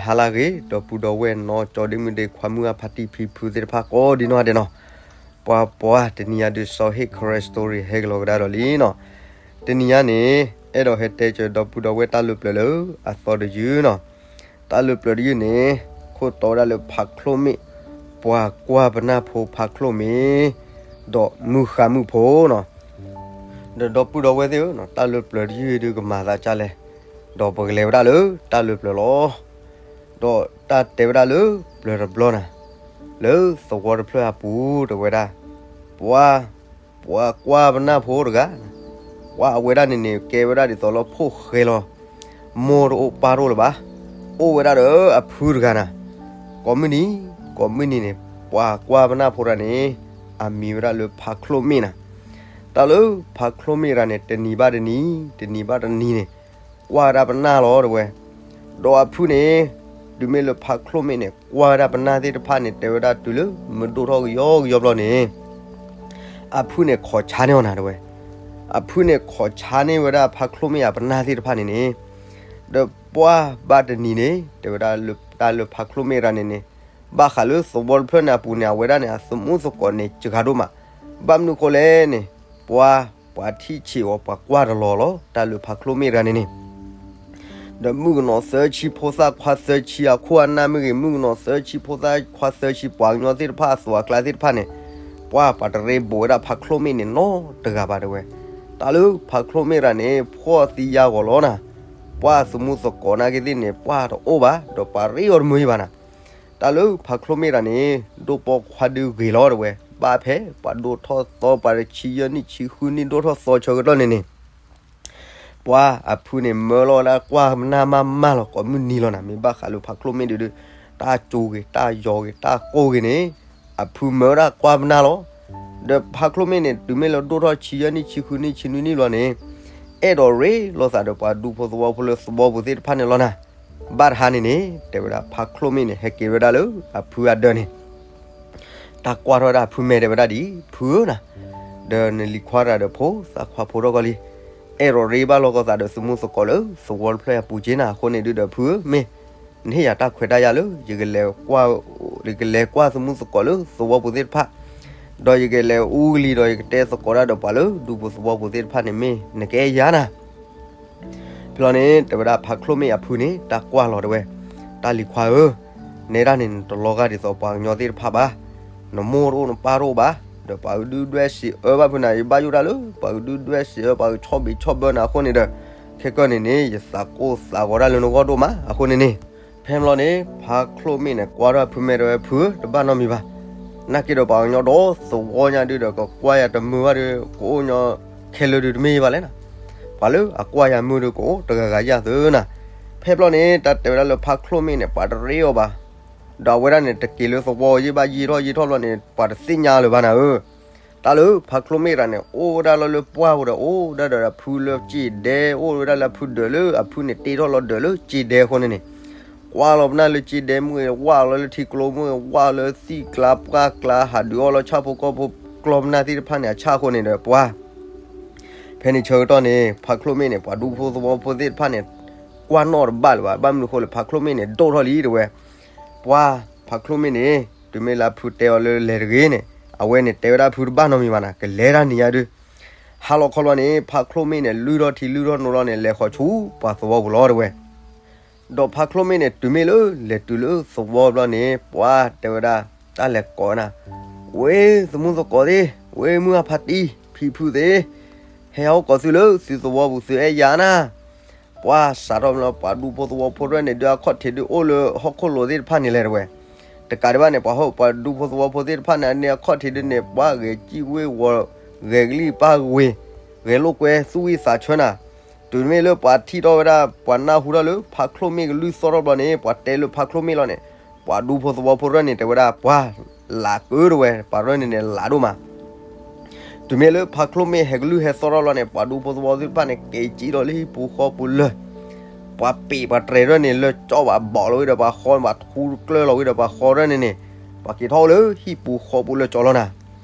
ဟါလၢအဂ့ၤ ဒီပုၢ်ဒီဝဲၢ်နီၢ်ကၠီဒ့မုၣ်ဒ့ခွါ မုၢ်အဖါတံၢ်ဖံဖုသ့ၣ်တဖၣ်ကိးဒံနီၢ်ဒဲးနီၤ, ပှၤပှၤတနံၤညါဒုး စီၤဟ့ၣ် Karen Story ဟဲက့ၤလီၤကဒါဒီးလံနီၤ, တနံၤညါန့ၣ် အဲၣ်ဒိးဟဲတဲက့ၤဒီပုၢ်ဒီဝဲၢ်တၢ်လုၢ်ပျၢၤလၢအသီတယုၢ်နီၤ, တၢ်လုၢ်ပျၢၤတယုၢ်န့ၣ် ခိၣ်တီဝဲဒၣ်လၢဖးချိၣ်မ့ၣ်, ပှၤကွၢ်ပနၢ်ဖိဖးချိၣ်မ့ၣ်, ဒီးမုၢ်ဃါမုၣ်ဖိနီၤ, ဒီးဒီပုၢ်ဒီဝဲၢ်သ့ၣ်ဧၢ, တၢ်လုၢ်ပျၢၤတယုၢ်ဒုးကမၤသးဒ်လဲၣ်, ဒီးပကလဲၤဝဲဒၣ်လၢတၢ်လုၢ်ပျၢၤလီၤ. ဒီးတၢ်တဲဝဲဒၣ်လၢပျၢၤတဘျီနၤ, လၢသဝီတဖျၢၣ်အပူၤတဲဝဲဒၣ်, ပှၤ, ပှၤကွၢ်ပနၢ်ဖိတဂၤ, ပှၤအဝဲဒၣ်န့ၣ်န့ၣ် ကဲဝဲဒၣ်ဒ်သိးလၢဖိၣ်ဃဲလီၤ, မိၢ်တအိၣ်ပၢ်တအိၣ်လၢၤဘၣ်, အိၣ်ဝဲဒၣ်ဒီးအဖုတဂၤနၤ, ကိးမုၢ်နံၤ, ကိးမုၢ်နံၤန့ၣ် ပှၤကွၢ်ပနၢ်ဖိတဂၤန့ၣ်, အမံၤဝဲဒၣ်လၢဖးချိၣ်မ့ၣ်နၤ, တၢ်လၢဖးချိၣ်မ့ၣ်တဂၤန့ၣ် တနံၤဘၣ်တနံၤ, တနံၤဘၣ်တနံၤန့ၣ်, ကွၢ်ဝဲဒၣ်ပနၢ်လီၤတဲဝဲ, ဒီးအဖုန့ၣ်, တုၤမ့ၢ်လၢဖးချိၣ်မ့ၣ်န့ၣ် ကွၢ်ဝဲဒၣ်ပနၢ်သ့ၣ်တဖၣ်န့ၣ် တဲဝဲဒၣ်တုၤလၢမုၢ်ဒိၣ်ထီၣ်ကယီကယီဘျီန့ၣ် အဖုန့ၣ်ခိးဆါန့ၢ်အီၤနၤတဲဝဲ, အဖုန့ၣ်ခိးဆါန့ၢ်ဝဲဒၣ်ဖးချိၣ်မ့ၣ်အပနၢ်သ့ၣ်တဖၣ်န့ၣ်န့ၣ်, ဒီးပှၢ်ဘၣ်တနံၤန့ၣ် တဲဝဲဒၣ်လၢတၢ်လၢဖးချိၣ်မ့ၣ်တဂၤန့ၣ်န့ၣ်, ဘၣ်ဃးလၢသဝီတဖျၢၣ်န့ၣ်အပူၤန့ၣ် အဝဲဒၣ်န့ၣ် အသမူသကိးန့ၣ် စှၤဒိၣ်မး, ဘၣ်မနုၤဃိလဲၣ်န့ၣ်, ပှၤ, ပှၤထံၣ်ဆံးအီၤ ပှၤကွၢ်တလီၤလီၤ တၢ်လၢဖးချိၣ်မ့ၣ်တဂၤန့ၣ်န့ၣ် ဒီးမုၣ်ကနီၤသၢဆံ ဖိသၣ်ခွါသၢဆံ အခိၣ်အနၢ်မ့ၢ်ဂ့ၤ, မုၣ်ကနီၤသၢဆံ ဖိသၣ်ခွါသၢဆံ ပှၤကညီသ့ၣ်တဖၣ်အသိးအကျါသ့ၣ်တဖၣ်န့ၣ်, ပှၤပှၤတရ့ဘူးဝဲဒၣ်ဖးချိၣ်မ့ၣ်န့ၣ်နီတဂၤဘၣ်တဲဝဲ, တၢ်လၢဖးချိၣ်မ့ၣ်တဂၤန့ၣ် ဖှီၣ်သံယါဂီၤလီၤနၤ, ပှၤသမူသကိးနာ်က့သ့ၣ်န့ၣ် ပှၤတအိၣ်ဘၣ် ဒီးပှၤရ့အီၤတမုာ်အံၤဘၣ်နၤ တၢ်လၢဖးချိၣ်မ့ၣ်တဂၤန့ၣ် ဒိၣ်ပိာ်ခွါဒုးဂ့ၤလီၤတဲဝဲ, ဘၣ်ဖဲပှၤဒိၣ်ထီၣ်သီ ပှၤတဆံယဲၢ်နံၣ်ဆံဃုနံၣ်ဒိၣ်ထီၣ်သီဆၢကတီၢ်န့ၣ်န့ၣ်, ပှၤအဖုန့ၣ်မၢလီၤဝဲဒၣ်ကွၢ်ပနၢ်မးမးလီၤ ကိးမုၢ်နံၤလီၤနၤ, မ့ၢ်ဘၣ်ဃးလၢဖးချိၣ်မ့ၣ်ဒုးဒုး, တၢ်ကၠိဂ့ၤ တၢ်ယီၤဂ့ၤ တၢ်ကိၢ်ဂ့ၤန့ၣ်, အဖုမၢဝဲဒၣ်ကွၢ်ပနၢ်လီၤ. ဒီးဖးချိၣ်မ့ၣ်န့ၣ် တုၤမ့ၢ်လၢဒိၣ်ထီၣ်ဆံယဲၢ်နံၣ်ဆံဃုနံၣ်ဆံနွံနံၣ်လီၤန့ၣ်, အဲၣ်ဒိးရ့လိာ်သးဒီးပှၤဒူဖိသဝီဖိလၢသဝီပူၤသ့ၣ်တဖၣ်န့ၣ်လီၤနၤ. ဘၣ်တဟါန့ၣ်န့ၣ် တဲဝဲဒၣ်ဖးချိၣ်မ့ၣ်န့ၣ် ဟဲက့ၤဝဲဒၣ်လၢအဖုအဒၢးန့ၣ် တၢ်ကွၢ်ထီၣ်ဝဲဒၣ်အဖု မ့ၢ်တဲဝဲဒၣ်ဒ်အံၤ, ဖုဧၢနၤ, ဒီးနလံၤခွါတဂၤဒီးဖိသၣ်ခွါဖိထီၣ်ကီလံ, အဲၣ်ဒိးရ့ဘၣ်လိာ်ကီၢ်သးဒီးသမူသကိးလၢသဝီတဖျၢၣ်အပူၤက့နၤ, အဃိန့ၣ်ဒုးဒီးဖုဧၢ, မ့ၢ်, နဟ့ၣ်ယၤတၢ်ခွဲးတၢ်ယာ်လၢ ယကလဲၤကွၢ်, ယကလဲၤကွၢ်သမူသကိးလၢသဝီပူၤသ့ၣ်တဖၣ်, ဒီးယကလဲၤအူကလံၤဒီးယကတဲသကိးတၢ်ဒီးပှၤလၢဒူဖိသဝီပူၤသ့ၣ်တဖၣ်န့ၣ် မ့ၢ်နကအဲၣ်ယၤနၤ ဖဲလီၤန့ၣ် တဲဝဲဒၣ်ဖးချိၣ်မ့ၣ်အဖုန့ၣ် တၢ်ကွၢ်လီၤတဲဝဲ, တၢ်လံၤခွါဧၢ, နဲဒၣ်န့ၣ် နတလီၤဂာ်ဒ်သိးပှၤကညီသ့ၣ်တဖၣ်ဘၣ်, နမိၢ်တအိၣ်နပၢ်တအိၣ်ဘၣ်, ဒီးပှၤကဒုၣ်ဒွဲၣ်စံးအၢဘၣ်ဖုနၤ, ယဘၣ်ယိၣ်တၢ်လၢ ပှၤကဒုၣ်ဒွဲၣ်စံးအၢ ပှၤကဆီၣ်ဘံးဆီၣ်ဘၢနၤအဃိန့ၣ်ဒီး, ခဲကနံၣ်န့ၣ် ယသးကိၢ်သးဂီၤတၢ်လၢနဂီၢ်ဒိၣ်မး အဃိန့ၣ်န့ၣ်, ဖဲမလီၤန့ၣ် ဖးချိၣ်မ့ၣ်န့ၣ် ကွၢ်ထီၣ်ဖု မ့ၢ်တဲဝဲဖုဧၢ တဘၣ်နီတမံၤဘၣ်, နာ်က့ဒီးပှၤကညီဒီသဝီညါဒုးဒီး ကကွၢ်ယၤတမုာ်ဘၣ်ဒီး ကအိၣ်ညီခဲလၢာ်ဒုးတမ့ၢ်ဘၣ်လဲၣ်နၤ, ပှၤလၢအကွၢ်ယၤမုာ်ဒီးကအိၣ်တဂၤဂၤယၤသုနၤ, ဖဲဖဲလီၤန့ၣ် တၢ်တဲဝဲဒၣ်လၢဖးချိၣ်မ့ၣ်န့ၣ် ပှၤတရ့အီၤဘၣ်, ဒီးအဝဲဒၣ်န့ၣ် တက့ၤလၢသဝီယ့ၢ်ဘၣ်ယ့ၢ်ထီၣ်ယ့ၢ်ထီၣ်လီၤန့ၣ် ပှၤတသ့ၣ်ညါလၢၤဘၣ်နၤဧၢ တၢ်လၢဖးချိၣ်မ့ၣ်တဂၤန့ၣ် အိၣ်ဝဲဒၣ်လီၤလၢပှၢ်ပူၤဒီး အိၣ်ဒၣ်ဒီးအဖုလၢစံာ်ဒဲ, အိၣ်ဝဲဒၣ်လၢအဖုဒၢးလၢ အဖုန့ၣ်တ့ထီၣ်လီၤဒၢးလၢစံာ်ဒဲအဃိန့ၣ်န့ၣ်, ကွၢ်လီၤပနၢ်လၢစံာ်ဒဲမ့ၢ်ဂ့ၤ, ဝၢ်လီၤလၢထံကျိမ့ၢ်ဂ့ၤ, ဝၢ်လၢသံၣ်ကျါပှၢ်ကျါ, ဟးဒုးအီၣ်လီၤဆၣ်ဖိကီၢ်ဖိကျီၢ်ပနၢ်သ့ၣ်တဖၣ်န့ၣ် အဆၣ်အဃိန့ၣ်ဒီးပှၤ ဖဲန့ၣ်ဆၢကတီၢ်န့ၣ် ဖးချိၣ်မ့ၣ်န့ၣ် ပှၤဒူဖိသဝီဖိသ့ၣ်တဖၣ်န့ၣ် ကွၢ်နီၣ်တဘၣ်လၢၤဘၣ်, ဘၣ်မနုၤဃိလဲၣ် ဖးချိၣ်မ့ၣ်န့ၣ် ဒိၣ်ထီၣ်လံတဲဝဲ, ပှၤ, ဖးချိၣ်မ့ၣ်န့ၣ် တုၤမ့ၢ်လၢအဖုတဲအီၤလၢလဲၤတဂ့ၤန့ၣ် အဝဲန့ၣ်တဲဝဲဒၣ်ဖုတဘၣ်နီတမံၤဘၣ်နၤ, ကလဲၤတၢ်နံၤညါဒုး, ဟါလီၤခီလီၤန့ၣ် ဖးချိၣ်မ့ၣ်န့ၣ် လုၢ်ထီၣ်ထံလုၢ်ထီၣ်နိလီၤန့ၣ် လဲၤဃီၤဆူပှၤသဝီပူၤလီၤတဲဝဲ ဒီးဖးချိၣ်မ့ၣ်န့ၣ် တုၤမ့ၢ်လၢလဲၤတုၤလၢသဝီဘျီန့ၣ် ပှၤတဲဝဲဒၣ်, တၢ်လဲၤကိးနၤ, ဝ့ၢ်သမူသကိးသ့ၣ်, ဝ့ၢ်မုၢ်အဖါတံၢ်ဖံဖုသ့ၣ်, ဟဲဟးအိၣ်ကိးသုလၢသုသဝီပူၤသုအဲၣ်ယၤနၤ, ပှၤစးထီၣ်မ့ၢ်လီၤ ပှၤဒူဖိသဝီဖိတဖၣ်န့ၣ် ဒုးအခီၣ်ထံးဒုးအိၣ်လၢဟီၣ်ခိၣ်လိၤသ့ၣ်တဖၣ်န့ၣ်လဲၣ်တဲဝဲ, တကးဒံးဘၣ်န့ၣ် ပှၤဟီၣ်ပှၤဒူဖိသဝီဖိသ့ၣ်တဖၣ်န့ၣ် အန့ၢ်အခီၣ်ထံးဒုးန့ၣ် ပှၤဂဲၤစံၣ်ဝ့ၢ်ဝီၤ, ဂဲၤကလံၣ်ပၢ်ဝ့ၢ်, ဂဲၤလိာ်ကွဲသူၣ်ဝံၣ်သးဆၢနၤ, တုၤမ့ၢ်လၢပှၤထံၣ်ထီၣ်ဝဲဒၣ် ပှၤနၢ်ဟူထီၣ်လၢဖးချိၣ်မ့ၣ်ကလုၢ်သီၣ်ထီၣ်ဘျီန့ၣ် ပှၤတဲလၢဖးချိၣ်မ့ၣ်လီၤန့ၣ်, ပှၤဒူဖိသဝီဖိတဖၣ်န့ၣ် တဲဝဲဒၣ်ပှၤလးကၢတဲဝဲ, ပှၤတဖၣ်န့ၣ်န့ၣ်လးဒိၣ်မး တုၤမ့ၢ်လၢဖးချိၣ်မ့ၣ်ဟဲကလုၢ်ဟဲသီၣ်ထီၣ်လီၤန့ၣ် ပှၤဒူဖိသဝီဖိသ့ၣ်တဖၣ်န့ၣ် က့ၤကံၣ်ထီၣ်လၢဟံၣ်ပူၤဃီပူၤလၢာ်, ပှၤပ့ၤပှၤတြဲၤတဖၣ်န့ၣ် လၢာ်ကၠီဘၣ်ဘီၣ်လီၤဝံၤဒီး ပှၤဃီဘၣ်ထူကျၢၢ်လီၤဝံၤဒီး ပှၤဃီတဖၣ်န့ၣ်န့ၣ်, ပှၤက့ၤထီၣ်လၢဟံၣ်ပူၤဃီပူၤလၢာ်ကၠီလီၤနၤ,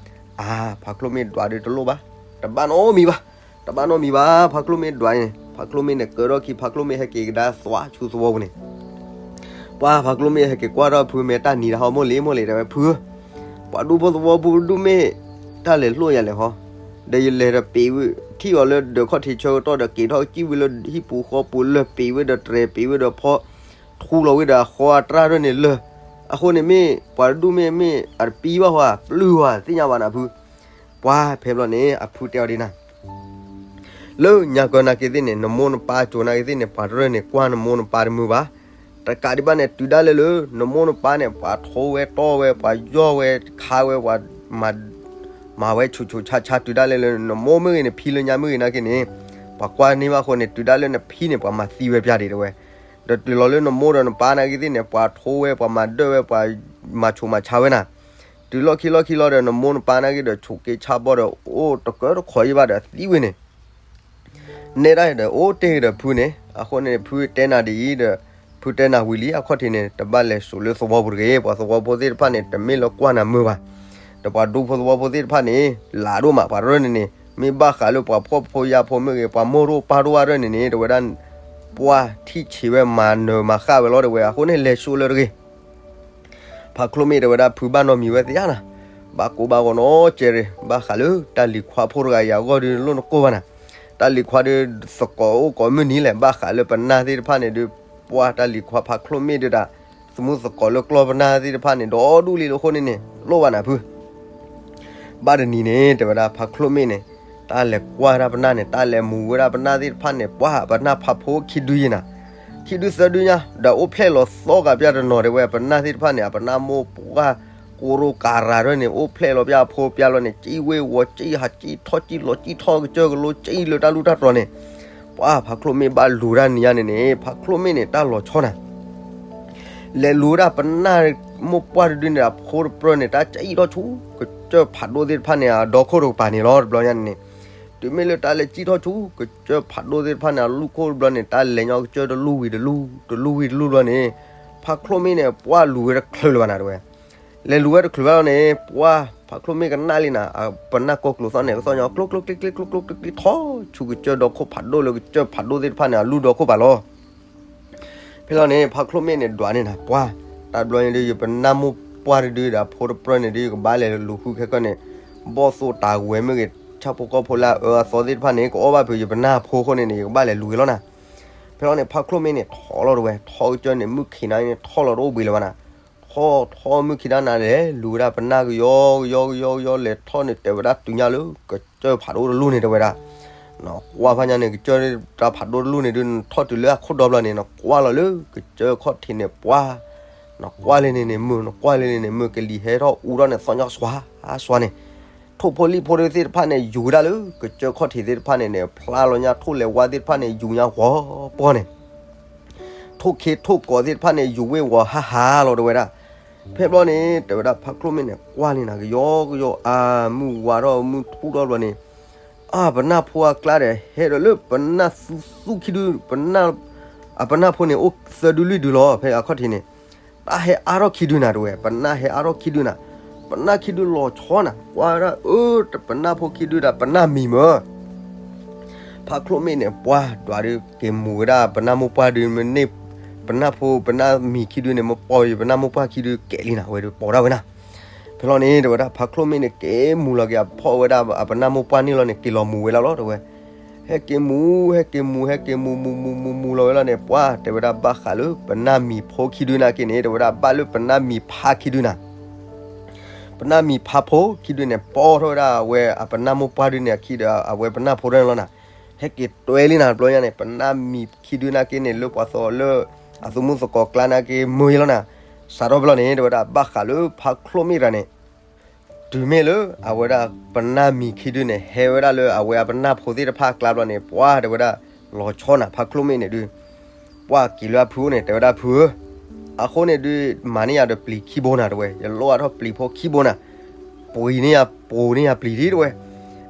အါ, ဖးချိၣ်မ့ၣ်ဒွးဒုးတလိၣ်ဘၣ်, တဘၣ်နီတမံၤဘၣ်, တဘၣ်နီတမံၤဘၣ် ဖးချိၣ်မ့ၣ်ဒွးန့ၣ်, ဖးချိၣ်မ့ၣ်န့ၣ် ကၢထီၣ်ခံ ဖးချိၣ်မ့ၣ်ဟဲက့ၤကဒါသွးဆူသဝီပူၤန့ၣ် ပှၤဖးချိၣ်မ့ၣ်ဟဲက့ၤကွၢ်ထီၣ်ဖုမဲာ်တၢ်နံၤတၢ်ဟီ မိၢ်လံၤမိၢ်လံၤ တဲဝဲ ဖုဧၢ, ပှၤဒူဖိသဝီဖိဒူၣ်မ့ၢ်တၢ်လဲၤလိၣ်ယၤလဲၣ်ဟီ, ဒီးယလဲၤဒီးပ့ၤဝဲ ထံၣ်အီၤလၢဒၢးခီၣ်ထံးဆၢကတီၢ်ဒီး က့ၤထီၣ်ကစံၣ်ဝံၤလၢဟံၣ်ပူၤဃီပူၤ လၢပ့ၤဝဲဒီးတြဲၤပ့ၤဝဲဒီးဖီ ထူလီၤဝဲဒီးအဃီအတြၢ်ဒၢန့ၣ်လၢ, အဃိန့ၣ်မ့ၢ်ပှၤဒူၣ်မ့ၢ်မ့ၢ်အတပံဘၣ်ဟီဧါ ပျုၢ်ဟီဧါ သ့ၣ်ညါဘၣ်နၤဖု, ပှၤဖဲဘျီန့ၣ် အဖုတဲအီၤဒ်နၤ လၢညါကီနာ်က့သ့ၣ်န့ၣ် နမိၢ်နပၢ်ကိးနာ်က့သ့ၣ်န့ၣ် ပှၤတရၢၢ်န့ၣ် ကွၢ်နမိၢ်နပၢ်တမုာ်ဘၣ်. တကးဒံးဘၣ်န့ၣ် တုၤဒၣ်လဲာ်လၢ နမိၢ်နပၢ်န့ၣ် ပှၤထိဝဲတီဝဲ ပှၤယီၢ်ဝဲခါဝဲ ပှၤမၤဝဲဆူးဆူးဆါဆါ တုၤဒၣ်လဲာ်လၢ နမိၢ်မ့ၢ်ဂ့ၤ နဖံလၢညါမ့ၢ်ဂ့ၤနာ်က့န့ၣ် ပှၤကွၢ်န့ၢ်ဘၣ်အဃိန့ၣ် တုၤဒၣ်လၢနဖံန့ၣ် ပှၤမၤသံဝဲပျၢ်ဒံးတဲဝဲ. ဒီးတုၤလီၤလၢနမိၢ်ဒီးနပၢ်နာ်က့သ့ၣ်န့ၣ် ပှၤထိဝဲ ပှၤမၤဒၢၣ်ဝဲ ပှၤမၤဆူးမၤဆါဝဲနၤ တုၤလီၢ်ခံလီၢ်ခံလီၤဒီး နမိၢ်နပၢ်နာ်က့ဒီး ဆူးက့ဆါဘီဒီး အိၣ်တကၢတခီယံၢ်ဘၣ်ဒီးသံဝဲန့ၣ် နဲဒၣ်ဒီး အိၣ်တ့ၢ်ဒီးဖုန့ၣ် အဃိန့ၣ် ဖုတဲနၤဒ်အံၤဒီး ဖုတဲနၤဝံၤလံ အခီၣ်ထံးန့ၣ် တဘၣ်လဲၤစိာ်လၢသဝီပူၤတဂ့ၤ, ပှၤသဝီဖိသ့ၣ်တဖၣ်န့ၣ် တမ့ၢ်လၢကွၢ်နၤမုာ်ဘၣ်. ဒီးပှၤဒူဖိသဝီဖိသ့ၣ်တဖၣ်န့ၣ် လၢဒိၣ်မး ပှၤတရၢၢ်န့ၣ်န့ၣ် မ့ၢ်ဘၣ်ဃးလၢပှၤဖှီၣ်ဖိယာ်ဖိမ့ၢ်ဂ့ၤ ပှၤမိၢ်တအိၣ်ပၢ်တအိၣ်အရၢၢ်န့ၣ်န့ၣ် တဲဝဲဒၣ် ပှၢ်ထံၣ်ဆံးဝဲမၤနၢၤမၤဃၣ်ဝဲလီၤတဲဝဲ အဃိန့ၣ် လဲၤစိာ်လၢတဂ့ၤ ဖးချိၣ်မ့ၣ်တဲဝဲဒၣ် ဖုဘၣ်နီတမံၤဝဲသ့ဧါနၤ, ဘၣ်ကိၢ်ဘၣ်ဂီၤနီတစဲးရ့ၣ်, ဘၣ်ဃးလၢတၢ်လံၤခွါဖိတဂၤအံၤအဂီၢ်ဒုး လိၣ်နကိၢ်ဘၣ်နၤ, တၢ်လံၤခွါဒုး သကိးအိၣ်ကိးမုၢ်နံၤလဲၣ်, ဘၣ်ဃးလၢပနၢ်သ့ၣ်တဖၣ်န့ၣ်ဒုး ပှၢ်တၢ်လံၤခွါဖးချိၣ်မ့ၣ်ဒုးဒၣ် သမူသကိးလၢကျီၢ်ပနၢ်သ့ၣ်တဖၣ်န့ၣ် ဒီဒူၣ်လံလၢအဃိန့ၣ်န့ၣ် လိၣ်ဘၣ်နၤဖု ဘၣ်တနံၤန့ၣ် တဲဝဲဒၣ် ဖးချိၣ်မ့ၣ်န့ၣ် တၢ်လဲၤကွၢ်တၢ်ပနၢ်န့ၣ် တၢ်လဲၤမူၤဝဲဒၣ်ပနၢ်သ့ၣ်တဖၣ်န့ၣ် ပှၢ်ပနၢ်ဖးဖိခံဒုယံၤနၤ, ခံဒုသၢဒုညါ ဒီးအိၣ်ဖျဲၣ်လီၤသီကးပျၢ်တနီၤတဲဝဲ ပနၢ်သ့ၣ်တဖၣ်န့ၣ် အပနၢ်မိၢ်ပှၢ် ကိရိကၤရၤဒၢန့ၣ် အိၣ်ဖျဲၣ်လီၤပျၢ်အဖိပျၢ်လီၤန့ၣ် ကံၣ်ဝ့ၢ်ဝီၤ ကံၣ်ဟး ကံၣ်ထီၣ် ကံၣ်လီၤ ကံၣ်ထီၣ်ကစၢၢ်ကလိ ကံၣ်လၢတၢ်လူၢ်တၢ်တြီၤန့ၣ် ပှၢ်ဖးချိၣ်မ့ၣ်ဘၣ်လူၤတၢ်နံၤညါန့ၣ်န့ၣ် ဖးချိၣ်မ့ၣ်န့ၣ် တၢ်လီၤဆီနၤ လဲၤလူၤဝဲဒၣ်ပနၢ်မိၢ်ပှၢ်တဒုန့ၣ် အဖိတပြၢန့ၣ် တၢ်ကံၣ်ထီၣ်ဆူ ကစၢၢ်ဖးဒိၣ်သ့ၣ်တဖၣ်န့ၣ် အဒီခိၣ်တကပၤန့ၣ်လီၤ တဘျီညါန့ၣ်န့ၣ်, တုၤမ့ၢ်လၢတၢ်လဲၤကံၣ်ထီၣ်ဆူ ကစၢၢ်ဖးဒိၣ်သ့ၣ်တဖၣ်န့ၣ် အလူၢ်ခိၣ်တဘျီန့ၣ် တၢ်လဲၤညီကစၢၢ်တလူၢ်ဝံၤတလူၢ် တလူၢ်ဝံၤတလူၢ်ဘျီန့ၣ်, ဖးချိၣ်မ့ၣ်န့ၣ် ပှၢ်လူၤဝဲတချုးလၢၤဘၣ်နၤတဲဝဲ, လဲၤလူၤဝဲတချုးဘၣ်လီၤန့ၣ် ပှၢ်ဖးချိၣ်မ့ၣ်ကနၣ်လံနၤ ပနၢ်ကိၢ်ကျိၤသီၣ်န့ၣ် ကသီၣ်ညီ ကျိကျိကျိကျိကျိကျိကျိထီၣ်ဆူကစၢၢ်ဒီခိၣ်ဖးဒိၣ်လၢကစၢၢ်ဖးဒိၣ်သ့ၣ်တဖၣ်န့ၣ် အလူၢ်ဒီခိၣ်ပၤလီၤ ဖဲလီၤန့ၣ် ဖးချိၣ်မ့ၣ်န့ၣ်ဒွးန့ၢ်နၤ ပှၢ်, တၢ်တဘျီန့ၣ်ဒုး ယပနၢ်မိၢ်ပှၢ်တဒုဒီးအဖိတပြၢန့ၣ်ဒုး ယကဘၣ်လဲၤလူၤဃုခဲကၢၢ်န့ၣ်, ဘီၣ်သိၣ်တၢ်ဝဲမ့ၢ်ဂ့ၤ ဆၣ်ဖိကီၢ်ဖိလၢအအၢအသီသ့ၣ်တဖၣ်န့ၣ် ကအီၣ်ဘၣ်ဖုးယပနၢ်ဖိအဃိန့ၣ်န့ၣ် ယကဘၣ်လဲၤလူၤဂ့ၤလီၤနၤ. ဖဲလီၤန့ၣ် ဖးချိၣ်မ့ၣ်န့ၣ် ထီၣ်လီၤတဝဲ ထီၣ်ကစၢၢ်န့ၣ် မုၢ်ခံနၤန့ၣ် ထီၣ်လီၤတအိၣ်ဘှံးလၢၤဘၣ်နၤ. ထီၣ်ထီၣ်မုၢ်ခံနၤန့ၣ်လဲၤ လူၤဝဲဒၣ်ပနၢ်ကယီကယီကယီကယီ လဲၤထီၣ်န့ၣ် တဲဝဲဒၣ်တုၤညါလၢ ကစၢၢ်ဖးဒိၣ်တလူၢ်န့ၣ် တဲဝဲဒၣ် နကွၢ်ဖးညါန့ၣ် ကစၢၢ်တၢ်ဖးဒိၣ်တလူၢ်န့ၣ်ဒုး နထီၣ်တုၤလၢအခိၣ်ဒီဘျီန့ၣ် နကွၢ်လီၤလၢ ကစၢၢ်ခီၣ်ထံးန့ၣ် ပှၢ်, နကွၢ်လၢန့ၣ်န့ၣ်မုာ် နကွၢ်လၢန့ၣ်န့ၣ်မုာ် ကလံၤဟဲထီၣ်အူထီၣ်န့ၣ် သီၣ်ညီစွါစွါန့ၣ်, ထိၣ်ဖိလံၣ်ဖိသ့ၣ်တဖၣ်န့ၣ် ယူၤဝဲဒၣ်လၢ ကစၢၢ်ခီၣ်ထံးသ့ၣ်တဖၣ်န့ၣ်န့ၣ် ဖျါလီၤညါထိၣ်လဲၤဝါသ့ၣ်တဖၣ်န့ၣ် ယူၤညါဝီၤပီၢ်န့ၣ် ထိၣ်ခ့ထိၣ်ကိးသ့ၣ်တဖၣ်န့ၣ် ယူၤဝ့ၤဝီၤဟါဟါလီၤ တဲဝဲဒၣ်. ဖဲဘျီန့ၣ် တဲဝဲဒၣ် ဖးချိၣ်မ့ၣ်န့ၣ် ကွၢ်လံနၤ ကယီကယီ အါ မုၢ်ဝါထီၣ် မုၢ်ထူၣ်ထီၣ်ဘျီန့ၣ်, အါ ပနၢ်ဖိအကျါဒီး ဟဲဒီးလၢပနၢ်သူသူခံဒု, ပနၢ်, အပနၢ်ဖိန့ၣ် အိၣ်သၢဒုလွံၢ်ဒုလီၤ ဖဲအခီၣ်ထံးန့ၣ်, တၢ်ဟဲအါထီၣ်ခံဒုနၤ တဲဝဲ, ပနၢ်ဟဲအါထီၣ်ခံဒုနၤ, ပနၢ်ခံဒုလီၤဆီနၤ ကွၢ်ဝဲဒၣ် အၢ ပနၢ်ဖိခံဒုဒီး ပနၢ်မံၤမၢ ဖးချိၣ်မ့ၣ်န့ၣ် ပှၢ်ဒွးဒုး က့ၤမူၤဝဲဒၣ် ပနၢ်မိၢ်ပှၢ်ဒုး မ့ၢ်န့ၢ် ပနၢ်ဖိ ပနၢ်မံၤခံဒုန့ၣ် မ့ၢ်ပိာ်ယပနၢ်မိၢ်ပှၢ်ခံဒု ကဲလံနၤ အဝဲဒုးပိာ်ဒၣ်ဝဲနၤ. ဖဲလီၤန့ၣ် တဲဝဲဒၣ် ဖးချိၣ်မ့ၣ်န့ၣ် က့ၤမူၤလီၤက့ၤ အဖီၣ်ဝဲဒၣ် အပနၢ်မိၢ်ပှၢ်န့ၣ်လီၤန့ၣ် က့ၤလီၤမူၤဝဲလၢ်လီၤ တဲဝဲ. ဟဲက့ၤမူၤ ဟဲက့ၤမူၤ ဟဲက့ၤမူၤ မူၤ မူၤ မူၤ မူၤလီၤဝဲလီၤန့ၣ် ပှၢ် တဲဝဲဒၣ် ဘၣ်ဃးလၢ ပနၢ်မံၤဖိခံဒုနာ်က့န့ၣ် တဲဝဲဒၣ် ဘၣ်လၢပနၢ်မံၤဖါခံဒုနၤ ပနၢ်မံၤဖါဖိခံဒုန့ၣ် ပိာ်ထီၣ်ဝဲဒၣ် အဝဲအပနၢ်မိၢ်ပှၢ်ဒုန့ၣ် အခံဒီး အဝဲပနၢ်ဖိဒၢန့ၣ်လီၤနၤ. ဟဲက့ၤတွဲလံနၤ တဘျီညါန့ၣ် ပနၢ်မံၤခံဒုနာ်က့န့ၣ် လၢပှၤသီလၢ အသူၣ်မုၢ်သကိးကျါနာ်က့ မုာ်ယလီၤနၤ. စးထီၣ်ဖဲလီၤန့ၣ် တဲဝဲဒၣ် ဘၣ်ဃးလၢဖးချိၣ်မ့ၣ်တဂၤန့ၣ် တုၤမ့ၢ်လၢ အဝဲဒၣ်ပနၢ်မံၤခံဒုန့ၣ် ဟဲဝဲဒၣ်လၢအဝဲအပနၢ်ဖိသ့ၣ်တဖၣ်အကျါဘျီန့ၣ် ပှၢ် တဲဝဲဒၣ် လီၤဆီနၤ ဖးချိၣ်မ့ၣ်န့ၣ်ဒုး ပှၢ်က့ၤလၢအဖုအိၣ်န့ၣ် တဲဝဲဒၣ် ဖုဧၢ, အဃိန့ၣ်ဒုး မၤန့ၢ်ယၤဒီးပျံၤခံဘိနၤ တဲဝဲ, ယလိၣ်အါထီၣ်ပျံၤဖိခံဘိနၤ, ပှ့ၤန့ၢ်ယၤ ပိာ်န့ၢ်ယၤပျံၤဒံး တဲဝဲ.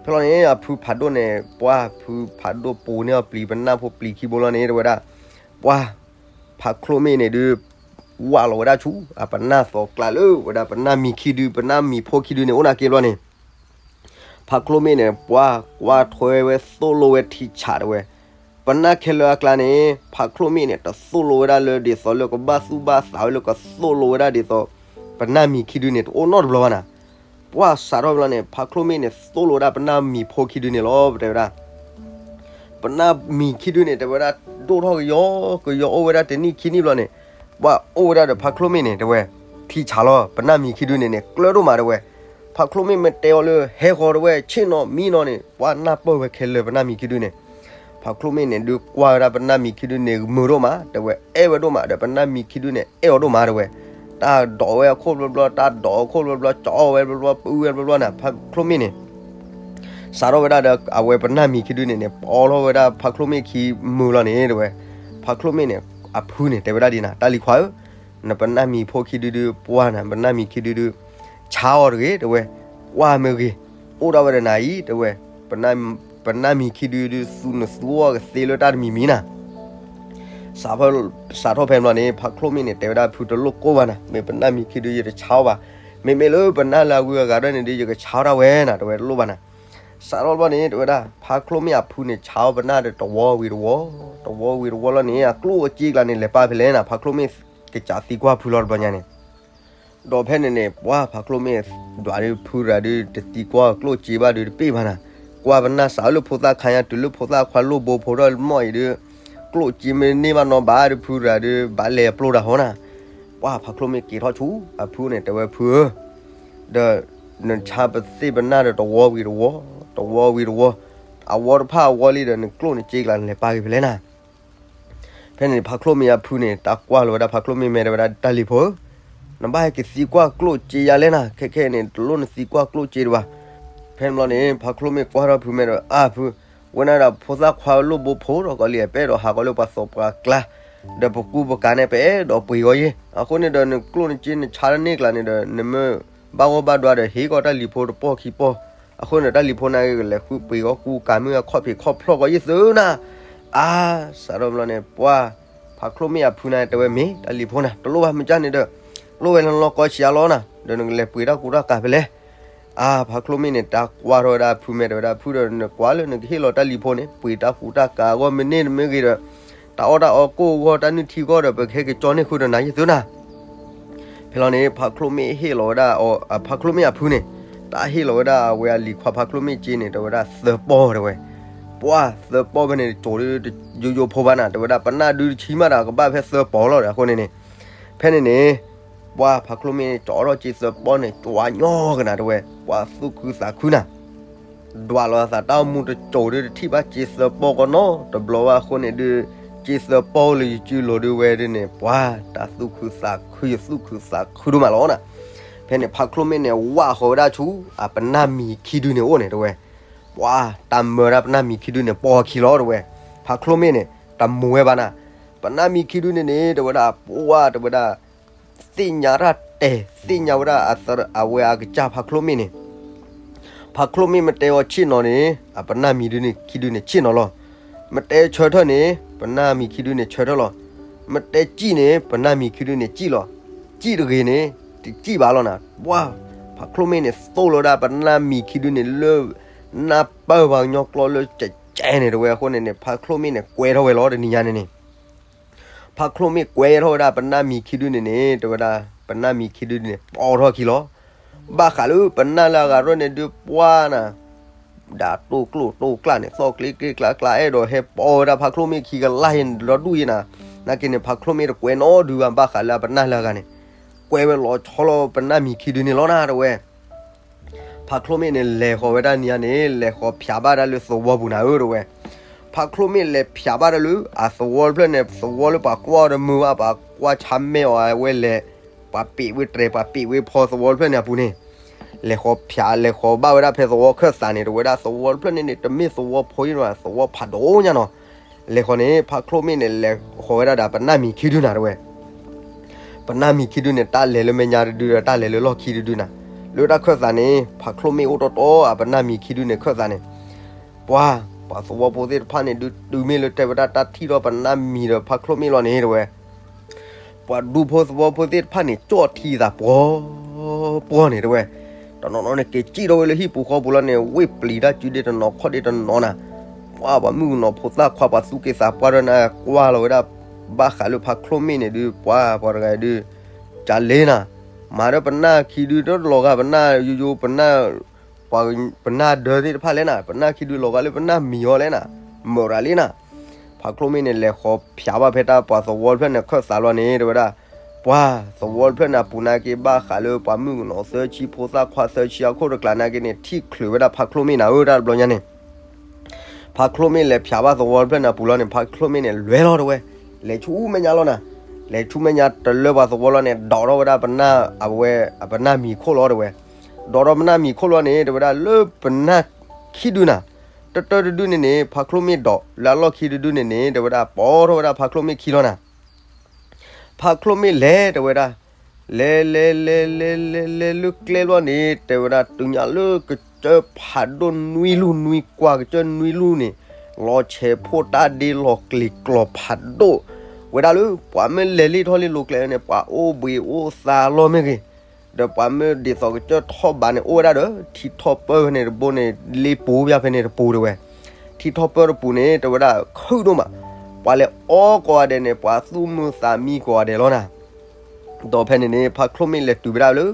ဖဲလီၤန့ၣ် အဖုဖးဒိၣ်န့ၣ် ပှၢ် ဖုဖးဒိၣ်ပိာ်န့ၢ်အီၤပျံၤ ပနၢ်ဖိပျံၤခံဘိလီၤန့ၣ် တဲဝဲဒၣ် ပှၢ် ဖးချိၣ်မ့ၣ်န့ၣ်ဒုး ဝၢ်လီၤဝဲဒၣ်ဆူ အပနၢ်သီကျါလၢ ဝဲဒၣ်ပနၢ်မံၤခံဒု ပနၢ်မံၤဖိခံဒုန့ၣ် အိၣ်နာ်က့ဘျီန့ၣ် ဖးချိၣ်မ့ၣ်န့ၣ် ပှၢ်ကွၢ်ထွဲဝဲသိၣ်လိဝဲထံဆး တဲဝဲ, ပနၢ်ခဲလၢာ်အကျါန့ၣ် ဖးချိၣ်မ့ၣ်န့ၣ် တသိၣ်လိဝဲဒၣ်လၢဒ်သိးလၢကဘၣ်သူၣ်ဘၣ်သးဝဲလၢကသိၣ်လိဝဲဒၣ်ဒ်သိး ပနၢ်မံၤခံဒုန့ၣ် တအိၣ်နီတဘျီဘၣ်နၤ. ပှၢ်စးထီၣ်ဘျီန့ၣ် ဖးချိၣ်မ့ၣ်န့ၣ် သိၣ်လိဝဲဒၣ်ပနၢ်မံၤဖိခံဒုန့ၣ်လီၤ ပတဲဝဲဒၣ် ပနၢ်မံၤခံဒုန့ၣ် တဲဝဲဒၣ် ဒိၣ်ထီၣ်ကယီကယီအိၣ်ဝဲဒၣ်တနံၣ်ခံနံၣ်ဘျီန့ၣ် ပှၢ်အိၣ်ဝဲဒၣ်ဒီးဖးချိၣ်မ့ၣ်န့ၣ် တဲဝဲ ထံဆးလီၤ ပနၢ်မံၤခံဒုန့ၣ်န့ၣ် ကျၢၤဒိၣ်မးတဲဝဲ. ဖးချိၣ်မ့ၣ်မ့ၢ်တဲအီၤလၢဟဲဃီၤတဲဝဲ ဆ့ၣ်နီၤမံနီၤန့ၣ် ပှၢ်နၢ်ပၢၢ်ဝဲခဲလၢာ်ပနၢ်မံၤခံဒုန့ၣ် ဖးချိၣ်မ့ၣ်န့ၣ် ဒုးကွၢ်ဝဲဒၣ်ပနၢ်မံၤခံဒုန့ၣ် မုာ်ဒိၣ်မး တဲဝဲ အဲၣ်ဝဲဒိၣ်မး ဒီးပနၢ်မံၤခံဒုန့ၣ် အဲၣ်အီၤဒိၣ်မးတဲဝဲ. တၢ်ဒိးဝဲအခိၣ်ဘျီဘျီ တၢ်ဒိးအခိၣ်ဘျီဘျီ ကၠီအီၣ်ဝဲဘျီဘျီ ပုၢ်ဝဲဘျီဘျီနၤ ဖးချိၣ်မ့ၣ်န့ၣ် စးထီၣ်ဝဲဒၣ်ဒီး အဝဲပနၢ်မံၤခံဒုန့ၣ်န့ၣ် ပီထီၣ်ဝဲဒၣ်ဖးချိၣ်မ့ၣ်ခံမုာ်လီၤန့ၣ်တဲဝဲ. ဖးချိၣ်မ့ၣ်န့ၣ် အဖုန့ၣ် တဲဝဲဒၣ်ဒ်နၤ တၢ်လံၤခွါဧၢ, နပနၢ်မံၤဖိခံဒုဒု ပှၢ်နၤ ပနၢ်မံၤခံဒုဒု ဆါအီၤတဂ့ၤ တဲဝဲ, ကွၢ်မ့ၢ်ဂ့ၤ, အိၣ်ဒၣ်ဝဲဒီးနၤအံၤ တဲဝဲ, ပနၢ်မံၤခံဒုဒု သူနသူအီၤကသ့လၢတၢ်တမံၤမံၤနၤ စးထီၣ်ဖဲန့ၣ်ဘျီန့ၣ် ဖးချိၣ်မ့ၣ်န့ၣ် တဲဝဲဒၣ်ဖုတလိၣ်ကိၢ်ဘၣ်နၤ, မ့ၢ်ပနၢ်မံၤခံဒုယတဆါအီၤဘၣ်, မ့မ့ၢ်လၢပနၢ်လၢအဂုၤအဂၤဒၣ်န့ၣ်ဒု ယကဆါအီၤဒၣ်ဝဲနၤ တဲဝဲတလိၣ်ဘၣ်နၤ. စးထီၣ်ဘျီန့ၣ် တဲဝဲဒၣ် ဖးချိၣ်မ့ၣ်အဖုန့ၣ် ဆါအီၤပနၢ်ဒီးတဝီဝံၤတဝီ, တဝီဝံၤတဝီလီၤန့ၣ် အကျိၣ်အစ့ကျါန့ၣ် လဲၤပာ်ဖဲလဲၣ်နၤ, ဖးချိၣ်မ့ၣ် ကစးသံကွၢ်ဖုလီၤတဘျီညါန့ၣ် ဒီးဖဲန့ၣ်န့ၣ် ပှၢ်ဖးချိၣ်မ့ၣ် ဒွးဒုဖုရၤဒု တသံကွၢ်ကျိၣ်စ့ဘၣ်ဒုတပ့ၢ်ဘၣ်နၤ, ကွၢ်ပနၢ်စးလၢဖိသၣ်ခါညါ တုၤလၢဖိသၣ်ခွါလိၣ်ဘိဖိထီၣ်မီၢ်အံၤဒု ကျိၣ်စ့မ့ၢ်န့ၢ်ဘၣ်နီၤဘၣ်ဒု ဖုရၤဒု ဘၣ်လဲၤပျိတၢ်ဟီနၤ. ပှၢ်ဖးချိၣ်မ့ၣ်က့ၤထီၣ်ဆူ အဖုန့ၣ် တဲဝဲဖုဧၢ, ဒီး နဆါပသ့ၣ်ပနၢ်ဒီးတဝီဝံၤတဝီ, တဝီဝံၤတဝီ, အဝီတဖၣ်အဝီလံဒီး နကျိၣ်နစ့ကျါနလဲၤပာ်က့ၤဖဲလဲၣ်နၤ ဖဲန့ၣ် ဖးချိၣ်မ့ၣ်အဖုန့ၣ် တၢ်ကွၢ်လီၤဝဲဒၣ်ဖးချိၣ်မ့ၣ်မဲာ်တဲဝဲဒၣ် တၢ်လံၤဖိဧၢ, နဘၣ်ဟဲက့ၤသံကွၢ်ကျိၣ်စ့ယၤလဲၣ်နၤ, ခဲခဲအံၤန့ၣ် တလိၣ်နသံကွၢ်ကျိၣ်စ့ဒံးဘၣ်. ဖဲန့ၣ်ဘျီန့ၣ် ဖးချိၣ်မ့ၣ်ကွၢ်ထီၣ်ဖုမဲာ်ဒီး အါဖု, ဝဲန့ၣ်ဒီးဖိသၣ်ခွါလိၣ်ဘိဖိဒီး ကီလံအပဲၣ်ဒီးဟးကီလၢပှၤသိးပှၤကျါ, ဒီးပကူပကၤန့ၣ် ပအဲၣ်ဒိးပှ့ၤဂီၤယဲ, အဃိန့ၣ်ဒီး နကျိၣ်နစ့နဆါတန့ၢ်ကျါန့ၣ်ဒီး နမ့ၢ်ဘၣ်ဂီၢ်ဘၣ်ဒွါဒီး ဟ့ၣ်ကီးတၢ်လံၤဖိတပီၢ်ခံပီၢ်, အဃိန့ၣ် တၢ်လံၤဖိန့ၣ်ကလဲၤဃုပှ့ၤဂီၤကူကၤမ့ၢ်အခီၣ်ဖံးခီၣ်ဖျီၣ်ကီးယဲၢ်သုနၤ. အါ, စးထီၣ်ဘျီန့ၣ် ပှၢ်ဖးချိၣ်မ့ၣ်အဖုန့ၣ် တဲဝဲမ့ၢ်တၢ်လံၤဖိနၤ တလိၣ်ဘၣ်မ့ၢ်ကၢ်န့ၣ်ဒီး လိၣ်ဝဲလၢလီၢ်ကီၢ်ဆံးအါလီၤနၤ, ဒီးနကလဲၤပှ့ၤတၢ်ကူတၢ်ကၤဖဲလဲၣ်. အါ, ဖးချိၣ်မ့ၣ်န့ၣ် တၢ်ကွၢ်ထီၣ်ဝဲဒၣ်ဖုမဲာ်တဲဝဲဒၣ် ဖုဒီးနကွၢ်လၢနကဟ့ၣ်လီၤတၢ်လံၤဖိန့ၣ် ပှ့ၤတၢ်ကူတၢ်ကၤအဂီၢ်မ့ၢ်န့ၢ်တမ့ၢ်ဂ့ၤဒီး တၢ်အီၣ်တၢ်အီကိၢ်အဂီၢ်တၢ်နုၢ်ထံဂီၢ်ဒီး ပကဟဲက့ၤကၠီန့ၢ်ဃုာ်ဒီးနၤယဲၢ်သုနၤ. ဖဲလီၤန့ၣ် ဖးချိၣ်မ့ၣ်ဟ့ၣ်လီၤဝဲဒၣ်အီၤ, ဖးချိၣ်မ့ၣ်အဖုန့ၣ် တၢ်ဟ့ၣ်လီၤဝဲဒၣ်အဝဲအလံၤခွါဖးချိၣ်မ့ၣ်စ့န့ၣ် တဲဝဲဒၣ်သၢပီၢ်တဲဝဲ, ပှၢ်သၢပီၢ်ဖဲန့ၣ် တကိၤဒုတယိယိဖိဘၣ်နၤ တဲဝဲဒၣ် ပနၢ်ဒုတဆံမးဒီး ကဘၣ်ဖဲသၢပီၢ်လီၤဒီး အဃိန့ၣ်န့ၣ်, ဖဲန့ၣ်န့ၣ် ပှၢ်ဖးချိၣ်မ့ၣ်န့ၣ် ကၠီထီၣ်စ့သၢပီၢ်န့ၣ် ကၠီညီကနၤတဲဝဲ ပှၢ်သူၣ်ခုသးခုနၤ ဒွးလီၤအသးတၢ်အိၣ်မူတကိၤဒု တထံၣ်ဘၣ်စ့သၢပီၢ်ကီးနီတဘျီဘၣ်အဃိန့ၣ်ဒု စ့သၢပီၢ်လၢယစုလိၤဒုဝဲဒုန့ၣ် ပှၢ်တၢ်သူၣ်ခုသးခု ယသူၣ်ခုသးခုဒိၣ်မးလီၤနၤ. ဖဲန့ၣ် ဖးချိၣ်မ့ၣ်န့ၣ် ဝၣ်ဃီၤဝဲဒၣ်ဆူ အပနၢ်မံၤခံဒုန့ၣ်အိၣ်န့ၣ်တဲဝဲ, ပှၢ်တၢ်မၢဒၣ်ပနၢ်မံၤခံဒုန့ၣ် ပိာ်အခံလီၤတဲဝဲ, ဖးချိၣ်မ့ၣ်န့ၣ် တမူဝဲဘၣ်နၤ, ပနၢ်မံၤခံဒုန့ၣ်န့ၣ် တဲဝဲဒၣ် ပှၢ်တဲဝဲဒၣ် သ့ၣ်ညါတၢ်တဲာ် သ့ၣ်ညါဝဲဒၣ်အဝဲအကစၢ်ဖးချိၣ်မ့ၣ်န့ၣ်, ဖးချိၣ်မ့ၣ်မ့ၢ်တဲအီၤဆ့ၣ်နီၤန့ၣ် အပနၢ်မံၤဒုန့ၣ် ခံဒုန့ၣ်ဆ့ၣ်နီၤလီၤ. မ့ၢ်တဲဆၢထၢၣ်န့ၣ် ပနၢ်မံၤခံဒုန့ၣ်ဆၢထၢၣ်လီၤ. မ့ၢ်တဲစံၣ်န့ၣ် ပနၢ်မံၤခံဒုန့ၣ်စံၣ်လီၤ. စံၣ်တဂ့ၤန့ၣ် တစံၣ်ဘၣ်လီၤနၤ. ပှၢ်ဖးချိၣ်မ့ၣ်န့ၣ် သိၣ်လီၤဝဲဒၣ်ပနၢ်မံၤခံဒုန့ၣ်လၢ နၢ်ပၢၢ်ပှၤကညီကျိာ်လၢကဲကဲန့ၣ်တဲဝဲအဃိန့ၣ်န့ၣ် ဖးချိၣ်မ့ၣ်န့ၣ် ကွဲထီၣ်ဝဲလီၤတနံၤညါန့ၣ်န့ၣ် ဖးချိၣ်မ့ၣ်ကွဲထီၣ်ဝဲဒၣ်ပနၢ်မံၤခံဒုန့ၣ်န့ၣ် တဲဝဲဒၣ် ပနၢ်မံၤခံဒုန့ၣ် ပိာ်ထီၣ်ခံလီၤ. ဘၣ်ဃးလၢပနၢ်လၢအဂၤထီၣ်န့ၣ်ဒုးပှၢ်နၤ ဒၣ်တိၢ်ကျိၣ်တိၢ်ကျၣ်န့ၣ် သီၣ်ကျ့ကျ့ကျါကျါ အဲၣ်ဒိးဟဲပိာ်ဝဲဒၣ်ဖးချိၣ်မ့ၣ်ခံကလါဟ့ဒီဒူၣ်ယဲနၤ. နာ်က့န့ၣ် ဖးချိၣ်မ့ၣ်တကွဲးနီတဒုဘၣ် ဘၣ်ဃးလၢအပနၢ်လၢအဂၤန့ၣ် ကွဲးဝဲလီၤဆီလီၤပနၢ်မံၤခံဒုန့ၣ်လီၤနၤ တဲဝဲ ဖးချိၣ်မ့ၣ်န့ၣ် လဲၤဃီၤဝဲဒၣ်နံၤညါန့ၣ် လဲၤဃီၤဖၠးဘၣ်ဒၣ်လၢသဝီပူၤနၤဧၢ တဲဝဲ. ဖးချိၣ်မ့ၣ်လဲၤဖၠးဘၣ်ဒၣ်လၢအသဝီတဖျၢၣ်န့ၣ် သဝီလၢပှၤကွၢ်ဒီးမုာ်ဘၣ် ပှၤကွၢ်ဆါမဲာ်အီၤဝဲလဲၤ ပှၤပ့းဝဲတြဲၤ ပှၤပ့းဝဲဖီသဝီတဖျၢၣ်န့ၣ်အပူၤန့ၣ် လဲၤဃီၤဖၠး လဲၤဃီၤဘၣ်ဝဲဒၣ်ဖဲသဝီခၢၣ်သးန့ၣ် တဲဝဲဒၣ်သဝီတဖျၢၣ်န့ၣ်န့ၣ် တမ့ၢ်သဝီဖိယဲနီၤ သဝီဖးဒိၣ်ညါနီၤ. လဲၤဃီၤန့ၣ် ဖးချိၣ်မ့ၣ်န့ၣ် လဲၤဃီၤဝဲဒၣ်ဒီးပနၢ်မံၤခံဒုနၤ တဲဝဲ ပနၢ်မံၤခံဒုန့ၣ် တၢ်လဲၤလၢမဲာ်ညါတဒုဒီး တၢ်လဲၤလၢလီၢ်ခံတဒုနၤ. လၢတၢ်ခၢၣ်သးန့ၣ် ဖးချိၣ်မ့ၣ်အိၣ်တီတီ အပနၢ်မံၤခံဒုန့ၣ်ခၢၣ်သးန့ၣ် ပှၤ ပှၤသဝီဖိသ့ၣ်တဖၣ်န့ၣ် ဒုးတုၤမ့ၢ်လၢတဲဝဲဒၣ်တၢ်ထံၣ်ထီၣ်ပနၢ်မံၤဒီးဖးချိၣ်မ့ၣ်လီၤန့ၣ် တဲဝဲ ပှၤဒူဖိသဝီဖိသ့ၣ်တဖၣ်န့ၣ် ကၠီၣ်ထံသးပှီၤပှီၤန့ၣ် တဲဝဲ တနီၤနီၤန့ၣ် က့ၤစံၣ်ထီၣ်ဝဲလၢဟံၣ်ပူၤဃီပူၤလီၤန့ၣ် ဝ့ၢ်ပျံၤတၢ်စုဒ့တနီၤခီၣ်ဒ့တနီၤနၤ. ပှၤ ပှၤမုၣ်ကနီၤဖိသၣ်ခွါ ပှၤသူၣ်က့သးပှၢ်ဒီးနၤ ကွၢ်လီၤဝဲဒၣ် ဘၣ်ဃးလၢဖါချိၣ်မ့ၣ်န့ၣ်ဒုး ပှၤ ပှၤတဂၤဒုး ကလဲၤနၤ, မၤဒီးပနၢ်ခံဒုတလီၤဂာ် ပနၢ်ယိယိ ပနၢ် ပှၤ ပနၢ်ဒၢသ့ၣ်တဖၣ်လဲၣ်နၤ, ပနၢ်ခံဒုလီၤဂာ်လၢပနၢ်မံၤအီၤလဲၣ်နၤ, မုၢ်ရၤလံနၤ. ဖါချိၣ်မ့ၣ်န့ၣ် လဲၤဃီၤဖၠးဘၣ်ဖဲတၢ်ပှၤသဝီတဖျၢၣ်န့ၣ် အခၢၣ်သးလီၤန့ၣ် တဲဝဲဒၣ် ပှၤသဝီတဖျၢၣ်န့ၣ် အပူၤနာ်က့ ဘၣ်ဃးလၢပှၤမုၣ်ကနီၤသၢဆံ ဖိသၣ်ခွါသၢဆံ အခိၣ်တကျးနာ်က့န့ၣ် ထံၣ်ချုးဝဲဒၣ်ဖါချိၣ်မ့ၣ်နၤဧၢ တၢ်တဘျီညါန့ၣ် ဖါချိၣ်မ့ၣ်လဲၤဖၠးဘၣ်သဝီတဖျၢၣ်န့ၣ်အပူၤလီၤန့ၣ် ဖါချိၣ်မ့ၣ်န့ၣ် လဲၤလီၤတဲဝဲ, လဲၤဆူမဲာ်ညါလီၤနၤ, လဲၤဆူမဲာ်ညါတလၢပှၤသဝီလီၤန့ၣ် ဒိးထီၣ်ဝဲဒၣ်ပနၢ် အဝဲ အပနၢ်မံၤခိၣ်လီၤတဲဝဲ, ဒိးထီၣ်ပနၢ်မံၤခိၣ်လီၤန့ၣ် တဲဝဲဒၣ်လၢပနၢ်ခံဒုနၤ, တတၢတဒုန့ၣ်န့ၣ် ဖါချိၣ်မ့ၣ်ဒိး လၢအလီၢ်ခံတဒုန့ၣ်န့ၣ် တဲဝဲဒၣ် ပိာ်ထီၣ်ဝဲဒၣ်ဖါချိၣ်မ့ၣ်ခံလီၤနၤ. ဖါချိၣ်မ့ၣ်လဲၤတဲဝဲဒၣ်, လဲၤလဲၤလဲၤလဲၤလဲၤလဲၤလၢကျဲလီၤန့ၣ် တဲဝဲဒၣ် တုၤညါလၢကစၢၢ်ဖးဒိၣ်နွံလူၢ်နွံကွၢ်ကစၢၢ်နွံလူၢ်န့ၣ် လီၤဆဲးဖှိၣ်တၢ်ဒ့လီၤကျ့ၤကျီၤဖးဒိၣ်, ဝဲဒၣ်လၢပှၤမ့ၢ်လဲၤလ့ၣ်ထီၣ်လ့ၣ်လီၤကျဲန့ၣ် ပှၤအိၣ်ဘှံးအိၣ်သါလီၤမ့ၢ်ဂ့ၤ, ဒီးပှၤမ့ၢ်ဒ်သိးကစၢၢ်ထီၣ်ဘးန့ၣ် အိၣ်ဝဲဒၣ်ဒီး ထံထီၣ်ပၢၢ်ဖဲန့ၣ်တဘိန့ၣ် လ့ပူၤဖဲန့ၣ်တပူၤတဲဝဲ, ထံထီၣ်ပၢၢ်တပူၤန့ၣ် တဲဝဲဒၣ်ခုၣ်ဒိၣ်မး, ပှၤလဲၤအီၣ်ကိးဂၤဒဲးန့ၣ် ပှၤသူၣ်မုာ်သးမံကိးဂၤဒဲးလီၤနၤ. ဒီးဖဲန့ၣ်န့ၣ် ဖါချိၣ်မ့ၣ်လဲၤတုၤဝဲဒၣ်လၢ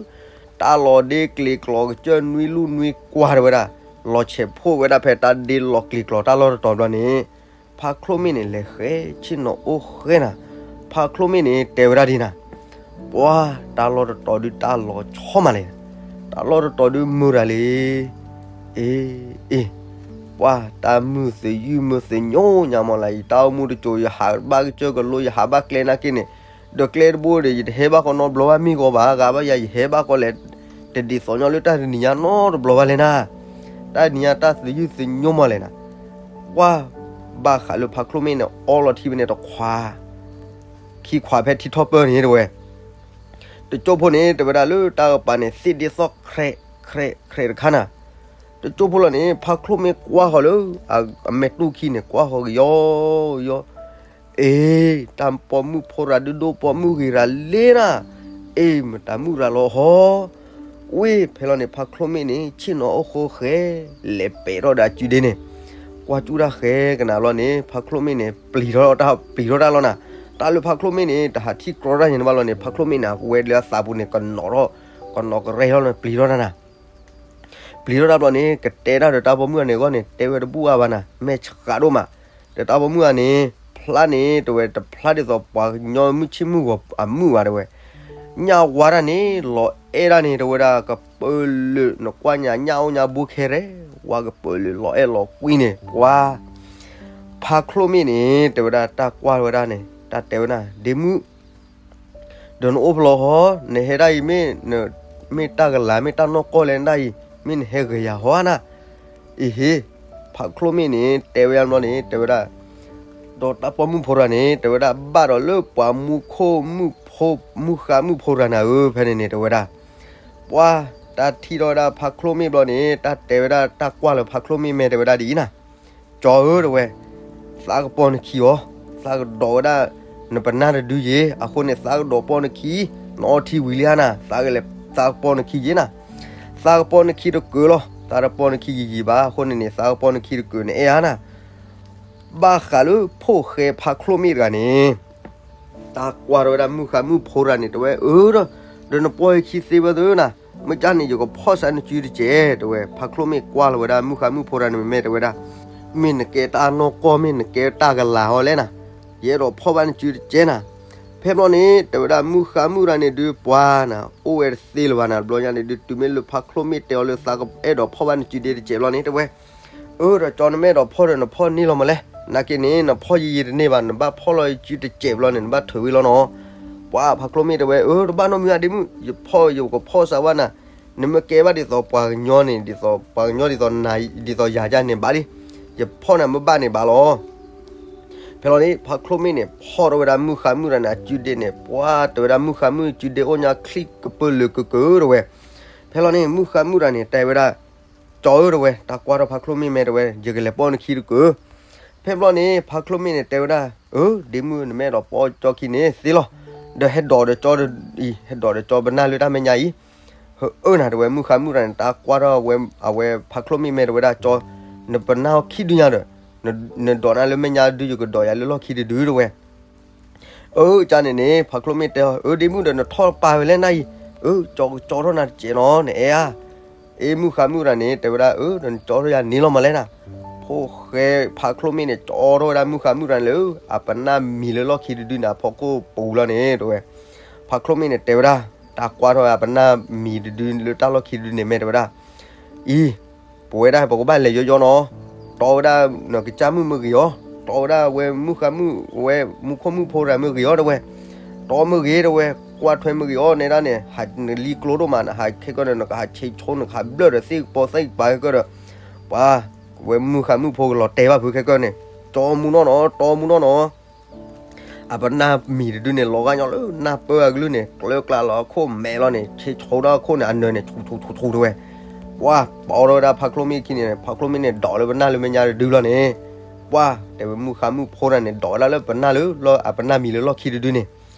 တၢ်လီၤဒ့ကျ့ၤကျီၤကစၢၢ်နွံလူၢ်နွံကွၢ်တဲဝဲဒၣ်, လီၤဆဲးဖှိၣ်ဝဲဒၣ်ဖဲတၢ်ဒ့လီၤကျ့ၤကျီၤတၢ်လီၢ်တတီၤဘျီန့ၣ်, ဖါချိၣ်မ့ၣ်န့ၣ် လဲၤဃဲဆ့ၣ်နီၤအိၣ်ဃဲနၤ, ဖါချိၣ်မ့ၣ်န့ၣ် တဲဝဲဒၣ်ဒ်နၤ, ပှၤတၢ်လီၢ်တတီၤဒုးတၢ်လီၤဆီမးလဲၣ်, တၢ်လီၢ်တတီၤဒုးမုၢ်ရၤလံ အ့ အ့ ပှၤတၢ်မုၢ်သယုၢ်မုၢ်သညိညါမးလၢအံၤ တၢ်အိၣ်မူတစိၤ ယဟးဘၣ်ကစၢၢ်ကလိ ယဟးဘၣ်ကျဲနာ်က့န့ၣ်, ဒီးကျဲတဘိဒီး ယတဟဲဘၣ်ဃီနီတဘျီဘၣ် မ့ၢ်ဂီၤဘၣ် ဂၤဘၣ်ယၤ ယဟဲဘၣ်ဃီလဲၣ်, တဒ်သိးညီလၢတၢ်တနံၤညါနီတဘျီဘၣ်လဲၣ်နၤ, တၢ်နံၤညါတၢ်သယုၢ်သညိမးလဲၣ်နၤ, ပှၤဘၣ်ဃးလၢဖါချိၣ်မ့ၣ်န့ၣ် အီလီၤထံဖဲန့ၣ်တခွး ခံခွးဖဲထံထီၣ်ပၢၢ်န့ၣ်တဲဝဲ တကၠိၢ်ဖိန့ၣ် တဲဝဲဒၣ်လၢတၢ်ကပၤန့ၣ် သ့ၣ်ဒ့သီၣ် ခြဲး ခြဲး ခြဲးတခါနၤ, တကၠိၢ်ဖိလီၤန့ၣ် ဖါချိၣ်မ့ၣ်ကွၢ်ဃီၤလၢ အမဲာ်တူၢ်ခံန့ၣ် ကွၢ်ဃီၤကယီကယီ, အ့ တၢ်ပိာ်မုၣ်ဖိရၤဒုဒိၣ်ပိာ်မုၣ်ဂ့ၤရၤလံနၤ, အ့ မတၤမုၣ်ရၤလီၤဟီ, ဝ့ၢ်ဖဲလီၤန့ၣ် ဖါချိၣ်မ့ၣ်န့ၣ် ဆ့ၣ်နီၤအိၣ်ဃိဃဲ လဲၤပဲာ်ထီၣ်ဒီးအစုဒ့န့ၣ်, ကွၢ်ကၠူၣ်တၢ်ဃဲကနၤလီၤန့ၣ် ဖါချိၣ်မ့ၣ်န့ၣ် ပျံၤထီၣ်တၢ် ပျံၤထီၣ်တၢ်လီၤနၤ, တၢ်လၢဖါချိၣ်မ့ၣ်န့ၣ် တဟးထံၣ်ကြီတၢ်ညါန့ၣ်ဘၣ်လီၤန့ၣ် ဖါချိၣ်မ့ၣ်န့ၣ် အဝဲလၢအသးပူၤန့ၣ် ကနီၤထီၣ် ကနီၤကရဲထီၣ်န့ၣ် ပျံၤထီၣ်တၢ်နၤ ပျံၤထီၣ်တၢ်ဘျီန့ၣ် ကတဲတၢ်ဒီးတၢ်ပိာ်မုၣ်ဂၤန့ၣ်အဂီၢ်န့ၣ် တဲဝဲတဘူၣ်အါဘၣ်နၤ မဲာ်ဆှးဒိၣ်မး, ဒီးတၢ်ပိာ်မုၣ်ဂၤန့ၣ် ဖျါန့ၣ် တဝဲတဖျါဒ်သိးပှၤကညီမုၢ်ဆ့ၣ်မုၢ်ဂီၤအမုၣ်ဘၣ်တဝဲ, ညၣ်ဝါတၢ်န့ၣ် လီၤအဲၣ်ဒၣ်န့ၣ် တဝဲဒၣ်ကပၢၤလုာ် နကွၢ်ညါညၣ်အိၣ်ညါဘိခဲရဲ ဝါကပၢၤလုာ်လီၤအဲၣ်လီၤကွံန့ၣ် ပှၤ ဖါချိၣ်မ့ၣ်န့ၣ် တဲဝဲဒၣ်တၢ်ကွၢ်ဝဲဒၣ်န့ၣ် တၢ်တဲဝဲဒၣ် ဒ့မုၣ် ဒီးနအိၣ်ဖဲလဲၣ်ဟီ, နဟဲဒၣ်အံၤမ့ၢ် မ့ၢ်တၢ်ကလၤ မ့ၢ်တၢ်နီၢ်ကီၢ်လဲၣ်နဒၣ်အံၤ, မ့ၢ်နဟဲဂဲၤယၤဟီဧါနၤ, အ့ဟ့, ဖါချိၣ်မ့ၣ်န့ၣ် တဲဝဲဒၣ်ဘျီန့ၣ် တဲဝဲဒၣ်, ဒီးတၢ်ပိာ်မုၣ်ဖိတဂၤန့ၣ် တဲဝဲဒၣ်ဘၣ်ဒီးလၢပှၤမူခိၣ်မုၣ်ဖိ မုၣ်ဃါမုၣ်ဖိတဂၤနၤဧၢ ဖဲန့ၣ်န့ၣ် တဲဝဲဒၣ်, ပှၤ တၢ်ထံၣ်ထီၣ်ဝဲဒၣ်ဖါချိၣ်မ့ၣ်ဘျီန့ၣ် တၢ်တဲဝဲဒၣ်တၢ်ကွၢ်လၢဖါချိၣ်မ့ၣ်မဲာ်တဲဝဲဒၣ်ဒ်အံၤနၤ, ကၠီဧၢ တဲဝဲ, သးကပီၤနခံအီၤ, သးကဒိးဝဲဒၣ် နပနၢ်တဒုယ့ၤ, အဃိန့ၣ် သးကဒိးပီၤနခံ, နအီထံဝံၤလံဧါနၤ, သးကလဲၤ သးကပီၤနခံယ့ၤနၤ, သးကပီၤနခံတကၢၤလီၤ, သးတပီၤနခံယံာ်ယံာ်ဘၣ်, အဃိန့ၣ်န့ၣ် သးကပီၤနခံတကၢၤ နအဲၣ်ဧါနၤ, ဘၣ်ဃးလၢဖိၣ်ဃဲဖါချိၣ်မ့ၣ်တဂၤန့ၣ် တၢ်ကွၢ်ထီၣ်ဝဲဒၣ်မုၣ်ဃါမုၣ်ဖိတဂၤန့ၣ် တဲဝဲ, အၢ ဒီး ဒီးနပီၤယခံသ့ဝဲသ့နၤ, မ့ၢ်ကၢ်န့ၣ် ယကဖီၣ်စးနစုတစဲး တဲဝဲ, ဖါချိၣ်မ့ၣ်ကွၢ်လီၤဝဲဒၣ်မုၣ်ဃါမုၣ်ဖိတဂၤန့ၣ် မ့မ့ၢ်တဲဝဲဒၣ်, မ့ၢ်နကဲတၢ်နီၢ်ကီၢ် မ့ၢ်နကဲတၢ်ကလၤဟီလဲၣ်နၤ, ယအဲၣ်ဒိးဖီၣ်ဘၣ်နစုတစဲးနၤ, ဖဲဘျီန့ၣ် တဲဝဲဒၣ်မုၣ်ဃါမုၣ်တဂၤန့ၣ်ဒုးပှၤနၤ အိၣ်ဝဲတသ့လၢၤဘၣ်နၤ တဘျီညါန့ၣ်ဒုး တုၤမ့ၢ်လၢဖါချိၣ်မ့ၣ်တဲအီၤလၢသးကအဲၣ်ဒိးဖီၣ်ဘၣ်နစုဒ့တစဲးဘျီန့ၣ် တဲဝဲ အၢ ဒီးကၠီနမ့ၢ်အဲၣ်ဒိးဖီၣ်ဒီးနဖီၣ်န့ၢ်လီၤမးလဲၣ်, နာ်က့န့ၣ် နဖီၣ်ယံာ်ယံာ်တန့ၢ်ဘၣ်, နဘၣ်ဖီၣ်လီၤယစုတစဲးဘျီန့ၣ် နဘၣ်ထုးဝံၤလီၤနီၤ, ပှၤဖါချိၣ်မ့ၣ်တဲဝဲ အၢ တဘၣ်နီတမံၤဧါဒ့မုၣ်, ယဖီၣ်ယကဖီၣ်စးဝဲနၤ, နမ့ၢ်ကဲဘၣ်ဒ်သိးပှၤကညီန့ၣ် ဒ်သိးပှၤကညီဒ်သိး ဒ်သိးယၤယၤန့ၣ်ဘၣ်လံ, ယဖီၣ်နၤမ့ၢ်ဘၣ်န့ၣ်ဘၣ်လီၤ ဖဲလီၤန့ၣ် ဖါချိၣ်မ့ၣ်န့ၣ် ဖီၣ်ထီၣ်ဝဲဒၣ်မုၣ်ဃါမုၣ်တဂၤန့ၣ် အစုဒ့န့ၣ် ပှၤတဲဝဲဒၣ်မုၣ်ဃါမုၣ်စုဒ့အိၣ်ညါချံကပၢၤလုာ်ကကၢၤတဲဝဲ, ဖဲလီၤန့ၣ် မုၣ်ဃါမုၣ်တဂၤန့ၣ် တဲဝဲဒၣ်, ကၠီဧၢ တဲဝဲ, တၢ်ကွၢ်ထီၣ်ဖါချိၣ်မ့ၣ်မဲာ်တဲဝဲ, ယကလဲၤပိာ်နခံတကၢၤ. ဖဲဘျီန့ၣ် ဖါချိၣ်မ့ၣ်န့ၣ် တဲဝဲဒၣ်, အၢ ဒ့မုၣ် နမ့ၢ်အဲၣ်ဒိးပိာ်ကၠီခံန့ၣ်သ့လီၤ. ဒီးဟဲဒိးဒီးကၠီအံၤ, ဟဲဒိးဒီးကၠီပနၢ်လၢတၢ်မဲာ်ညါအံၤ, ဟအၢနၤ တဲဝဲ, မုၣ်ဃါမုၣ်တဂၤန့ၣ် တၢ်ကွၢ်ထီၣ်ဝဲ အဝဲဖါချိၣ်မ့ၣ်မဲာ်တဲဝဲဒၣ်, ကၠီ နပနၢ်အီၤခံဒုညါဒီး နဒိးနၤလၢမဲာ်ညါတဒု ယကဒိးယၤလၢလီၢ်ခံတဒု တဲဝဲ. အၢ ကန့ၣ်န့ၣ် ဖါချိၣ်မ့ၣ်တဲအီၤ, အၢ ဒ့မုၣ်ဒီး နထီၣ်ပာ်ဝဲလဲၣ်နၤအံၤ, အၢ ကၠီကၠီထီၣ်နၤတစဲးနီၤ နအဲၣ်ဧါ. အ့ မုၣ်ဃါမုၣ်တဂၤန့ၣ် တဲဝဲဒၣ်, အၢ ဒီးနကၠီထီၣ်ယၤန့ၣ်လီၤမးလဲၣ်နၤ. ဖိၣ်ဃဲဖါချိၣ်မ့ၣ်န့ၣ် ကၠီထီၣ်ဝဲဒၣ်မုၣ်ဃါမုၣ်တဂၤန့ၣ်လၢ အပနၢ်မံၤလၢလီၢ်ခံတဒုန့ၣ် အဖီခိၣ်ပူၤလီၤန့ၣ် တဲဝဲ. ဖါချိၣ်မ့ၣ်န့ၣ် တဲဝဲဒၣ်, တၢ်ကွၢ်ထီၣ်ဝဲအပနၢ်မံၤတဒုလၢတၢ်လီၢ်ခံတဒုန့ၣ် မ့ၢ်တဲဝဲဒၣ်, အံၤ ပဝဲဒၣ်ပကဘၣ်လဲၤယီယီနီၤ, တီဝဲဒၣ်နကစၢ်မုၣ်မ့ၢ်ဂ့ၤအီၤ, တီဝဲဒၣ်ဝဲမုၣ်ဃါမုၣ် ဝဲမူခိၣ်မုၣ်ဖိတဂၤမ့ၢ်ဂ့ၤအီၤ တဲဝဲ. တီမ့ၢ်ဂ့ၤ တဲဝဲ, ကွၢ်ထွဲမ့ၢ်ဂ့ၤအီၤ နဲဒၣ်န့ၣ် ဟးနလံၤကျိဒိၣ်မး နဟးခဲကီၢ်န့ၣ် နကဟးဆဲးဆိ နကဟးဘျၢၣ်ဒီးသ့ၣ်ကပီၤသ့ၣ်ကပၤခဲကီၢ်ဒီး ပှၤ ဝဲမုၣ်ဃါမုၣ်ဖိကလီၤတဲာ်ဘၣ်ဖုခဲကီၢ်န့ၣ်, တီမူနီၢ်နီၤ တီမူနီၢ်နီၤ. အပနၢ်မံၤတဒုန့ၣ် လီၤဂာ်ညီလၢနၢ်ပၢၢ်အကလုၢ်န့ၣ် ကျၢကျါလီၤအခိၣ်မဲာ်လီၤန့ၣ် ဆဲးဆိဒီးအခိၣ်န့ၣ် အနၢၤန့ၣ် ဆူၣ်ဆူၣ်ဆူၣ်ဆူၣ် တဲဝဲ. ပှၤ ပအီထီၣ်ဝဲဒၣ်ဖါချိၣ်မ့ၣ်ခံန့ၣ် ဖါချိၣ်မ့ၣ်န့ၣ် ဒိးလၢပနၢ်လၢမဲာ်ညါတဒုလီၤန့ၣ်, ပှၤ တဲဝဲမုၣ်ဃါမုၣ်ဖိတဂၤန့ၣ် ဒိးဝဲဒၣ်လၢပနၢ်လၢ အပနၢ်မံၤလၢလီၢ်ခံတဒုန့ၣ်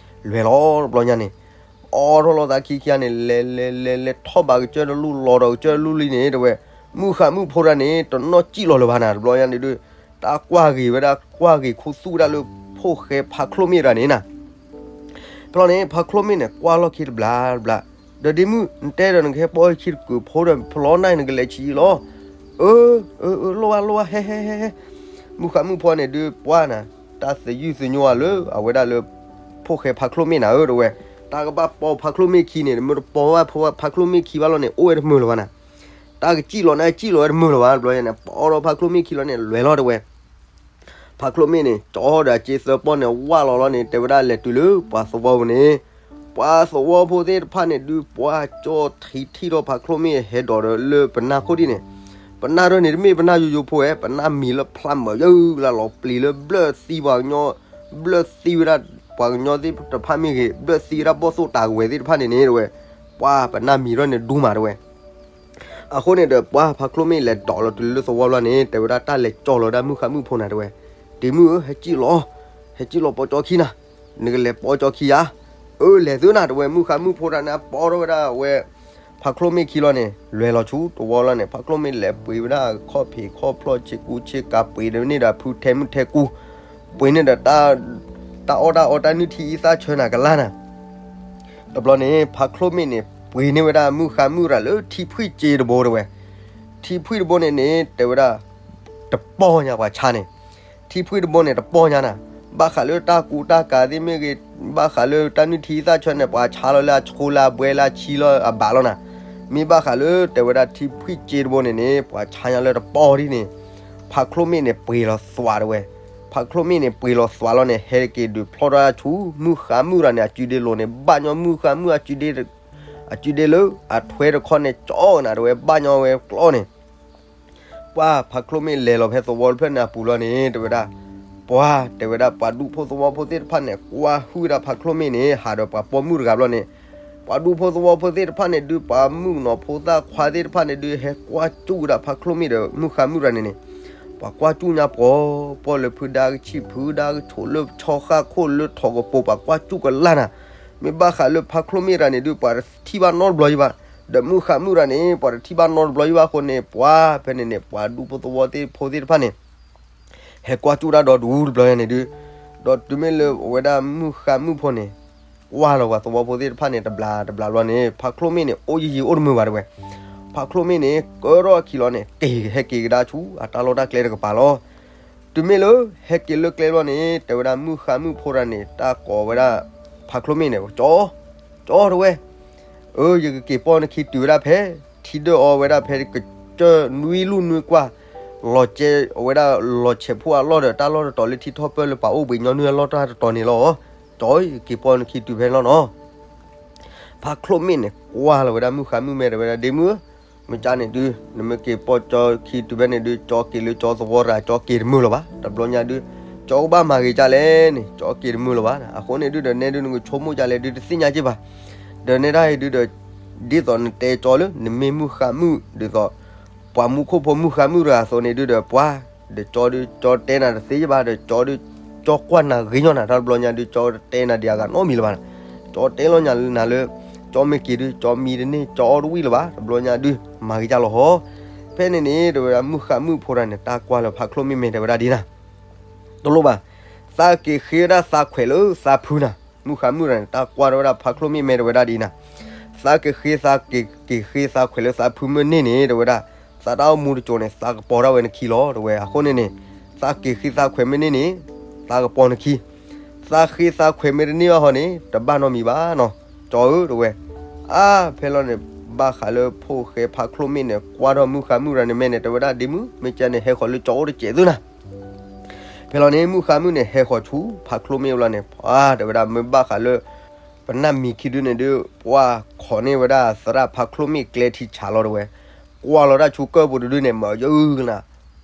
လဲၤလီၤတဘျီညါန့ၣ် အီထီၣ်လီၤသးခံခံဂၤန့ၣ် လဲၤလဲၤလဲၤလဲၤ ထီၣ်ဘးကစၢၢ်တလူၢ် လီၤဒီးကစၢၢ်တလူၢ်လံန့ၣ် တဲဝဲ, မုၣ်ဃါမုၣ်ဖိတဂၤန့ၣ် တနီၣ်စံၣ်လီၤလၢၤဘၣ်နၤ တဘျီညါန့ၣ်ဒုး တၢ်ကွၢ်ဂ့ၤဝဲဒၣ် ကွၢ်ဂ့ၤခူသူၣ်ဝဲဒၣ်လၢ ဖိၣ်ဃဲဖါချိၣ်မ့ၣ်တဂၤန့ၣ်နၤ. ဖဲလီၤန့ၣ် ဖါချိၣ်မ့ၣ်န့ၣ် ကွၢ်လီၢ်ခံတဘျီတဘျီ, ဒီးဒ့မုၣ် နတဲဒီးနကဟဲပိာ်ခံတကုာ်ဖိဒီး ဖျီနၤ နကလဲၤဆံးလီၤ. အၢ အၢ အၢ လိၣ်ဘၣ်လိၣ်ဘၣ် ဟဲ ဟဲ ဟဲ ဟဲ. မုၣ်ဃါမုၣ်ဖိန့ၣ်ဒုး ပှၤနၤ တၢ်သယုၢ်သညိအီၤလၢ အဝဲဒၣ်လၢ ဖိၣ်ဃဲဖါချိၣ်မ့ၣ်နၤဧၢ တဲဝဲ, တၢ်ကဘၣ်ပိာ်ဖါချိၣ်မ့ၣ်ခံန့ၣ် မ့ၢ်တပိာ်ဘၣ်ဖါချိၣ်မ့ၣ်ခံဘၣ်လီၤန့ၣ် အိၣ်ဝဲတမုာ်လၢၤဘၣ်နၤ. တၢ်ကစံၣ်လီၤန့ၣ် စံၣ်လီၤဝဲတမုာ်လၢၤဘၣ် တဘျီညါန့ၣ် ပိာ်ဒီးဖါချိၣ်မ့ၣ်ခံလီၤန့ၣ် လဲၤလီၤ တဲဝဲ. ဖါချိၣ်မ့ၣ်န့ၣ် ကၠီဒီးအစ့သၢပီၢ်န့ၣ် ဝၢ်လီၤလီၤန့ၣ် တဲဝဲဒၣ် လဲၤတုၤလၢပှၤသဝီပူၤန့ၣ်, ပှၤသဝီဖိသ့ၣ်တဖၣ်န့ၣ်ဒုး ပှၤကၠီထံထံၣ်ထီၣ်ဖါချိၣ်မ့ၣ်ဟဲဒိးဒီးလၢပနၢ်ခိၣ်ဒံးန့ၣ်, ပနၢ်တဂၤန့ၣ် တမ့ၢ်ပနၢ်ယိယိဖိဝဲ ပနၢ်မံၤလၢဖျါမၢၤယၢလၢလီၤပျံၤလၢဘျၢၣ်သံပှၤကညီ, ဘျၢၣ်သံဝဲဒၣ်ပှၤကညီသ့ၣ်တဖၣ်မ့ၢ်ဂ့ၤ, ဘျၢၣ်သံဝဲဒၣ်ဘီၣ်သိၣ်တၢ်ကဝဲၤသ့ၣ်တဖၣ်န့ၣ်န့ၣ် တဲဝဲ, ပှၤပနၢ်မံၤထီၣ်န့ၣ်ဒူမး တဲဝဲ. အဃိန့ၣ်ဒီး ပှၤဖါချိၣ်မ့ၣ်လဲၤဒိးလီၤတုၤလၢသဝီဘျီန့ၣ် တဲဝဲဒၣ် တၢ်လဲၤကၠီလီၤဝဲဒၣ်မုၣ်ဃါမုၣ်ဖိနၤ တဲဝဲ, ဒ့မုၣ်ဧၢ ဟဲစံၣ်လီၤ, ဟဲစံၣ်လီၤပိာ်ကၠီခံနၤ, နကလဲၤပိာ်ကၠီခံဧါ. အၢ လဲၤသုနၤ တဲဝဲ, မုၣ်ဃါမုၣ်ဖိတဂၤန့ၣ် ပိာ်ထီၣ်ဝဲဒၣ်ဝဲ ဖါချိၣ်မ့ၣ်ခံလီၤန့ၣ် လဲၤလီၤဆူသဝီလီၤန့ၣ် ဖါချိၣ်မ့ၣ်လဲၤပှ့ၤဝဲဒၣ်ခီၣ်ဖံးခီၣ်ဖျီၣ် ဆ့ကူဆ့ကၤ ပှ့ၤန့ၢ်ဒီးဖုထဲမုၣ်ထဲကူ, ပှ့ၤန့ၢ်ဒီး တၢ်အီၣ်တၢ်အီတၢ်နုၢ်ထံအံသၣ်ဆၢနၤကလါနၤ. တဘျီန့ၣ် ဖါချိၣ်မ့ၣ်န့ၣ် ပှ့ၤန့ၢ်ဝဲဒၣ်မုၣ်ဃါမုၣ်တဂၤလၢထံဖှံၣ်စ့တဘိ တဲဝဲ, ထံဖှံၣ်တဘိန့ၣ်န့ၣ် တဲဝဲဒၣ် တပီၢ်ညါပှၤဆါန့ၣ်, ထံဖှံၣ်တဘိန့ၣ် တပီၢ်ညါနၤ, ဘၣ်ဃးလၢတၢ်ကူတၢ်ကၤသ့ၣ်မ့ၢ်ဂ့ၤ, ဘၣ်ဃးလၢတၢ်နုၢ်ထံသၣ်ဆၢန့ၣ် ပှၤဆါလီၤလၢအဆိလၢအဘှဲလၢအဆံလီၤအဘးလီၤနၤ. မ့ၢ်ဘၣ်ဃးလၢတဲဝဲဒၣ်ထံဖှံၣ်စ့တဘိန့ၣ်န့ၣ် ပှၤဆါညါလၢတပီၢ်ဒ်န့ၣ်, ဖါချိၣ်မ့ၣ်န့ၣ် ပှ့ၤလီၤသွးတဲဝဲ. ဖါချိၣ်မ့ၣ်န့ၣ် ပှ့ၤလီၤသွးလီၤန့ၣ် ဟဲက့ၤဒုးဖျီၣ်ထီၣ်ဆူ မုၣ်ဃါမုၣ်တဂၤန့ၣ် အစုဒ့လိၤန့ၣ် ဘၣ်ညီမုၣ်ဃါမုၣ် အစုဒ့လၢအထွဲတခီန့ၣ် ကၠီနၤတဲဝဲ ဘၣ်ညီဝဲကျီန့ၣ် ပှၤဖါချိၣ်မ့ၣ်လဲၤလီၤဖဲသဝီတဖျၢၣ်န့ၣ်အပူၤလီၤန့ၣ် တဲဝဲဒၣ်, ပှၤတဲဝဲဒၣ် ပှၤဒူဖိသဝီဖိသ့ၣ်တဖၣ်န့ၣ် ကွၢ်ဟုၣ်ဝဲဒၣ်ဖါချိၣ်မ့ၣ်န့ၣ် ဟးဒီးပှၤပိာ်မုၣ်တဂၤဘျီန့ၣ်, ပှၤဒူဖိသဝီဖိသ့ၣ်တဖၣ်န့ၣ်ဒုး ပှၤမုၣ်ကနီၤဖိသၣ်ခွါသ့ၣ်တဖၣ်န့ၣ်ဒုး ဟဲကွၢ်ကၠူၣ်ဝဲဒၣ်ဖါချိၣ်မ့ၣ်ဒီးမုၣ်ဃါမုၣ်တဂၤန့ၣ်န့ၣ်, ပှၤကွၢ်ကၠူၣ်ညါပှီၤပှီၤလၢဖုဒါကဆံၣ် ဖုဒါကဆိး လၢဆီဃၣ်ခိၣ် လၢထိးကပိၤ ပှၤကွၢ်ကၠူၣ်ကလါနၤ. မ့ၢ်ဘၣ်ဃးလၢဖါချိၣ်မ့ၣ်တဂၤန့ၣ်ဒုး ပှၤတထံၣ်ဘၣ်နီတဘျီယံၤဘၣ်, ဒီးမုၣ်ဃါမုၣ်တဂၤန့ၣ် ပှၤတထံၣ်ဘၣ်နီတဘျီယံၤဘၣ်အဃိန့ၣ် ပှၤဖဲန့ၣ်န့ၣ် ပှၤဒူဖိသဝီဖိသ့ၣ်တဖၣ်န့ၣ် ဟဲကွၢ်ကၠူၣ်တၢ်ဒီဒူၣ်တဘျီညါန့ၣ်ဒုး, ဒီးတုၤမ့ၢ်လၢအဝဲဒၣ်မုၣ်ဃါမုၣ်ဖိန့ၣ် ကွၢ်လီၤပှၤသဝီဖိသ့ၣ်တဖၣ်န့ၣ် တဘျီတဘျီဘျီန့ၣ် ဖါချိၣ်မ့ၣ်န့ၣ် အိၣ်ယံာ်ယံာ်အိၣ်တမုာ်ဘၣ်တဲဝဲ. ဖါချိၣ်မ့ၣ်န့ၣ် ကၢထီၣ်အခံလီၤန့ၣ် က့ၤဟဲက့ၤကဒါဆူ အတၢ်လီၢ်တၢ်ကျဲတကပၤလီၤ. တုၤမ့ၢ်လၢ ဟဲက့ၤလၢကျဲဘျီန့ၣ် တဲဝဲဒၣ်မုၣ်ဃါမုၣ်ဖိတဂၤန့ၣ် တၢ်ကိးဝဲဒၣ် ဖါချိၣ်မ့ၣ်န့ၣ် ကၠီ, ကၠီတဲဝဲ, အၢ ယကက့ၤပိာ်နခံတုၤဝဲဒၣ်ဖဲ ထံဒၢၣ်အီဝဲဒၣ်ဖဲကစၢၢ်နွံလူၢ်နွံကွၢ်, လီၤကဲအဝဲဒၣ်လီၤဆဲးဖိအလီၢ်ဒီး တၢ်လီၢ်တတီၤလၢထံထီၣ်ပၢၢ်လၢပှၤအိၣ်ဘှံးညီနုၢ်အလီၢ်တၢ်တတီၤန့ၣ်လီၤ. ကၠီ ယက့ၤပိာ်နခံတုၤဖဲန့ၣ်လီၤနီၤ. ဖါချိၣ်မ့ၣ်န့ၣ် ကွၢ်လီၤဝဲဒၣ်မုၣ်ဃါမုၣ်မ့ၢ်တဲဝဲဒၣ် ဒ့မုၣ်ဧၢ, မ့ၢ်ကန့ၣ်ဒုး နမ့ၢ်က့ၤပိာ်ကၠီခံတုၤဖဲန့ၣ်ဒုး ကၠီက့ၤလၢကၠီသဝီတဂၤ ကၠီက့ၤတမုာ်လၢၤဘၣ်. တဘျီညါဒုး ကၠီကဘၣ်မၤဂ့ၤဒ်လဲၣ်န့ၣ် ကၠီက့ၤတမုာ်လၢၤဘၣ်. အဃိန့ၣ်ဒုးဒီးနဲဒုးနကဆိကမိၣ်ဒ်လဲၣ်ဒုးတသ့ၣ်ညါက့ၤဘၣ်. ဒီးနဲဒၣ်အံၤဒုးဒီး ဒ်သိးနတဲကၠီလၢ နမ့ၢ်မုၣ်ဃါမုၣ် ဒ်သိး ပှၤမူခိၣ်ဖိမုၣ်ဃါမုၣ်တဂၤအသိးန့ၣ်ဒုးဒီး ပှၤ ဒီးကၠီဒုး ကၠီတဲနၤတသ့ဘၣ်ဒီး ကၠီဒုး ကၠီကွၢ်နၤဂ့ၤညီနၤ တၢ်တဘျီညါဒုး ကၠီတတဲနၤဒံးအဂၤနီတမံၤလၢၤဘၣ်. ကၠီတဲလီၤညါနၤလၢ ကၠီမ့ၢ်က့ၤဒုး ကၠီမံတန့ၢ် ကၠီအီၣ်တဝံၣ်လၢၤဘၣ်. တဘျီညါဒုး မၤဂ့ၤကၠီလီၤဟီ. ဖဲန့ၣ်န့ၣ် တဲဝဲဒၣ်မုၣ်ဃါမုၣ်ဖိတဂၤန့ၣ် တၢ်ကွၢ်လၢဖါချိၣ်မ့ၣ်မဲာ်တဲဝဲဒၣ်ဒ်နၤ, တလိၣ်ဘၣ်, သးက့ၤဃ့ဝဲဒၣ်သးခွဲးလၢသးဖုနၤ. မုၣ်ဃါမုၣ်တဂၤန့ၣ် တၢ်ကွၢ်ထီၣ်ဝဲဒၣ်ဖါချိၣ်မ့ၣ်မဲာ်တဲဝဲဒၣ်ဒ်နၤ, သးက့ၤဃ့သးက့ၤ က့ၤဃ့သးခွဲးလၢသးဖုမ့ၢ်န့ၢ်န့ၣ် တဲဝဲဒၣ်, သးတၢ်အိၣ်မူတစိၤန့ၣ် သးကပီၤဒၣ်ဝဲနခံလီၤ တဲဝဲ. အဃိန့ၣ်န့ၣ် သးက့ၤဃ့သးခွဲးမ့ၢ်န့ၢ်န့ၣ် သးကပီၤနခံ, သးဃ့သးခွဲးမ့ၢ်တန့ၢ်ဘၣ်ဟီန့ၣ် တဘၣ်နီတမံၤဘၣ်နီၤ, ကၠီဧၢ တဲဝဲ. အါ ဖဲလီၤန့ၣ် ဘၣ်ဃးလၢဖိၣ်ဃဲဖါချိၣ်မ့ၣ်န့ၣ် ကွၢ်ထီၣ်မုၣ်ဃါမုၣ်တဂၤန့ၣ်မဲာ်န့ၣ် တဲဝဲဒၣ်ဒ်မုၣ် မ့ၢ်ကဲန့ၣ် ဟဲဃီၤလၢကၠီအိၣ်တစဲးသုနၤ. ဖဲလီၤန့ၣ် မုၣ်ဃါမုၣ်န့ၣ် ဟဲဃီၤဆူဖါချိၣ်မ့ၣ်အအိၣ်လီၤန့ၣ် ပှၤတဲဝဲဒၣ် မ့ၢ်ဘၣ်ဃးလၢ ပနၢ်မံၤခံဒုန့ၣ်ဒုး ပှၤခိးန့ၢ်ဝဲဒၣ်သရၣ်ဖါချိၣ်မ့ၣ်ကျဲထံဆးလီၤတဲဝဲ, ကွၢ်လီၤတၢ်ဆူကၢၢ်ပူၤတဒုန့ၣ် မၤယုၢ်ကနၤ,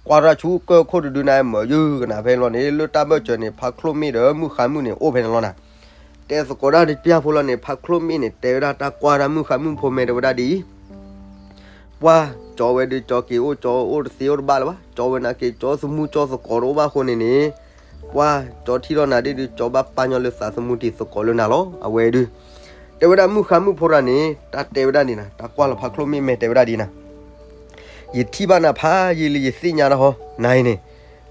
ကွၢ်တၢ်ဆူကၢၢ်ခိၣ်တဒုန့ၣ် မၤယုၢ်ကနၤ. ဖဲလီၤန့ၣ် လၢတၢ်ဘၢၣ်စၢၤန့ၣ် ဖါချိၣ်မ့ၣ်ဒီးမုၣ်ဃါမုၣ်န့ၣ် အိၣ်ဖဲန့ၣ်လီၤနၤ. တဲသကိးတၢ်တပျၢ်ဖိလီၤန့ၣ် ဖါချိၣ်မ့ၣ်န့ၣ် တဲဝဲဒၣ်တၢ်ကွၢ်တၢ်မုၣ်ဃါမုၣ်ဖိမဲာ်တဲဝဲဒၣ်ဒ်အံၤ ပှၤကၠီဝဲဒုး ကၠီက့ၤအိၣ် ကၠီအိၣ်တသ့အိၣ်တဘၣ်လၢၤဘၣ်, ကၠီဝဲနၤက့ၤ ကၠီသမူကၠီသကိးတအိၣ်ဘၣ်အဃိန့ၣ်န့ၣ်, ပှၤကၠီထံၣ်ထီၣ်နၤဒ်ဒုး ကၠီဘၣ်ပာ်ညီလၢသးသမူတံၤသကိးလၢနၤလီၤ. အဝဲဒုး တဲဝဲဒၣ်မုၣ်ဃါမုၣ်ဖိတဂၤန့ၣ် တၢ်တဲဝဲဒၣ်ဒ်နၤ, တၢ်ကွၢ်လီၤဖါချိၣ်မ့ၣ်မဲာ်တဲဝဲဒၣ်ဒ်နၤ ယထံၣ်ဘၣ်နၤဖးယံာ်လံ ယသ့ၣ်ညါနၤဟီ, နၤအံၤန့ၣ်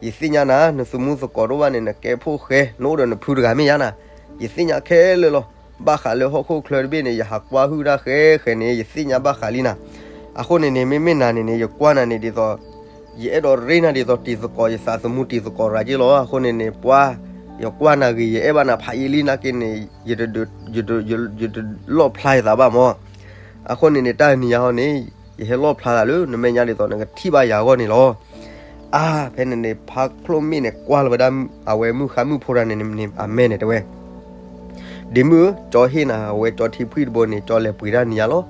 ယသ့ၣ်ညါနၤ နသမူသကိးတအိၣ်ဘၣ်န့ၣ် နကဲဖိၣ်ဃဲ နအိၣ်ဒီးနဖုတဂၤမ့ၢ်ယါနၤ, ယသ့ၣ်ညါခဲလၢာ်လီၤ. ဘၣ်ဃးလၢဟီၣ်ခိၣ်ချၢတဘ့ၣ်န့ၣ် ယဟးကွၢ်ဟုၣ်တၢ်ဃဲဃဲန့ၣ် ယသ့ၣ်ညါဘၣ်ဃးလံနၤ. အဃိန့ၣ်န့ၣ် မ့မ့ၢ်နၤန့ၣ်န့ၣ် ယကွၢ်နၤန့ၣ်ဒ်သိး ယအဲၣ်ဒိးရ့နၤဒ်သိးတံၤသကိး ယသးသမူတံၤသကိးရၤက့လီၤ. အဃိန့ၣ်န့ၣ် ပှၤ ယကွၢ်နၤဂ့ၤ ယအဲၣ်ဘၣ်နၤဖးယံာ်လံ နာ်က့န့ၣ် ယတလီၣ်ဖျါယသးဘၣ်မၢ်. အဃိန့ၣ်န့ၣ် တၢ်နံၤညါဟီန့ၣ် ယဟဲလီၣ်ဖျါသးလၢနမဲာ်ညါဒ်သိး နကထံၣ်ဘၣ်ယၤအဂီၢ်န့ၣ်လီၤ. အါ ဖဲန့ၣ်န့ၣ် ဖါချိၣ်မ့ၣ်န့ၣ် ကွၢ်လီၤဝဲဒၣ် အဝဲမုၣ်ဃါမုၣ်ဖိတဂၤန့ၣ်န့ၣ် အမဲာ်န့ၣ်တဲဝဲ ဒ့မုၣ်ဧၢ, ကၠီဟ့ၣ်နၤ အဝဲကၠီထံဖှံၣ်တဘိန့ၣ် ကၠီလဲၤပှ့ၤတၢ်နံၤညါလီၤ.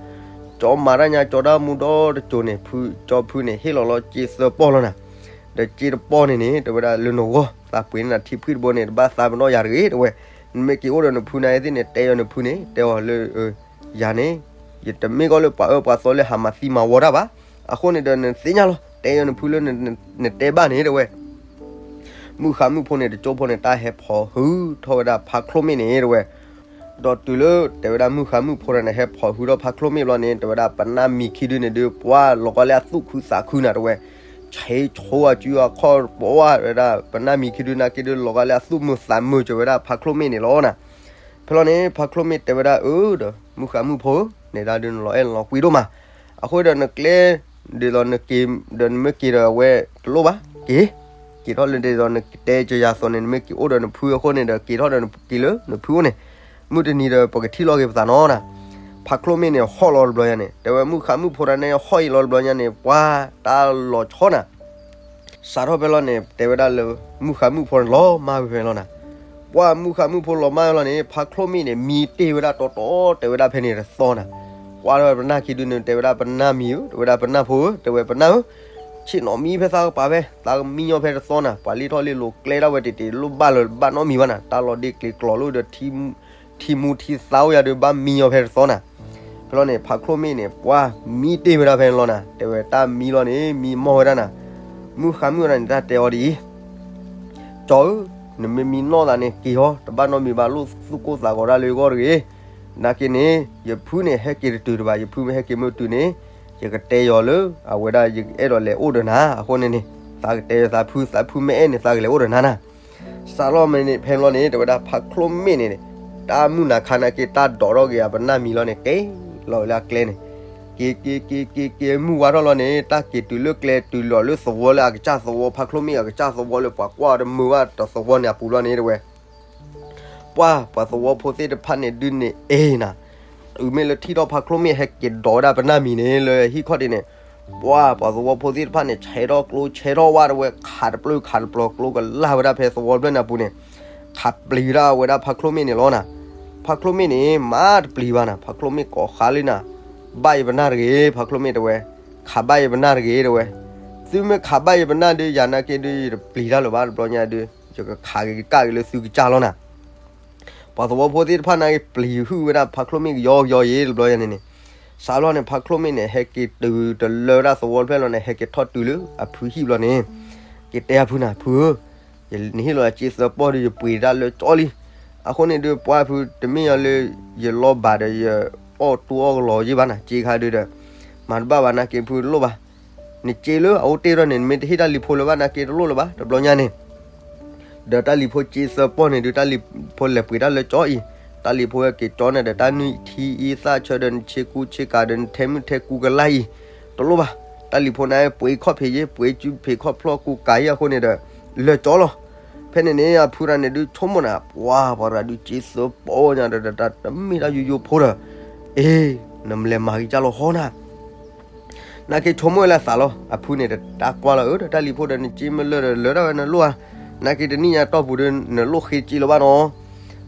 ကၠီမၤတၢ်ညါ ကၠီတၢ်မူဒီတစိၤန့ၣ် ကၠီဖုန့ၣ် ဟ့ၣ်လီၤလီၤစ့သၢပီၢ်လီၤနၤ. ဒီးစ့တပီၢ်န့ၣ်န့ၣ် တဲဝဲဒၣ်လၢနဂီၢ် သးပှ့ၤန့ၢ်နၤထံဖှံၣ်တဘိန့ၣ် တဘၣ်သးပနီၣ်ယၤတဂ့ၤ တဲဝဲ. နမ့ၢ်က့ၤအိၣ်ဒီးနဖုနၤသ့ၣ်န့ၣ် တဲအီၤနဖုန့ၣ် တဲအီၤလၢ ယၤန့ၣ် ယတမ့ၢ်ကီၢ်လၢပှၤအၢပှၤသီလၢဟးမၤသံမၤဝီတၢ်ဘၣ်. အဃိန့ၣ်ဒီးနသ့ၣ်ညါလီၤ တဲအီၤနဖုလၢ နတဲဘၣ်န့ၣ် တဲဝဲ. မုၣ်ဃါမုၣ်ဖိန့ၣ် တကၠိဖိန့ၣ် တၢ်ဟဲဖီၣ်ဟုထီၣ်ဝဲဒၣ်ဖါချိၣ်မ့ၣ်န့ၣ် တဲဝဲ. ဒီးတုၤလၢတဲဝဲဒၣ်မုၣ်ဃါမုၣ်ဖိတဂၤန့ၣ် ဟဲဖီၣ်ဟုထီၣ်ဖါချိၣ်မ့ၣ်ဘျီန့ၣ် တဲဝဲဒၣ်ပနၢ်မံၤခံဒုန့ၣ်ဒုး ပှၤလီၤကီလၢအသူၣ်ခုသးခုနၤ တဲဝဲ. ဆဲးဆိအစုအခီၣ်ပဝဲဒၣ် ပနၢ်မံၤခံဒုနာ်က့ဒုး လီၤကီလၢအသူၣ်မုာ်သးမုာ်စၢၤဝဲဒၣ်ဖါချိၣ်မ့ၣ်န့ၣ်လီၤနၤ. ဖဲလီၤန့ၣ် ဖါချိၣ်မ့ၣ်တဲဝဲဒၣ်အၢဒီး မုၣ်ဃါမုၣ်ဖိဧၢ, နဲဒၣ်ဒုးနလီၤအဲၣ်နလီၤကွံဒိၣ်မး. အဃိဒီးနကျဲ ဒ်သိးနက့ၤ ဒီးနမ့ၢ်က့ၤဒီးအဝဲတလိၣ်ဘၣ်, က့ၤ, က့ၤထီၣ်လၢဒ်သိးနကတဲကယၤသိးန့ၣ် နမ့ၢ်က့ၤအိၣ်ဒီးနဖုအဃိန့ၣ်ဒီး က့ၤထီၣ်ဒီးက့ၤလၢနဖုအိၣ်န့ၣ်, မုၢ်တနံၤဒီးပကထံၣ်လိာ်က့ၤပသးနီၤနၤ. ဖါချိၣ်မ့ၣ်န့ၣ် ဟီၣ်လီၤတဘျီညါန့ၣ် တဲဝဲမုၣ်ဃါမုၣ်ဖိတဂၤန့ၣ် ဟီၣ်အံၤလီၤတဘျီညါန့ၣ် ပှၤတၢ်လီၤဆီနၤ စးထီၣ်ဖဲလီၤန့ၣ် တဲဝဲဒၣ်လၢ မုၣ်ဃါမုၣ်ဖိန့ၣ်လီၤမၢ်ဝဲဖဲလီၤနၤ. ပှၤမုၣ်ဃါမုၣ်ဖိလီၤမၢ်ဝဲလီၤန့ၣ် ဖါချိၣ်မ့ၣ်န့ၣ် မံတ့ၢ်ဝဲဒၣ်တီတီ တဲဝဲဒၣ်ဖဲန့ၣ်တသီနၤ. ကွၢ်ထီၣ်ဝဲပနၢ်ခံဒုန့ၣ် တဲဝဲဒၣ်ပနၢ်မံၤဧၢ, တဲဝဲဒၣ်ပနၢ်ဖိဧၢ, တဲဝဲပနၢ်ဧၢ, ဆ့ၣ်နီၤမံဖဲသးကပၤဖဲ သးကမံညီဖဲတသီနၤ. ပှၤလံထီၣ်လံလိာ်ကျဲဒၣ်ဝဲတ့ၢ်တ့ၢ်လိၣ်ဘၣ်လၢၤဘၣ်နီတမံၤဘၣ်နၤ. တၢ်လီၤဒ့ကျ့ၤကျိၤလိာ်ဒီး ထံမူထံသါအိၣ်ယၤဒီး ဘၣ်မံညီဖဲတသီနၤ. ဖဲလီၤန့ၣ် ဖါချိၣ်မ့ၣ်န့ၣ် ပှၤမံတ့ၢ်ဝဲဒၣ်ဖဲန့ၣ်လီၤနၤ. တဲဝဲတၢ်မံလီၤန့ၣ် မံမီၢ်ဝဲဒၣ်နၤ. မုၣ်ဃါမုၣ်ဝဲဒၣ်န့ၣ် တၢ်တဲအီၤဒ်အံၤ, ကၠီဧၢ, နမ့ၢ်မံနီၢ်သးန့ၣ် က့ၤဟီ, တဘၣ်နီတမံၤဘၣ် လိၣ်သူၣ်ကိၢ်သးဂီၤဒၣ်လၢယဂီၢ်တဂ့ၤ. နာ်က့န့ၣ် ယဖုန့ၣ် ဟဲက့ၤတတုၤတဘၣ်, ယဖုမ့ၢ်ဟဲက့ၤမ့ၢ်တုၤန့ၣ် ယကတဲယီၤလၢ အဝဲဒၣ်ယအဲၣ်ဒိးလဲၤအိၣ်ဒီးနၤ. အဃိန့ၣ်န့ၣ် သးကတဲယီၤသးဖု, သးဖုမ့ၢ်အဲၣ်န့ၣ် သးကလဲၤအိၣ်ဒီးနၤနၤ. စးလီၤမ့ၢ်န့ၣ် ဖဲလီၤန့ၣ် တဲဝဲဒၣ်ဖါချိၣ်မ့ၣ်န့ၣ်န့ၣ် တၢ်မုၢ်နၤခါနာ်က့ တၢ်ဒိးထီၣ်က့ၤအပနၢ်မံၤလီၤန့ၣ် က့ၤလီၤဝဲလၢအကျဲန့ၣ်, က့ၤက့ၤက့ၤက့ၤက့ၤမုၢ်ဝါထီၣ်လီၤန့ၣ် တၢ်က့ၤတုၤလၢကျဲ တုၤလီၤလၢသဝီလၢအကစၢ်သဝီ, ဖါချိၣ်မ့ၣ်အကစၢ်သဝီလၢပှၤကွၢ်တမုာ်ဘၣ်တသဝီန့ၣ်အပူၤလီၤန့ၣ် တဲဝဲ ပှၤ ပှၤသဝီဖိသ့ၣ်တဖၣ်န့ၣ်ဒုးန့ၣ် အဲၣ်နၤ, တုၤမ့ၢ်လၢထံၣ်ထီၣ်ဖါချိၣ်မ့ၣ်ဟဲက့ၤဒိးဝဲဒၣ်ပနၢ်မံၤန့ၣ် လၢဟံၣ်ခီၣ်ထံးန့ၣ်, ပှၤ ပှၤသဝီဖိသ့ၣ်တဖၣ်န့ၣ် ဆဲးထီၣ်ကျိဆဲးထီၣ်ဝၣ်တဝဲ ခးတပျုာ်ခးတပျီၤ ကျိကလၢ်ဝဲဒၣ်ဖဲသဝီဖျၢၣ်န့ၣ်အပူၤန့ၣ်, ခးပျံၤဝဲဒၣ်ဝဲဒၣ်ဖါချိၣ်မ့ၣ်န့ၣ်လီၤနၤ. ဖါချိၣ်မ့ၣ်န့ၣ် မၤတပျံၤဘၣ်နၤ, ဖါချိၣ်မ့ၣ်ကိးဃါလံနၤ, ဘၣ်ယပနၢ်တဂ့ၤ ဖါချိၣ်မ့ၣ်တဲဝဲ, ခးဘၣ်ယပနၢ်တဂ့ၤတဲဝဲ, သုမ့ၢ်ခးဘၣ်ယပနၢ်ဒုး ယၤနာ်က့ဒုး ယတပျံၤတၢ်လၢၤဘၣ် တဘျီညါဒုး ယကခးက့ၤကကၢ်က့ၤလၢသုကစၢ်လီၤနၤ. ပှၤသဝီဖိသ့ၣ်တဖၣ်နာ်က့ပျံၤဟုၣ်ဝဲဒၣ်ဖါချိၣ်မ့ၣ်ကယီကယီအံၤ တဘျီညါန့ၣ်န့ၣ်, စးလီၤန့ၣ် ဖါချိၣ်မ့ၣ်န့ၣ် ဟဲက့ၤတုၤတလၢဝဲဒၣ်သဝီဖျၢၣ်လီၤန့ၣ် ဟဲက့ၤထီၣ်တုၤလၢအဖုဟံၣ်ဘျီန့ၣ်, က့ၤတဲအဖုနၤ, ဖုဧၢ, နဟ့ၣ်လီၤစ့သၢပီၢ်ဒီး ယပှ့ၤတၢ်လၢကၠီလံ. အဃိန့ၣ်ဒုး ပှၤဖုတမ့ၢ်ညီလၢ ယလီၤဘၣ်ဒီးယအီၣ်တူအီၣ်ကလီၤယ့ၢ်ဘၣ်နၤ, စ့ခါဒုးဒီး မၤတဘၣ်ဘၣ်နာ်က့ဖုတလိၣ်ဘၣ်. နစ့လၢအအိၣ်တ့ၢ်ထီၣ်န့ၣ် နမ့ၢ်တဟ့ၣ်တၢ်လံၤဖိလၢၤဘၣ် နာ်က့တလိၣ်လၢၤဘၣ် တဘျီညါန့ၣ် ဒီးတၢ်လံၤဖိစ့သၢပီၢ်န့ၣ်ဒုး တၢ်လံၤဖိလဲၤပှ့ၤတၢ်လၢကၠီအံၤ, တၢ်လံၤဖိက့ၤကၠီန့ၣ်ဒီး တၢ်နုၢ်ထံအံသၣ်ဆၢဒီး နဆ့ကူဆ့ကၤဒီး နထဲမုၢ်ထဲကူကလၢ်အံၤ, တလိၣ်ဘၣ်. တၢ်လံၤဖိန့ၣ် ပှ့ၤခီၣ်ဖံးယ့ၢ် ပှ့ၤစုဖံးခီၣ်ဖျီၣ်ကူကၤယ့ၢ်အဃိန့ၣ်ဒီး လၢာ်ကၠီလီၤ. ဖဲန့ၣ်န့ၣ် အဖုတဂၤန့ၣ်ဒုးဆိကမိၣ်နၤ, ပှၤ ပှၤတဂၤဒုးစ့သၢပီၢ်ညါဒီး တၢ်တမ့ၢ်တၢ်ယိယိဖိဒီး, အ့ နမလဲၤမၤဂ့ၤကၢ်လီၤဟီနၤ နာ်က့ဆိကမိၣ်ဝဲလၢအသးလီၤ. အဖုန့ၣ်တၢ်ကွၢ်လီၤ အၢ ဒီးတၢ်လံၤဖိဒီး နစ့မ့ၢ်လၢာ်ဒီးလၢာ်ဒၣ်ဝဲနလိၣ်ဧါ, နာ်က့တနံၣ်ညါတီၢ်ပူၤဒီး နလိၣ်ဃ့စ့လၢၤဘၣ်နီၤ.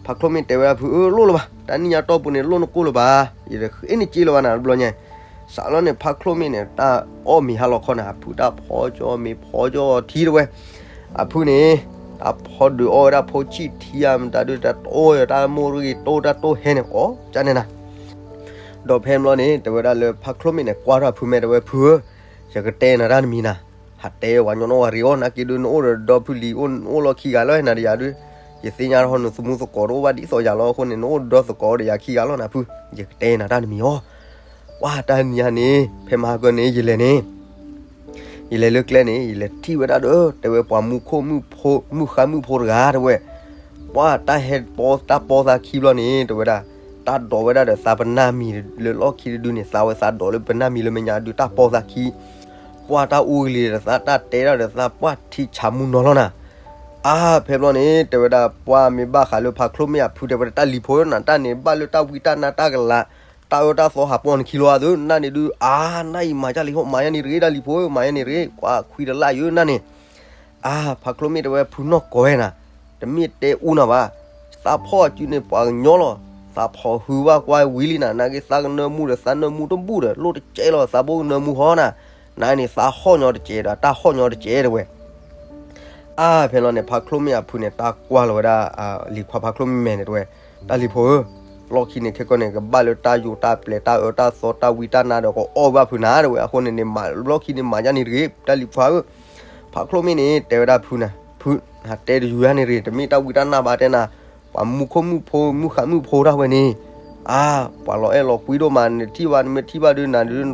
ဖါချိၣ်မ့ၣ်တဲဝဲဒၣ်ဖု အၢ လိၣ်လၢၤဘၣ်, တၢ်နံၣ်ညါတီၢ်ပူၤန့ၣ် လိၣ်နကိၢ်လၢၤဘၣ်, ယတဃ့နစ့လၢၤဘၣ်နၤတဘျီညါ. စးလီၤန့ၣ် ဖါချိၣ်မ့ၣ်န့ၣ် တၢ်အီၣ်မ့ၤဟါလီၤခီနၤ အဖုတၢ်ဖီကၠီမ့ၤဖီကၠီထံတဝဲ အဖုန့ၣ် တၢ်ဖီဒုးအီၣ်ဝဲဒၣ်ဖိဆံၣ်ထံဧါ မတၤဒုး တၢ်တိၢ်ယတၢ်မိၢ်တဂ့ၤ တိၢ်တၢ်တိၢ်ဟဲန့ၣ် အီၣ်ကၢ်န့ၣ်နၤ. ဒီးဖဲဘျီန့ၣ် တဲဝဲဒၣ်လၢဖါချိၣ်မ့ၣ်န့ၣ် ကွၢ်ထီၣ်ဖုမဲာ်တဲဝဲ ဖုဧၢ, ယကတဲနၤတၢ်တမံၤနၤ, ဟးတဲပှၤညီနီၣ်ဝဲရ့အီၤ နာ်က့ဒုး နအိၣ်ဒီးဒီဖုလံၤ အိၣ်အိၣ်လီၢ်ခံဂၤလီၤ နၤဒီးယၤဒုး, ယသ့ၣ်ညါထီၣ်နသမူသကိးတအိၣ်ဘၣ်ဒ်သိးယၤလီၤ အဃိန့ၣ် နအိၣ်ဒီးသကိးဒီးယၤခံဂၤလီၤနၤဖု, ယကတဲနၤတၢ်တမံၤအီၤ. ပှၤတနံၤညါန့ၣ် ဖဲမဟါကၢန့ၣ် ယလဲၤန့ၣ် ယလဲၤလၢကျဲန့ၣ် ယလဲၤထံၣ်ဝဲဒၣ်ဒီး တဲဝဲပှၤမူခိၣ်မုၣ်ဖိ မုၣ်ဃါမုၣ်ဖိတဂၤတဲဝဲ, ပှၤတၢ်ဟဲပီတၢ်ပီသးခံဘျီန့ၣ် တဲဝဲဒၣ်, တၢ်ဒိးဝဲဒၣ်ဒီးသးပနၢ်မံၤလၢလီၢ်ခံတဒုန့ၣ် သးဝဲသးဒိးလၢပနၢ်မံၤလၢမဲာ်ညါဒုးတၢ်ပီသးခံ, ပှၤတၢ်အူကလံၤဒီးသး တၢ်တဲဒၣ်ဒီးသး ပှၤထံဆးမူနီၤလီၤနၤ. အါ ဖဲဘျီန့ၣ် တဲဝဲဒၣ် ပှၤမ့ၢ်ဘၣ်ဃးလၢဖါချိၣ်မ့ၣ်အဖု တဲဝဲဒၣ်တၢ်လံၤဖိနၤ တၢ်န့ၣ်ဘၣ်လၢတၢ်ဝံတၢ်နါတၢ်ကလၤ တၢ်အၢတၢ်သီဟးပီၢ်နခံလီၤအါသု နၢ်န့ၣ်ဒုး အါ နၢ်အံၤမၤယါလံဟီ မၤယါန့ၣ်တဂ့ၤ တၢ်လံၤဖိဧၢ မၤယါန့ၣ်တဂ့ၤ ကွၢ်ခွံတလၢ်ယုာ်နၢ်န့ၣ်. အါ ဖါချိၣ်မ့ၣ်တဲဝဲ ဖုနီၢ်ကီၢ်ဝဲနၤ, တမ့ၢ်တဲအူနၤဘၣ်, သးဖီၣ်အစုန့ၣ် ပှၤကညီလီၤ, သးဖီၣ်ဟုဘၣ်ကွၢ်ဝံၤလံနၤ, နာ်က့သးကနၢမူဒီး သးနၢမူတဘူၣ်ဒီး လိၣ်တကဲလီၤ သးဘိကနၢမူဟီနၤ, နၤန့ၣ်သးဟီၣ်ညီတကဲဒီး တၢ်ဟီၣ်ညီတကဲတဲဝဲ အါ ဖဲလီၤန့ၣ် ဖါချိၣ်မ့ၣ်အဖုန့ၣ် တၢ်ကွၢ်လီၤဝဲဒၣ် လံၤခွါဖါချိၣ်မ့ၣ်မဲာ်န့ၣ်တဲဝဲ, တၢ်လံၤဖိဧၢ, လီၢ်ခံန့ၣ်ခဲကီၢ်န့ၣ် ကဘၣ်လၢတၢ်ယိာ်တၢ်ပျဲၤ တၢ်အၢတၢ်သီ တၢ်ဝံတၢ်နါဒီး ကအီၣ်ဘၣ်ဖုနၤတဲဝဲ, အဃိန့ၣ်န့ၣ် မၤလီၢ်ခံန့ၣ် မၤယါန့ၣ်တဂ့ၤ တၢ်လံၤခွါဧၢ. ဖါချိၣ်မ့ၣ်န့ၣ် တဲဝဲဒၣ်ဖုနၤ, ဖု, တဲတယုၢ်ယါန့ၣ်တဂ့ၤ, တမ့ၢ်တၢ်ဝံတၢ်နါဘၣ်တဲနၤ, ပှၤမူခိၣ်မုၣ်ဖိ မုၣ်ဃါမုၣ်ဖိတၢ်ဝဲန့ၣ်, အါ, ပှၤလီၤအဲၣ်လီၤကွံဒိၣ်မး နထံၣ်ဘၣ် နမ့ၢ်ထံၣ်ဘၣ်ဒုးနၤဒုး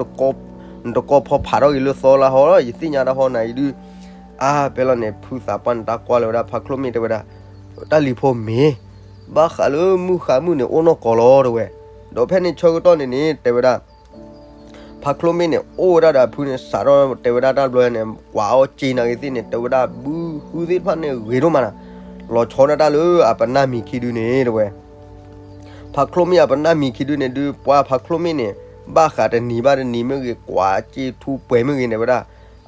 နတကီဖီဖးထီၣ်ဂ့ၤလၢသီလၢဟီလီၤ ယသ့ၣ်ညါတၢ်ဟီနၤအံၤဒုး. အါ ဖဲလီၤန့ၣ် ဖုသးပှၢ်န့ၣ် တၢ်ကွၢ်လီၤဝဲဒၣ်ဖါချိၣ်မ့ၣ်တဲဝဲဒၣ်, တၢ်လံၤဖိမ့ၢ်, ဘၣ်ဃးလၢမုၣ်ဃါမုၣ်န့ၣ် အိၣ်နီၢ်ကီၢ်လီၤတဲဝဲ. ဒီးဖဲန့ၣ်ဆၢကတီၢ်န့ၣ်န့ၣ် တဲဝဲဒၣ် ဖါချိၣ်မ့ၣ်န့ၣ် အိၣ်ဝဲဒၣ်ဒီးအဖုန့ၣ် စးထီၣ်တဲဝဲဒၣ်တၢ်ဘျီန့ၣ် ကွၢ်အီၣ်စ့နၤဂ့ၤသ့ၣ်န့ၣ် တဲဝဲဒၣ်ဘုဟုသ့ၣ်တဖၣ်န့ၣ်ဂ့ၤဒိၣ်မးနၤ, လီၤဆီဒၣ်တၢ်လၢအပနၢ်မံၤခံဒုန့ၣ်တဲဝဲ. ဖါချိၣ်မ့ၣ်အပနၢ်မံၤခံဒုန့ၣ်ဒုး ပှၤဖါချိၣ်မ့ၣ်န့ၣ် ဘၣ်ဃးတနံၤဘၣ်တနံၤမ့ၢ်ဂ့ၤ ကွၢ်စ့ထူပှဲၤမ့ၢ်ဂ့ၤန့ၣ်ဝဲဒၣ်,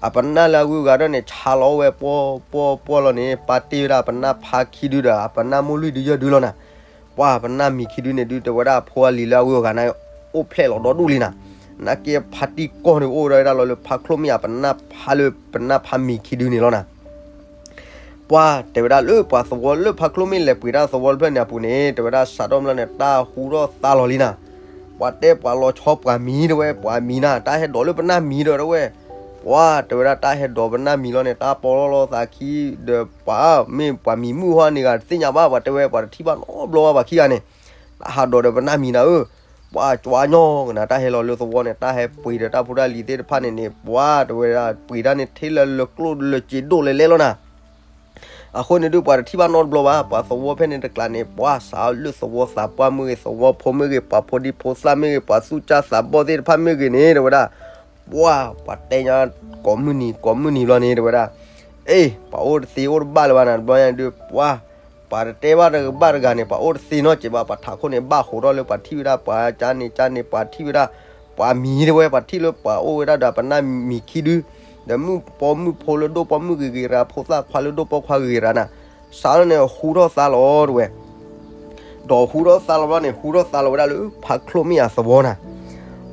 အပနၢ်လၢအဂုၤအဂၤဒီးန့ၣ် ဆါလီၤဝဲပှီၢ်ပှီၢ်ပှီၢ်လီၤန့ၣ် ပာ်တ့ၢ်ဝဲဒၣ်အပနၢ်ဖါခံဒုဒီး အပနၢ်မိၢ်လွံၢ်ဒုယဲၢ်ဒုလီၤနၤ. ပှၤပနၢ်မံၤခံဒုန့ၣ်ဒုး တဲဝဲဒၣ်အဖိအလံၤလၢအဂုၤအဂၤန့ၣ် အိၣ်ဖျဲၣ်လီၤဒီဒူၣ်လံနၤ. နာ်က့ဖါတံၢ်ကီၢ်န့ၣ် အိၣ်ဝဲဒၣ်လီၤလၢဖါချိၣ်မ့ၣ်အပနၢ်ဖါလၢပနၢ်ဖါမံၤခံဒုန့ၣ်လီၤနၤ. ပှၤတဲဝဲဒၣ်လၢပှၤသဝီလၢဖါချိၣ်မ့ၣ်လဲၤပှ့ၤတၢ်သဝီတဖျၢၣ်န့ၣ်အပူၤန့ၣ် တဲဝဲဒၣ်စးထီၣ်မျီန့ၣ် တၢ်ဟူထီၣ်သါလီၤလံနၤ. ပှၤတဲပှၤလီၤဆီပှၤမံၤတဲဝဲ ပှၤမံၤနၤ တၢ်ဟဲဒိးလၢပနၢ်မံၤဒီးတဲဝဲ ပှၤတဲဝဲဒၣ်တၢ်ဟဲဒိးပနၢ်မံၤလီၤန့ၣ် တၢ်ပီလီၤလီၤသးခံဒီး ပှၤမ့ၢ်ပှၤမံၤမုၣ်ဟီန့ၣ်ဂၤတသ့ၣ်ညါဘၣ် ပှၤတဲဝဲ ပှၤတထံၣ်ဘၣ်နီတဘျီဘၣ်ပှၤခံဂၤန့ၣ် တၢ်ဟးဒိးဒီးပနၢ်မံၤနၤဧၢ. ပှၤကွၢ်ညီကနၤ တၢ်ဟဲလီၤလၢသဝီန့ၣ် တၢ်ဟဲပှ့ၤဒီးတၢ်ဖိတၢ်လံၤသ့ၣ်တဖၣ်န့ၣ်န့ၣ် ပှၤတဲဝဲဒၣ်ပှ့ၤတၢ်န့ၣ် ထဲလၢလၢကျိၣ်လၢစ့ဒိၣ်လဲၤလဲၤလီၤနၤ. အဃိန့ၣ်ဒုး ပှၤတထံၣ်ဘၣ်နီတဘျီဘၣ် ပှၤသဝီဖဲန့ၣ်တကျါန့ၣ် ပှၤစးလၢသဝီသးပှၢ်မ့ၢ်ဂ့ၤ သဝီဖိမ့ၢ်ဂ့ၤ ပှၤဖိဒံဖိသၣ်မ့ၢ်ဂ့ၤ ပှၤသူၣ်စၢ်သးဘီၣ်သ့ၣ်တဖၣ်မ့ၢ်ဂ့ၤန့ၣ် တဲဝဲဒၣ် ပှၤ ပှၤတဲညါ ကိးမုၢ်နံၤ ကိးမုၢ်နံၤဘျီန့ၣ် တဲဝဲဒၣ် အ့ ပှၤအိၣ်တသ့အိၣ်တဘၣ်လၢၤဘၣ်နၤ တဘျီညါဒုး ပှၤ ပှၤတတဲဘၣ်တဘၣ်တဂၤန့ၣ် ပှၤအိၣ်တသ့နီတစဲးဘၣ် ပှၤထးခိၣ်န့ၣ် ဘၣ်ဟးထီၣ်လၢပှၤထံၣ်ဝဲဒၣ် ပှၤကၢန့ၣ်ကၢန့ၣ် ပှၤထံၣ်ဝဲဒၣ် ပှၤမံၤတဲဝဲ ပှၤထံၣ်လၢပှၤအိၣ်ဝဲဒၣ်ဒီးပနၢ်မံၤခံဒု ဒီးမုၣ်ပီမုၣ်ဖိလၢဒိၣ်ပီမုၣ်ဂ့ၤဂ့ၤရၤ ဖိသၣ်ခွါလၢဒိၣ်ပီခွါဂ့ၤဂ့ၤရၤနၤ စးလီၤန့ၣ် ဟူထီၣ်သါလီၤတဲဝဲ ဒီးဟူထီၣ်သါလီၤဘျီန့ၣ် ဟူထီၣ်သါလီၤဝဲဒၣ်လၢဖါချိၣ်မ့ၣ်အသဝီနၤ.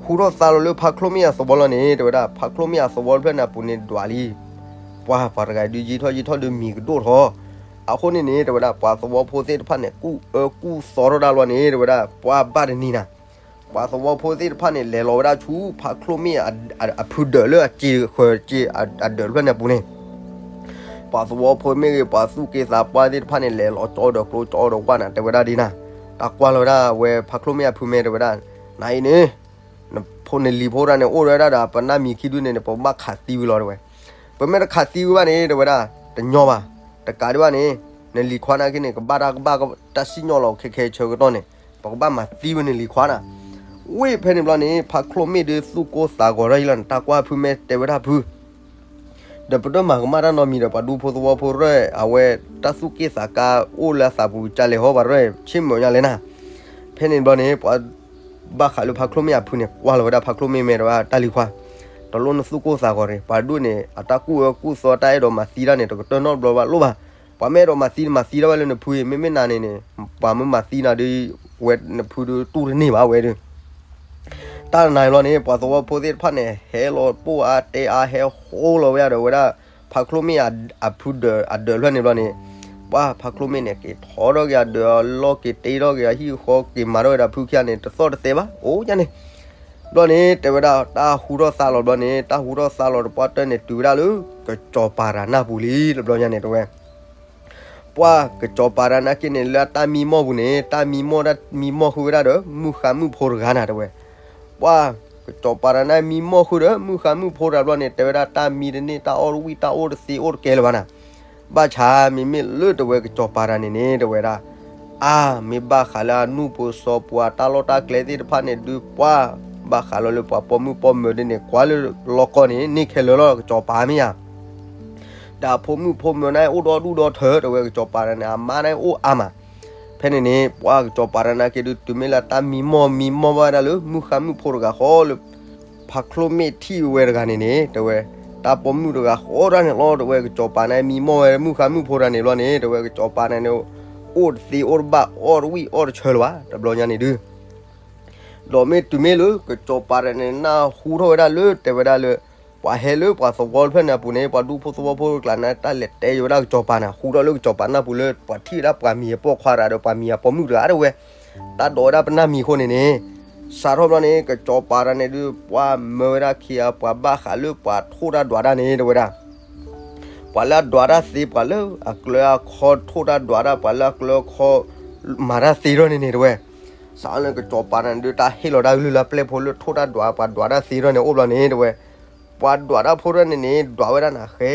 ဟူထီၣ်သါလီၤလၢဖါချိၣ်မ့ၣ်အသဝီလီၤန့ၣ် တဲဝဲဒၣ် ဖါချိၣ်မ့ၣ်အသဝီတဖျၢၣ်န့ၣ်အပူၤန့ၣ်ဒွးလံ ပှၤ ပှၤတဂၤဒုးယံၤထီၣ်ယံၤထီၣ်ဒုးမံၤကဒိၣ်ထီၣ်. အဃိန့ၣ်န့ၣ် တဲဝဲဒၣ် ပှၤသဝီဖိသ့ၣ်တဖၣ်န့ၣ် ကူၣ်အၢကူၣ်သီထီၣ်ဒၣ်လီၤန့ၣ် တဲဝဲဒၣ် ပှၤဘၣ်တနံၤနၤ ပှၤသဝီဖိသ့ၣ်တဖၣ်န့ၣ် လဲၤလီၤဝဲဒၣ်ဆူဖါချိၣ်မ့ၣ်အဖုဒၢးလၢအစ့ဃၢၤစ့အဒၢးတဖျၢၣ်န့ၣ်အပူၤန့ၣ် ပှၤသဝီဖိမ့ၢ်ဂ့ၤ ပှၤသူၣ်က့သးပှၢ်သ့ၣ်တဖၣ်န့ၣ် လဲၤလီၤကၠီဒီးကျိကၠီဒီးဝၣ်နၤ တဲဝဲဒၣ်ဒ်နၤ တၢ်ကွၢ်လီၤဝဲဒၣ်ဝဲဖါချိၣ်မ့ၣ်အဖုမဲ တဲဝဲဒၣ် နၤအံၤန့ၣ် နဖိနလံၤဖိတဂၤန့ၣ် အိၣ်ဝဲဒၣ်ဒီးပနၢ်မံၤခံဒုန့ၣ်န့ၣ် ပကဘၣ်ခးသံဝံၤလီၤတဲဝဲ. ပမ့ၢ်တခးသံဝံၤဘၣ်န့ၣ် တဲဝဲဒၣ် တညီဘၣ်. တကးဒံးဘၣ်န့ၣ် နလံၤခွါနာ်က့န့ၣ် ကဘၣ်တၢ်ကဘၣ်တၢ်စံၣ်ညီၣ်လီၤခဲခဲဆၢကတီၢ်န့ၣ် ပကဘၣ်မၤသံဝဲနလံၤခွါနၤ. ဝံၤဖဲန့ၣ်ဘျီန့ၣ် ဖါချိၣ်မ့ၣ်ဒုးသူၣ်ကိၢ်သးဂီၤထီၣ်ယံၤလီၤန့ၣ် တၢ်ကွၢ်ဖုမဲာ်တဲဝဲဒၣ်ဖု ဒီးပတမၤကမၣ်တၢ်နီတမံၤဒီး ပှၤဒူဖိသဝီဖိရဲၣ် အဝဲတၢ်သူၣ်က့ၣ်သးကါအိၣ်လၢအသးပူၤ ကလဲၤဟီပှၤရဲၣ် ဆ့ၣ်မုာ်ညါလဲၣ်နၤ. ဖဲန့ၣ်ဘျီန့ၣ် ပှၤဘၣ်ဃးလၢဖါချိၣ်မ့ၣ်အဖုန့ၣ် ကွၢ်လီၤဝဲဒၣ်ဖါချိၣ်မ့ၣ်မဲာ်ဒီး တၢ်လံၤခွါ တလိၣ်နသူၣ်ကိၢ်သးဂီၤန့ၣ် ပှၤဒူၣ်န့ၣ် အတၢ်ကူၣ်အၢကူၣ်သီတၢ်အဲၣ်ဒိးမၤသံတၢ်န့ၣ် တကတၢၢ်နီတဘျီဘၣ်လိၣ်ဘၣ်. ပှၤမ့ၢ်အဲၣ်ဒိးမၤသံန့ၣ် မၤသံတၢ်ဝဲလၢနဖုအံၤ မ့မ့ၢ်နၤန့ၣ်န့ၣ် ပှၤမ့ၢ်မၤသံနၤဒုး ဝဲနဖုဒုးတူၢ်တန့ၢ်ဘၣ်ဝဲဒုး တၢ်နၤဘျီန့ၣ် ပှၤသဝီဖိသ့ၣ်တဖၣ်န့ၣ် ဟဲလီၤပိၢ်အါတဲအါ ဟဲဃိလီၤဝဲဒၣ်ဒီးဝဲဒၣ် ဖါချိၣ်မ့ၣ်အဖုဒၢးအဒၢးဖျၢၣ်န့ၣ်ဘျီန့ၣ် ပှၤဖါချိၣ်မ့ၣ်န့ၣ် က့ၤထီထီၣ်က့ၤအဒၢးအလီၢ် က့ၤတ့ထီၣ်က့ၤအဟံၣ်အဃီ က့ၤမၤထီၣ်ဝဲဒၣ်ဖုခံဂၤန့ၣ် တသီၣ်တသဲဘၣ် အိၣ်ညါန့ၣ်. ဘျီန့ၣ် တဲဝဲဒၣ် တၢ်ဟူထီၣ်သါလီၤဘျီန့ၣ် တၢ်ဟူထီၣ်သါလီၤတပှၢ်တၢၢ်န့ၣ် တုၤဝဲဒၣ်လၢ ကစီၤပၤတဂၤနၢ်ပူၤလံ တဘျီညါန့ၣ် တဲဝဲ ပှၤကစီၤပၤတဂၤနာ်က့န့ၣ် လၢအတၢ်မံမီၢ်ပူၤန့ၣ် တၢ်မံမီၢ်တၢ်မံမီၢ်ဃုာ်ဝဲဒၣ်ဒီး မုၣ်ဃါမုၣ်ဖိတဂၤနၤ တဲဝဲ. ပှၤကစီၤပၤတဂၤန့ၣ် မံမီၢ်ဃုာ်ဒီး မုၣ်ဃါမုၣ်ဖိတဂၤဘျီန့ၣ် တဲဝဲဒၣ် တၢ်မံတန့ၢ် တၢ်အီၣ်တဝံၣ် တၢ်အီၣ်တသ့ အိၣ်တကဲလၢၤဘၣ်နၤ. ဘၣ်ဆၣ် မ့မ့ၢ်လၢတဲဝဲကစီၤပၤတဂၤန့ၣ်န့ၣ် တဲဝဲဒၣ် အါ မ့ၢ်ဘၣ်ဃးလၢအနူၢ်ပူၤစီၤပူၤအတၢ်လီၢ်တၢ်ကျဲသ့ၣ်တဖၣ်န့ၣ်ဒုး ပှၤ ဘၣ်ဃးလီၤလၢပှၤပိာ်မုၣ်ပိာ်မၢၤဒ်န့ၣ် ကွၢ်လၢလီၢ်ကီၢ်န့ၣ် န့ၢ်ခဲလၢာ်လီၤ ကစီၤပၤမ့ၢ်ဧါ ဒီးအဖိမုၣ်ဖိမၢၤန့ၣ် အိၣ်ဒီဒူၣ်ဒီထၢ တဲဝဲကစီၤပၤန့ၣ် အမါန့ၣ်အိၣ်အါမး. ဖဲန့ၣ်န့ၣ် ပှၤကစီၤပၤတဂၤနာ်က့ဒုး တုၤမ့ၢ်လၢတၢ်မံမီၢ်မံမီၢ်ဘၣ်ဝဲဒၣ်လၢ မုၣ်ဃါမုၣ်ဖိတဂၤဃီလၢ ဖါချိၣ်မ့ၣ်ထံၣ်ဝဲတဂၤန့ၣ်န့ၣ် တဲဝဲ တၢ်ပိာ်မုၣ်တဂၤဃီတၢ်န့ၣ်လီၤ တဲဝဲကစီၤပၤန့ၣ် မံမီၢ်ဝဲမုၣ်ဃါမုၣ်ဖိတဂၤန့ၣ်ဘျီန့ၣ် တဲဝဲကစီၤပၤန့ၣ်န့ၣ် အိၣ်တသ့အိၣ်တဘၣ် အီၣ်တဝံၣ်အီၣ်တဆၢလၢၤဘၣ် တဘျီညါန့ၣ်ဒုး ဒီးမ့ၢ်တုၤမ့ၢ်လၢကစီၤပၤတဂၤန့ၣ် နၢ်ဟူထီၣ်ဝဲဒၣ်လၢ တဲဝဲဒၣ်လၢ ပှၤဟဲလၢပှၤသဝီတဖျၢၣ်န့ၣ်အပူၤန့ၣ် ပှၤဒူဖိသဝီဖိတကျါန့ၣ် တၢ်လဲၤတဲယိၤဝဲဒၣ်ကစီၤပၤန့ၣ် ဟူထီၣ်လၢကစီၤပၤနၢ်ပူၤလၢ ပှၤထံၣ်ဝဲဒၣ်ပှၤမံၤအပိာ်ခွါတဂၤဒီး ပှၤမံၤအပိာ်မုၣ်တဂၤ တဲဝဲ တၢ်ဒိးဝဲဒၣ်ပနၢ်မံၤအဃိန့ၣ်န့ၣ် စးထီၣ်ဘျီန့ၣ် ကစီၤပၤတဂၤန့ၣ်ဒုး ပှၤမၢဝဲဒၣ်ခံဂၤ ပှၤဘၣ်ဃးလၢပှၤထိၣ်တၢ်ဒွးတၢ်န့ၣ် တဲဝဲဒၣ် ပှၤလၢအဒွးတၢ်သ့ ပှၤလၢအကျၢၤအခီထိၣ်တၢ်ဒွးတၢ် ပှၤလၢအကျၢၤအခီ မၤတၢ်သ့ထီၣ်န့ၣ်န့ၣ် တဲဝဲ စးထီၣ်လၢကစီၤပၤတဂၤန့ၣ်ဒုး တၢ်ဟ့ၣ်လီၤတၢ်ကလုၢ်လၢပျဲၢ်ဖိလၢထိၣ်တၢ်ဒွး ပှၤဒွးတၢ်သ့ထီၣ်န့ၣ် အိၣ်ဘျီန့ၣ် တဲဝဲ ပှၤဒွးတၢ်ဖိတဖၣ်န့ၣ်န့ၣ် ဒွးဝဲဒၣ်နၤဃဲ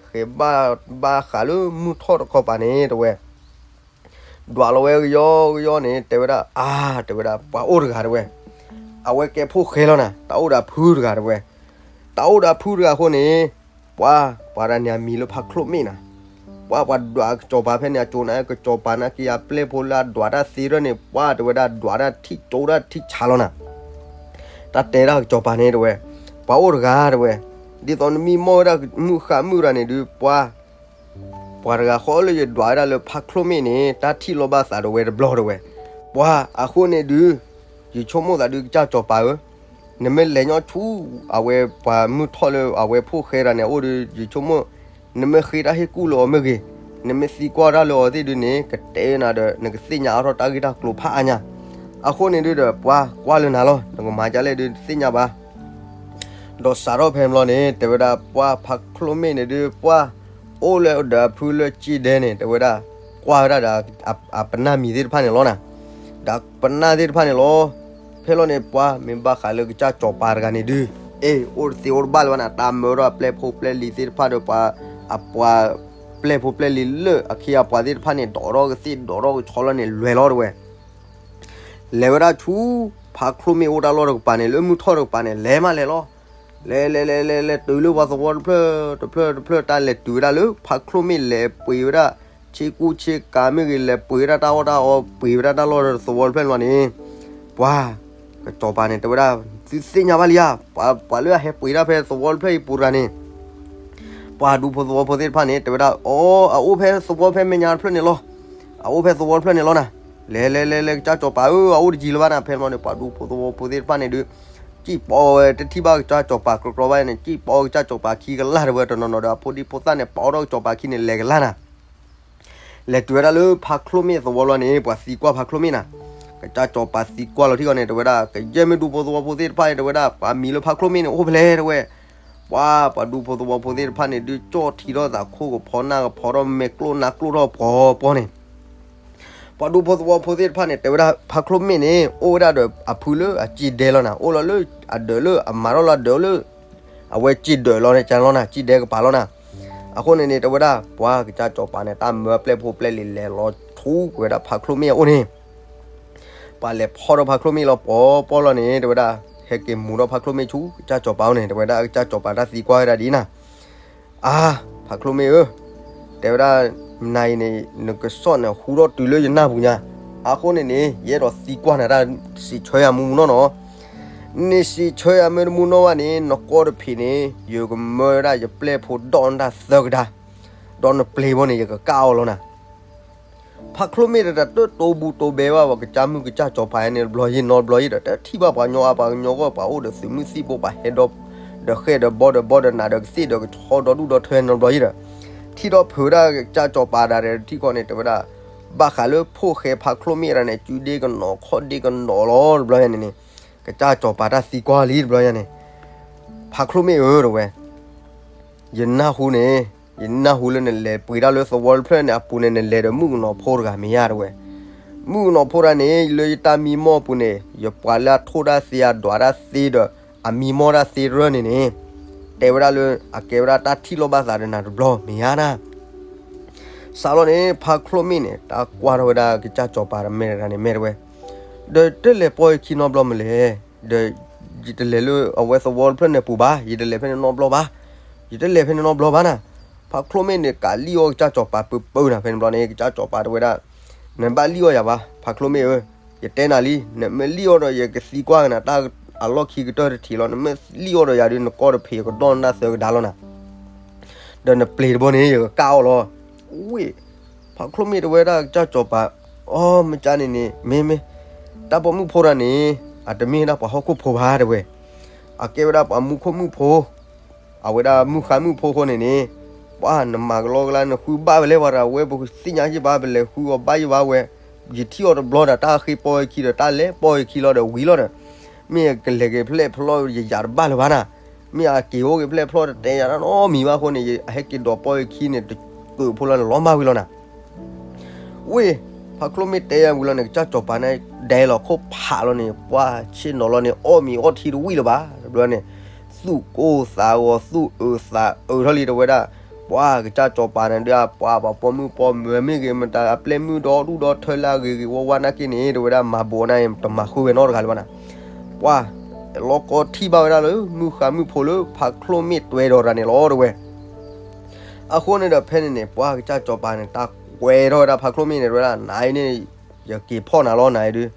ဃဲဘၣ် ဘၣ်ဃးလၢမုၢ်ထီၣ်တခီပၤန့ၣ် တဲဝဲ ဒွးလီၤဝဲကယီကယီန့ၣ် တဲဝဲဒၣ် အါ တဲဝဲဒၣ် ပှၤအိၣ်တဂၤ တဲဝဲ အဝဲကဲဖိၣ်ဃဲလီၤနၤ တၢ်အိၣ်ဒီးဖုတဂၤ တဲဝဲ တၢ်အိၣ်ဒီးဖုတဂၤအဃိန့ၣ် ပှၤ ပှၤတဂၤန့ၣ်အမံၤလၢဖါချိၣ်မ့ၣ်နၤ ပှၤ ပှၤဒွးကစီၤပၤဖဲန့ၣ် အကၠိနၤ ကစီၤပၤနာ်က့အပျဲၢ်ဖိလၢအဒွးတၢ်သ့ထီၣ်န့ၣ် ပှၤ တဲဝဲဒၣ် ဒွးတၢ်ထံၣ်ကၠိတၢ်ထံၣ်ဆးလီၤနၤ တၢ်တဲဒၣ်ကစီၤပၤန့ၣ် တဲဝဲ ပှၤအိၣ်တဂၤ တဲဝဲ ဒ်သိးနမံမီၢ်ဝဲဒၣ်မုၣ်ဃါမုၣ်တဂၤန့ၣ်ဒုး ပှၤ ပှၤတဂၤဃီလၢယဒွးဝဲဒၣ်လၢဖါချိၣ်မ့ၣ်န့ၣ် တၢ်ထံၣ်လိာ်ဘၣ်သးဒီးဝဲတဘျီ တဲဝဲ ပှၤ အဃိန့ၣ်ဒုး ယဆိကမိၣ်သးဒုး ကစၢ်စီၤပၤဧၢ နမ့ၢ်လဲၤညီဆူ အဝဲပှၤမုၢ်ထီၣ်လၢအဝဲဖိၣ်ဃဲတဂၤန့ၣ် အအိၣ်ဒီး ယဆိကမိၣ် နမ့ၢ်ဃ့တၢ်ဟ့ၣ်ကူၣ်လၢအီၤမ့ၢ်ဂ့ၤ နမ့ၢ်သံကွၢ်တၢ်လၢအီၤသ့ၣ်ဒုးန့ၣ် ကတဲနၤဒီး နကသ့ၣ်ညါအါထီၣ်တၢ်ဂ့ၢ်တၢ်ကျိၤဖးအါညါ အဃိန့ၣ်ဒုးဒီး ပှၤကွၢ်လၢနၤလီၤ နကမၤဒ်လဲၣ်ဒုး တသ့ၣ်ညါဘၣ် ဒီးစးထီၣ်ဖဲန့ၣ်ဘျီန့ၣ် တဲဝဲဒၣ် ပှၤဖါချိၣ်မ့ၣ်န့ၣ်ဒုး ပှၤ အိၣ်လၢဒီးအဖုလၢကၠံၣ်ဒဲန့ၣ် တဲဝဲဒၣ် ကွၢ်ဝဲဒၣ်ဒီး အပနၢ်မံၤသ့ၣ်တဖၣ်န့ၣ်လီၤနၤ ဒီးပနၢ်သ့ၣ်တဖၣ်န့ၣ်လီၤ ဖဲလီၤန့ၣ် ပှၤမ့ၢ်ဘၣ်ဃးလၢကစၢ်စီၤပၤတဂၤန့ၣ်ဒုး အ့ၣ် အိၣ်တသ့အိၣ်တဘၣ်လၢၤဘၣ်နၤ တၢ်မၢထီၣ်အပျဲၢ်ဖိပျဲၢ်လံၤသ့ၣ်တဖၣ်ဒီးပှၤ အပှၤပျဲၢ်ဖိပျဲၢ်လံၤလၢအခ့အပှၤသ့ၣ်တဖၣ်န့ၣ် ဒိးထီၣ်ကသ့ၣ်ဒိးထီၣ်ကဆီလီၤန့ၣ် လဲၤလီၤတဲဝဲ လဲၤဝဲဒၣ်ဆူ ဖါချိၣ်မ့ၣ်အိၣ်တၢ်လီၢ်တကပၤန့ၣ် လၢမုၢ်ထီၣ်တကပၤန့ၣ် လဲၤမးလဲၤလီၤ လဲၤလဲၤလဲၤလဲၤလဲၤတုၤလၢပှၤသဝီတဖျၢၣ်တဖျၢၣ်တဖျၢၣ် တၢ်လဲၤတုၤဝဲဒၣ်လၢဖါချိၣ်မ့ၣ်လဲၤပှ့ၤဝဲဒၣ် ဆ့ကူဆ့ကၤမ့ၢ်ဂ့ၤ လဲၤပှ့ၤဝဲဒၣ်တၢ်အီၣ်တၢ်အီ ပှ့ၤဝဲဒၣ်တၢ်လီၢ်သဝီတဖျၢၣ်န့ၣ်လီၤန့ၣ် ပှၤ ကစီၤပၤန့ၣ် တဲဝဲဒၣ် သုသ့ၣ်ညါဘၣ်လံဧါ ပှၤ ပှၤလၢအဟဲပှ့ၤဒၣ်ဖဲသဝီတဖျၢၣ်အံၤပူၤတဂၤန့ၣ် ပှၤဒူဖိသဝီဖိသ့ၣ်တဖၣ်န့ၣ် တဲဝဲဒၣ် အီ အအိၣ်ဖဲသဝီဖဲမဲာ်ညါတဖျၢၣ်န့ၣ်လီၤ အအိၣ်ဖဲသဝီတဖျၢၣ်န့ၣ်လီၤနၤ လဲၤလဲၤလဲၤလဲၤ ကစၢ်စီၤပၤဧၢ အအိၣ်တယံၤလၢၤဘၣ်နၤ ဖဲန့ၣ်ဘျီန့ၣ် ပှၤဒူဖိသဝီဖိသ့ၣ်တဖၣ်န့ၣ်ဒုး စံၣ်ပိာ်ဝဲတထံၣ်ဘၣ်ကစၢ်စီၤပၤကြီကြီဘၣ်န့ၣ် စံၣ်ပိာ်ကစၢ်စီၤပၤခံကလၢ်တဲဝဲ တနီၤနီၤဒီးအဖိဒံဖိသၣ်န့ၣ် ပိာ်ထီၣ်ကစီၤပၤခံန့ၣ် လဲၤကလၢ်နၤ လဲၤတုၤဝဲဒၣ်လၢဖါချိၣ်မ့ၣ်သဝီလီၤန့ၣ် ပှၤသံကွၢ်ဖါချိၣ်မ့ၣ်နၤ ကစၢ်စီၤပၤသံကွၢ်လီၤထံၣ်အီၤန့ၣ် တဲဝဲဒၣ် ကယဲၢ်မ့ၢ်ဒူဖိသဝီဖိသ့ၣ်တဖၣ်န့ၣ် တဲဝဲဒၣ် ပှၤမံၤလၢဖါချိၣ်မ့ၣ်န့ၣ် အိၣ်ဖဲလဲၣ်တဲဝဲ ပှၤ ပှၤဒူဖိသဝီဖိသ့ၣ်တဖၣ်န့ၣ် ဒုးကၠီၣ်ထံထီၣ်သးခိၣ်ကဖီနၢ်ကဖီထီၣ်မဲာ်ကျိၣ်နါကျိၣ်ထီၣ်ပှီၤပှီၤန့ၣ် ပှၤဒူဖိသဝီဖိသ့ၣ်တဖၣ်န့ၣ် တဲဝဲဒၣ်ဖးချိၣ်မ့ၣ်န့ၣ် အိၣ်ဝဲဒၣ်ဒီးအဖုလၢအစံၣ်ဒဲလီၤနၤ, အိၣ်လီၤလၢအဒၢးလၢအမၤထီၣ်လၢအဒၢးလၢ အဝဲစံၣ်ဒဲလီၤန့ၣ် ကလီၤနၤ, စံၣ်ဒဲကပၤလီၤနၤ. အဃိန့ၣ်န့ၣ် တဲဝဲဒၣ် ပှၤကစၢ်စီၤပၤန့ၣ် တၢ်မၢပျဲၢ်ဖိပျဲၢ်လံၤလဲၤလီၤထူဝဲဒၣ်ဖးချိၣ်မ့ၣ်အအိၣ်န့ၣ် ပှၤလဲၤဖီၣ်ဒီးဖးချိၣ်မ့ၣ်လီၤပှီၢ်ပီၢ်လီၤန့ၣ် တဲဝဲဒၣ် ဟဲက့ၤမူၤဒီးဖးချိၣ်မ့ၣ်ဆူကစၢ်စီၤပၤအအိၣ်န့ၣ် တဲဝဲဒၣ်ကစၢ်စီၤပၤတၢ်သံကွၢ်ဝဲဒၣ်ဒ်နၤ, အါ, ဖးချိၣ်မ့ၣ်ဧၢ, တဲဝဲဒၣ် နၤအံၤန့ၣ် နကစီၣ်န့ၣ်ဟူထီၣ်တုၤလၢယနၢ်ပူၤညါ, အဃိန့ၣ်န့ၣ် ယအဲၣ်ဒိးသံကွၢ်နၤတၢ်, စံးဆၢယၤမူမူနီၢ်နီၢ်, နစံးဆၢယၤမ့ၢ်တမူနီၢ်ဘၣ်န့ၣ် နကီၢ်တဖံးန့ၣ် ယကမၢဝဲဒၣ်ယပျဲၢ်ဖိဒီးနတၢ်သၢကဒါ, ဒီးနပျ့ၤဘီန့ၣ် ယကကၣ်အီၤလီၤနၤ. ဖးချိၣ်မ့ၣ်တတၢ်တိၢ်တိၢ်ဘူးတိၢ်ဘဲဘၣ်ဝဲ ကစၢ်မုၢ်ကစၢ်စီၤပၤန့ၣ်တဘျီယံၤနီတဘျီယံၤဒီး တထံၣ်ဘၣ်ပှၤညီအါပှၤကညီဂီၢ် ပှၤအိၣ်ဒီးသုးမုၢ်သံၣ်ဘိ ပှၤဟဲဒီးဃဲၣ်ဒီးဘီဒီးဘီဒီးနးဒီးကသ့ၣ်ဒီးကဆီဒီဒူၣ်ဒီထၢနီတဘျီယံၤဒီး ထံၣ်ဒီးဖုးဝဲဒၣ်ကစၢ်စီၤပၤဒၣ်ဒီးထံၣ်ခီန့ၣ် တဲဝဲဒၣ် ဘၣ်ဃးလၢဖိၣ်ဃဲဖးချိၣ်မ့ၣ်တၢ်န့ၣ် စုဒ့ကနီၤခီၣ်ဒ့ကနီၤလီၤတဘျီယၤန့ၣ်န့ၣ်, ကစၢ်စီၤပၤတၢ်သံကွၢ်လံတဘျီယၤန့ၣ်, ဖးချိၣ်မ့ၣ်ဧၢ တဲဝဲ ယနၢ်ဟူန့ၣ်, ယနၢ်ဟူလၢနလဲၤပှ့ၤတၢ်လၢသဝီတဖျၢၣ်န့ၣ်အပူၤန့ၣ် နလဲၤဒီးမုၣ်ကနီၤဖိတဂၤမ့ၢ်ဧါ တဲဝဲ. မုၣ်ကနီၤဖိတဂၤန့ၣ် လၢယတၢ်မံမီၢ်အပူၤန့ၣ် ယပှၤလၢအထိၣ်တၢ်သ့အဒွးတၢ်သ့ဒီး အမံမီၢ်တၢ်သ့တရၢၢ်န့ၣ်န့ၣ်, တဲဝဲဒၣ်လၢအကဲဝဲဒၣ်တၢ်ထံၣ်လိာ်ဘၣ်သးဒီးနၤတဘျီမ့ၢ်ဧါနၤ. စးလီၤန့ၣ် ဖးချိၣ်မ့ၣ်န့ၣ် တၢ်ကွၢ်ထီၣ်ဝဲဒၣ်ကစၢ်စီၤပၤတမဲာ်တဂၤန့ၣ် မ့ၢ်တဲဝဲ, ဒီးတလဲၤပိာ်ယခံနီတဘျီမလဲၣ်, ဒီးယတလဲၤလၢအဝဲသဝီတဖျၢၣ်န့ၣ်ပူၤဘၣ်, ယတလဲၤဖဲန့ၣ်နီတဘျီဘၣ်, ယတလဲၤဖဲန့ၣ်နီတဘျီဘၣ်နၤ. ဖးချိၣ်မ့ၣ်န့ၣ် ကးလံၣ်အီၣ်ကစၢ်စီၤပၤပၢပၢနၤ ဖဲန့ၣ်တဘျီန့ၣ် ကစၢ်စီၤပၤတဲဝဲဒၣ်, နဘၣ်လံၣ်အီၣ်ယၤဘၣ် ဖးချိၣ်မ့ၣ်ဧၢ, ယတဲနၤလံ, နမ့ၢ်လံၣ်အီၣ်ဒီးယကသံကွၢ်ကနၤ တၢ်အလီၢ်ခံကတၢၢ်တထံးလီၤ, နမ့ၢ်လံၣ်အီၣ်ဒီးယၤဒုး နကီၢ်တဖံးကဒီၣ်နတၢ်သၢကဒါလီၤနၤ. ဒီးနပျ့ၤတဘီန့ၣ် ယကကၣ်အီၤလီၤ. ဝ့ၢ်, ဖးချိၣ်မ့ၣ်တဲဝဲဒၣ်ကစၢ်စီၤပၤ, အီ မ့ၢ်ကါန့ၣ်န့ၣ် မ့မ့ၢ်, တၢ်ပိာ်မုၣ်ဖိတဂၤန့ၣ် အတမ့ၢ်ဒၣ်ပှၤဟီၣ်ခိၣ်ဖိဘၣ်တဲဝဲ, အကဲဝဲဒၣ်ပှၤမူခိၣ်မုၣ်ဖိ, အဝဲဒၣ်မုၣ်ဃါမုၣ်ဖိအဃိန့ၣ်န့ၣ်, ပှၤနမၤကလီကလါ နဃုဘၣ်ဝဲလဲၣ်ပှၤတဂၤဝဲ ပသ့ၣ်ညါယံၣ်ဘၣ် ပလဲၤဃုအီၤဘၣ်ယံၣ်ဘၣ်ဝဲ, ယထံၣ်အီၤတဘျီဒီး တၢ်ဃ့ပိာ်ယခံဒီး တၢ်လဲၤပိာ်ယခံလီၤဒီးဝံၤလီၤဒီး, မ့ၢ်ကလဲၤက့ၤဖျဲၣ်ဖျီၣ်ယယၤတဘၣ်လၢၤဘၣ်နၤ, မ့ၢ်အက့ၤအိၣ်က့ၤဖျဲၣ်ဖျီၣ်တတဲယၤနီတမံၤဘၣ်အဃိန့ၣ် အဟဲက့ၤဒိးပိာ်ယခံန့ၣ် တကၢးဖိလီၤန့ၣ် လီၤမၢ်ဝံၤလီၤနၤ. ဝ့ၢ်, ဖးချိၣ်မ့ၣ်တဲယၤဝံၤလီၤန့ၣ် ကစၢ်စီၤပၤန့ၣ် ဒဲလီၤခိၣ်ဖးလီၤန့ၣ် ပှၤဆ့ၣ်နီၤလီၤန့ၣ် အီၣ်မ့ၤအီထံတဝံၣ်လၢၤဘၣ် တဘျီန့ၣ်, သူၣ်ကိၢ်သးဂီၤ သူၣ်အုးသးအုးထီၣ်လံတဲဝဲဒၣ်, ပှၤကစၢ်စီၤပၤန့ၣ်ဒုး ပှၤပှၤပိာ်မုၣ်ပိာ်မၢၤမ့ၢ်ဂ့ၤ မတၤအပျဲၢ်မုၣ်ဒီဒူၣ်ဒီထၢလၢအဂ့ၤဂ့ၤဝါဝါနာ်က့န့ၣ် တဲဝဲဒၣ် မၤဘိးနၤအံၤ တမၤဃုာ်ဝဲနီတဂၤလၢၤဘၣ်နၤ. ပှၤ လီၤကီထံၣ်ဘၣ်ဝဲဒၣ်လၢ မုၣ်ဃါမုၣ်ဖိလၢဖးချိၣ်မ့ၣ်တွဲဒီးတၢ်န့ၣ်လီၤတဲဝဲ. အဃိန့ၣ်ဒီးဖဲန့ၣ်န့ၣ် ပှၤကစၢ်စီၤပၤန့ၣ် တၢ်ကွဲထီၣ်ဝဲဒၣ်ဖးချိၣ်မ့ၣ်န့ၣ် တဲဝဲဒၣ် နၤအံၤန့ၣ် ယက့ၤဖီၣ်နၤလီၤနၤအံၤဒုး,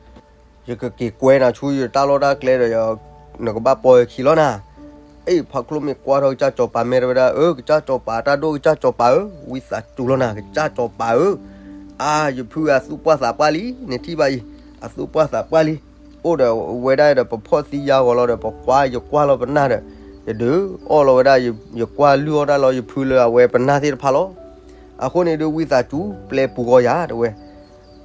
ယကက့ၤကွဲနၤဆူယတၢ်လီၢ်တၢ်ကျဲဒီး နကဘၣ်ပိာ်ယခံလီၤနၤ. အ့ၣ် ဖးချိၣ်မ့ၣ်ကွၢ်ထီၣ်ကစၢ်စီၤပၤမဲာ်တဲဝဲဒၣ် အၢ ကစၢ်စီၤပၤ တၢ်ဒိၣ်ကစၢ်စီၤပၤဧၢ, ဝံသးစူၤလီၤနၤ ကစၢ်စီၤပၤဧၢ, အါ ယဖုအသူၣ်ပှၢ်သးပှၢ်လံ, နထံၣ်ဘၣ်အံၤ, အသူၣ်ပှၢ်သးပှၢ်လံ, အိၣ်ဒီးဝဲဒၣ်ဒီးပဖီၣ်သံယါဂီၤလီၤဒီး ပကွၢ်ယကွၢ်လီၤပနၢ်ဒီး, ယဒုးအီၣ်လီၤဝဲဒၣ် ယကွၢ်လုၢ်အီၣ်တၢ်လီၤယဖုလၢအဝဲပနၢ်သ့ၣ်တဖၣ်လီၤ. အဃိန့ၣ်ဒုး ဝံသးစူၤ ပျဲပူၤဂီၤယၤတဲဝဲ.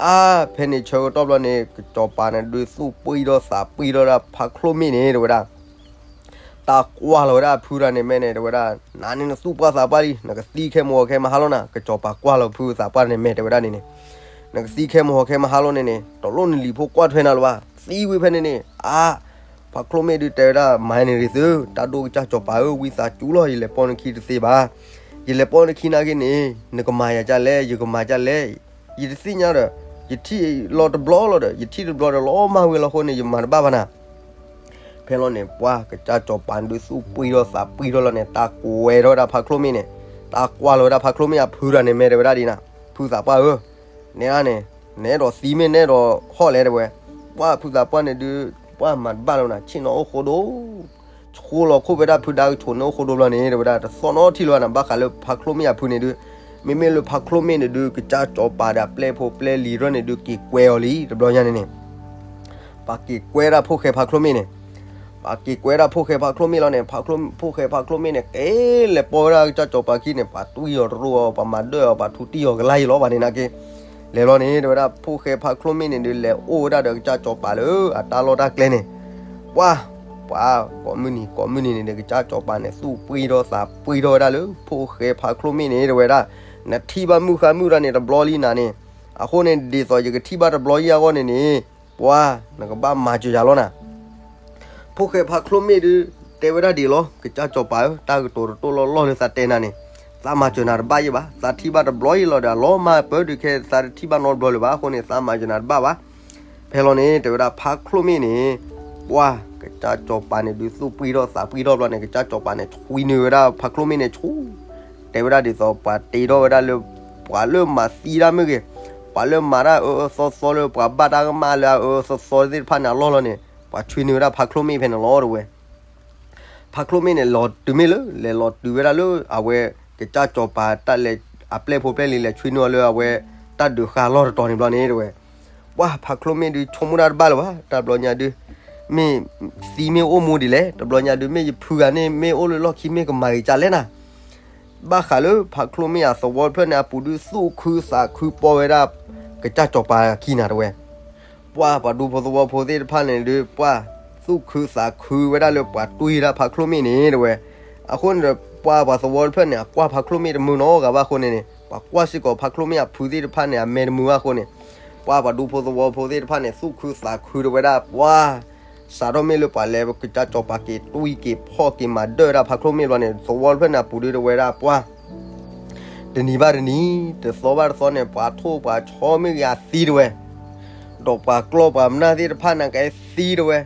အါ ဖဲန့ၣ်ဆၢကတီၢ်ဘျီန့ၣ် ကစီၤပၤန့ၣ်ဒုး သူၣ်ပှံၢ်ထီၣ်သးပှံၢ်ထီၣ်ဒၣ်ဖးချိၣ်မ့ၣ်န့ၣ် တဲဝဲဒၣ် တၢ်ကွၢ်လီၤဝဲဒၣ်အဖုတဂၤန့ၣ်မဲာ်န့ၣ် တဲဝဲဒၣ် နၤန့ၣ်နသူၣ်ပှၢ်သးပှၢ်လံ, နကသံခဲမုၢ်ဟီၣ်ခဲမုၢ်ဟါလီၤနၤ, ကစီၤပၤကွၢ်လီၤဖုသးပှၢ်န့ၣ်မဲာ်တဲဝဲဒၣ်န့ၣ်န့ၣ်, နကသံခဲမုၢ်ဟီၣ်ခဲမုၢ်ဟါလီၤန့ၣ်န့ၣ် တလိၣ်နလံၤဖိကွၢ်ထွဲနၤလၢၤဘၣ်, သံဝံၤဖဲန့ၣ်န့ၣ် အါ ဖးချိၣ်မ့ၣ်ဒုးတဲဝဲဒၣ် မၤန့ၣ်ဂ့ၤသု, တၢ်ဒိၣ်ကစၢ်စီၤပၤဧၢ, ဝံသးစူၤလီၤ, ယလဲၤပိာ်နခံတသ့ဘၣ်. ယလဲၤပိာ်နခံနာ်က့န့ၣ် နကမၤယၤဒ်လဲၣ်, ယကမၤဒ်လဲၣ်. ယတသ့ၣ်ညါဒီး ယထံၣ်လီၤတဘျီလီၤဒီး ယထံၣ်တဘျီဒီး လီၤမၢ်ဝံၤလီၤအဃိန့ၣ် ယမၤတဘၣ်ဘၣ်နၤ. ဖဲလီၤန့ၣ် ပှၤကစၢ်စီၤပၤဒုးသူၣ်ပှံၢ်ထီၣ်သးပှံၢ်ထီၣ်လီၤန့ၣ် တၢ်ကွဲထီၣ်ဝဲဒၣ်ဖးချိၣ်မ့ၣ်န့ၣ်, တၢ်ကွၢ်လီၤဝဲဒၣ်ဖးချိၣ်မ့ၣ်အဖုတဂၤန့ၣ်မဲာ်တဲဝဲဒၣ်ဒ်နၤ, ဖုသးပှၢ်ဧၢ, နဲဒၣ်န့ၣ် နအဲၣ်ဒိးသံမ့ၢ်နအဲၣ်ဒိးဟီၣ်လဲၣ်တဲဝဲ. ပှၤဖုသးပှၢ်န့ၣ်ဒုး ပှၤမၤတဘၣ်လီၤနၤ, ဆ့ၣ်နီၤအိၣ်ဃိဒိၣ် ဆိလီၤခိၣ်ဖဲဒၣ်ဖုဒါကဆိးန့ၣ်အိၣ်ဃိဒိၣ်ဘျီန့ၣ် တဲဝဲဒၣ် တသီၣ်နီတထံၣ်လၢၤဘၣ်နၤ, ဘၣ်ဃးလၢဖးချိၣ်မ့ၣ်အဖုန့ၣ်ဒုး, မ့မ့ၢ်လၢဖးချိၣ်မ့ၣ်န့ၣ်ဒုး ကစၢ်စီၤပၤဒီးအပျဲၢ်ဖိပျဲၢ်လံၤတဖၣ်န့ၣ်ဒုး က့ၤကွဲအီၤလံ တဘျီညါန့ၣ်န့ၣ် ပှၤက့ၤကွဲဒၣ်ဖိၣ်ဃဲဖးချိၣ်မ့ၣ်န့ၣ်, ပှၤက့ၤကွဲဒၣ်ဖိၣ်ဃဲဖးချိၣ်မ့ၣ်လီၤန့ၣ်, ဖိၣ်ဃဲဖးချိၣ်မ့ၣ်န့ၣ် က့ၤလဲၤပိာ်ဝဲဒၣ်ကစၢ်စီၤပၤခံန့ၣ် ပှၤတွံၢ်အီၤတရူးအီၤ ပှၤမၤဒၢၣ်အီၤ ပှၤထူတံၢ်အီၤကလါယံၤလီၤဘၣ်န့ၣ်နာ်က့ လဲၤလီၤန့ၣ် တဲဝဲဒၣ် ဖိၣ်ဃဲဖးချိၣ်မ့ၣ်န့ၣ်ဒုး လဲၤအိၣ်ဝဲဒၣ်ဒီးကစၢ်စီၤပၤလၢအတၢ်လီၢ်တၢ်ကျဲန့ၣ်, ပှၤ ပှၤ ကိးမုၢ်နံၤ ကိးမုၢ်နံၤန့ၣ်ဒီး ကစၢ်စီၤပၤန့ၣ် သူၣ်ပှံၢ်ထီၣ်သးပှံၢ်ထီၣ်ဝဲဒၣ်လၢ ဖိၣ်ဃဲဖးချိၣ်မ့ၣ်န့ၣ် တဲဝဲဒၣ်, နထံၣ်ဘၣ်မုၣ်ဃါမုၣ်တဂၤန့ၣ် တဘျီလံနၤန့ၣ်, အဃိန့ၣ်ဒ်သိးယကထံၣ်ဘၣ်တဘျီယံာ်အဂီၢ်န့ၣ်န့ၣ်, ပှၤ, နကဘၣ်မၤစၢၤယၤလီၤနၤ. ဖိၣ်ဃဲဖါချိၣ်မ့ၣ်ဒုး တဲဝဲဒၣ်ဒ်အံၤလီၤ, ကစၢ်စီၤပၤဧၢ, တၢ်ကတိၤတတိၢ်လီၢ်လီၢ်လၢသးတဲနၤန့ၣ်, သးမၤစၢၤနၤတဘၣ်ယံာ်ဘၣ်, သးထံၣ်ဘၣ်တဘျီယံာ်လီၤဒီး အလီၤမၢ်ပၢၢ်ဒုးခဲ သးတထံၣ်ဘၣ်နီတဘျီလၢၤဘၣ်အဃိန့ၣ် သးမၤစၢၤနၤတဘၣ်ဘၣ်. ဖဲလီၤန့ၣ် တဲဝဲဒၣ်ဖါချိၣ်မ့ၣ်န့ၣ်, ပှၤ, ကစၢ်စီၤပၤန့ၣ်ဒုးသူၣ်ပှံၢ်ထီၣ်သးပှံၢ်ထီၣ်ဘျီန့ၣ် ကစၢ်စီၤပၤန့ၣ်ဆွံနုာ်ဝဲဒၣ်ဖါချိၣ်မ့ၣ်န့ၣ်ဆူ, တဲဝဲဒၣ်ဒ်သိးပှၤတ့ထီၣ်ဝဲဒၣ်လၢ, ပှၤလၢမၤသံတၢ်မ့ၢ်ဂ့ၤ, ပှၤလၢမၤတၢ်အၢအၢသီသီလၢပှၤဘၣ်တၢ်ကမၣ်လၢအအၢအၢသီသီသ့ၣ်တဖၣ်န့ၣ်အလီၢ်လီၤန့ၣ် ပှၤဆွံနုာ်ဝဲဒၣ်ဖါချိၣ်မ့ၣ်ဖဲန့ၣ်လီၤတဝဲ. ဖါချိၣ်မ့ၣ်န့ၣ်လီၤတုၤမ့ၢ်လၢ လဲၤလီၤတုၤဝဲဒၣ်လၢအဝဲ, ကစၢ်စီၤပၤတၢ်လဲၤ, အပျဲၢ်ဖိပျဲၢ်လံၤလဲၤဆွံနုာ်အီၤလၢအဝဲ, တၢ်ဒုးဃာ်လီၢ်တတီၤန့ၣ်ဘျီန့ၣ်တဝဲ, ပှၤဖါချိၣ်မ့ၣ်ဒုးဆိကမိၣ်တၢ်တဘၣ်လၢၤဘၣ် တၢ်ဘျီညါဒုး, မ့ၢ်, သံမ့ၢ်အိၣ်မူဒ်လဲၣ် တဘျီညါဒုး မ့ၢ်ယဖုဂၤန့ၣ် မ့ၢ်အိၣ်လၢလီၢ်ခံမ့ၢ်ကမၤဂ့ၤကလဲၣ်နၤ ဘၣ်ဃးလၢဖါချိၣ်မ့ၣ်အသဝီတဖျၢၣ်န့ၣ် အပူၤဒုးသူၣ်ခုသးခုပိာ်ဝဲဒၣ်, ကစၢ်စီၤပၤခံနၤတဝဲ, ပှၤပှၤဒူဖိသဝီဖိသ့ၣ်တဖၣ်န့ၣ်ဒုး ပှၤသူၣ်ခုသးခုဝဲဒၣ်လၢပှၤတွံၢ်ဒၣ်ဖါချိၣ်မ့ၣ်န့ၣ်တဝဲ, အဃိန့ၣ်ဒီး ပှၤပှၤသဝီတဖျၢၣ်န့ၣ် အကွၢ်ဖါချိၣ်မ့ၣ်တမုာ်နီတဂၤဘၣ်အဃိန့ၣ်န့ၣ် ပှၤကွၢ်စ့ၢ်ကီးဖါချိၣ်မ့ၣ်အဖုသ့ၣ်တဖၣ်န့ၣ် အမဲာ်တမုာ်ဘၣ်အဃိန့ၣ်, ပှၤပှၤဒူဖိသဝီဖိသ့ၣ်တဖၣ်န့ၣ် သူၣ်ခုသးခုတဝဲဒၣ် ပှၤ စးထီၣ်မ့ၢ်လၢပှၤလဲၤကစၢ်စီၤပၤက့ၤတွံၢ်က့ၤဖီၣ်က့ၤမၤဒၢၣ်ဝဲဒၣ်ဖါချိၣ်မ့ၣ်ဘျီန့ၣ် သဝီတဖျၢၣ်န့ၣ်အပူၤဒုးတဝဲဒၣ်ပှၤ, တနံၤဘၣ်တနံၤ, တသီဘၣ်တသီန့ၣ် ပှၤထိၣ်ပှၤဆီမ့ၢ်ဂ့ၤအသံတဝဲ, ဒီးပှၤကျီၢ်ပှၤမနၢ်သ့ၣ်တဖၣ်န့ၣ်ကသံတဝဲ,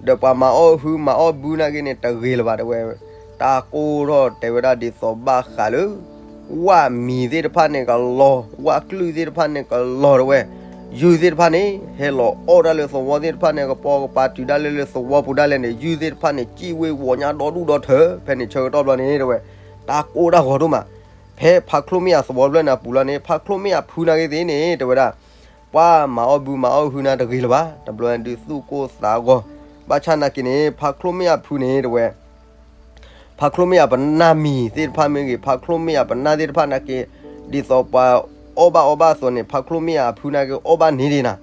ဒီးပှၤမၤအီၣ်ဟုမၤအီၣ်ဘုန့ၣ်က့ၤန့ၣ် တဂ့ၤလၢၤဘၣ်တဝဲ, တၢ်ကိၢ်ထီၣ်တဲဝဲဒၣ်ဒ်သိးဘၣ်ဃးလၢ ဝၣ်မံၤသ့ၣ်တဖၣ်န့ၣ်ကလီၤ, ဝၣ်ကျုၢ်သ့ၣ်တဖၣ်န့ၣ်ကလီၤတဝဲ, ယုၢ်သ့ၣ်တဖၣ်န့ၣ် ဟဲလီၤအီၣ်တၢ်လၢသဝီသ့ၣ်တဖၣ်န့ၣ် ကပိာ်ကပၤတုၤဒၣ်လဲာ်လၢသဝီပူၤဒၣ်လဲာ်န့ၣ် ယုၢ်သ့ၣ်တဖၣ်န့ၣ် စံၣ်ဝ့ၤဝီၤညါဒီဒူၣ်ဒီထၢ ဖဲန့ၣ်ဆၢကတီၢ်ဘျီန့ၣ်တဝဲ, တၢ်ကိၢ်တၢ်ဂီၤဒိၣ်မး, ဖဲဖါချိၣ်မ့ၣ်အသဝီတဖျၢၣ်န့ၣ်အပူၤလီၤန့ၣ် ဖါချိၣ်မ့ၣ်အဖုန့ၣ်က့ၤသ့ၣ်န့ၣ် တဲဝဲဒၣ် ပှၤမၤအီၣ်ဘုမၤအီၣ်ဟုန့ၣ်တဂ့ၤလၢၤဘၣ်, တဘျီဒုးသူၣ်ကိၢ်သးဂီၤ, ဘၣ်ဆၣ်နာ်က့ၤန့ၣ် ဖါချိၣ်မ့ၣ်အဖုန့ၣ်တဝဲ ဖါချိၣ်မ့ၣ်အပနၢ်မံၤသ့ၣ်တဖၣ်မ့ၢ်ဂ့ၤ, ဖါချိၣ်မ့ၣ်အပနၢ်သ့ၣ်တဖၣ်နာ်က့ၤ, ဒ်သိးပှၤအီၣ်ဘၣ်အီဘၣ်အသိးန့ၣ် ဖါချိၣ်မ့ၣ်အဖုနာ်က့ၤအီၣ်ဘၣ်န့ၣ်ဒံးနၤ,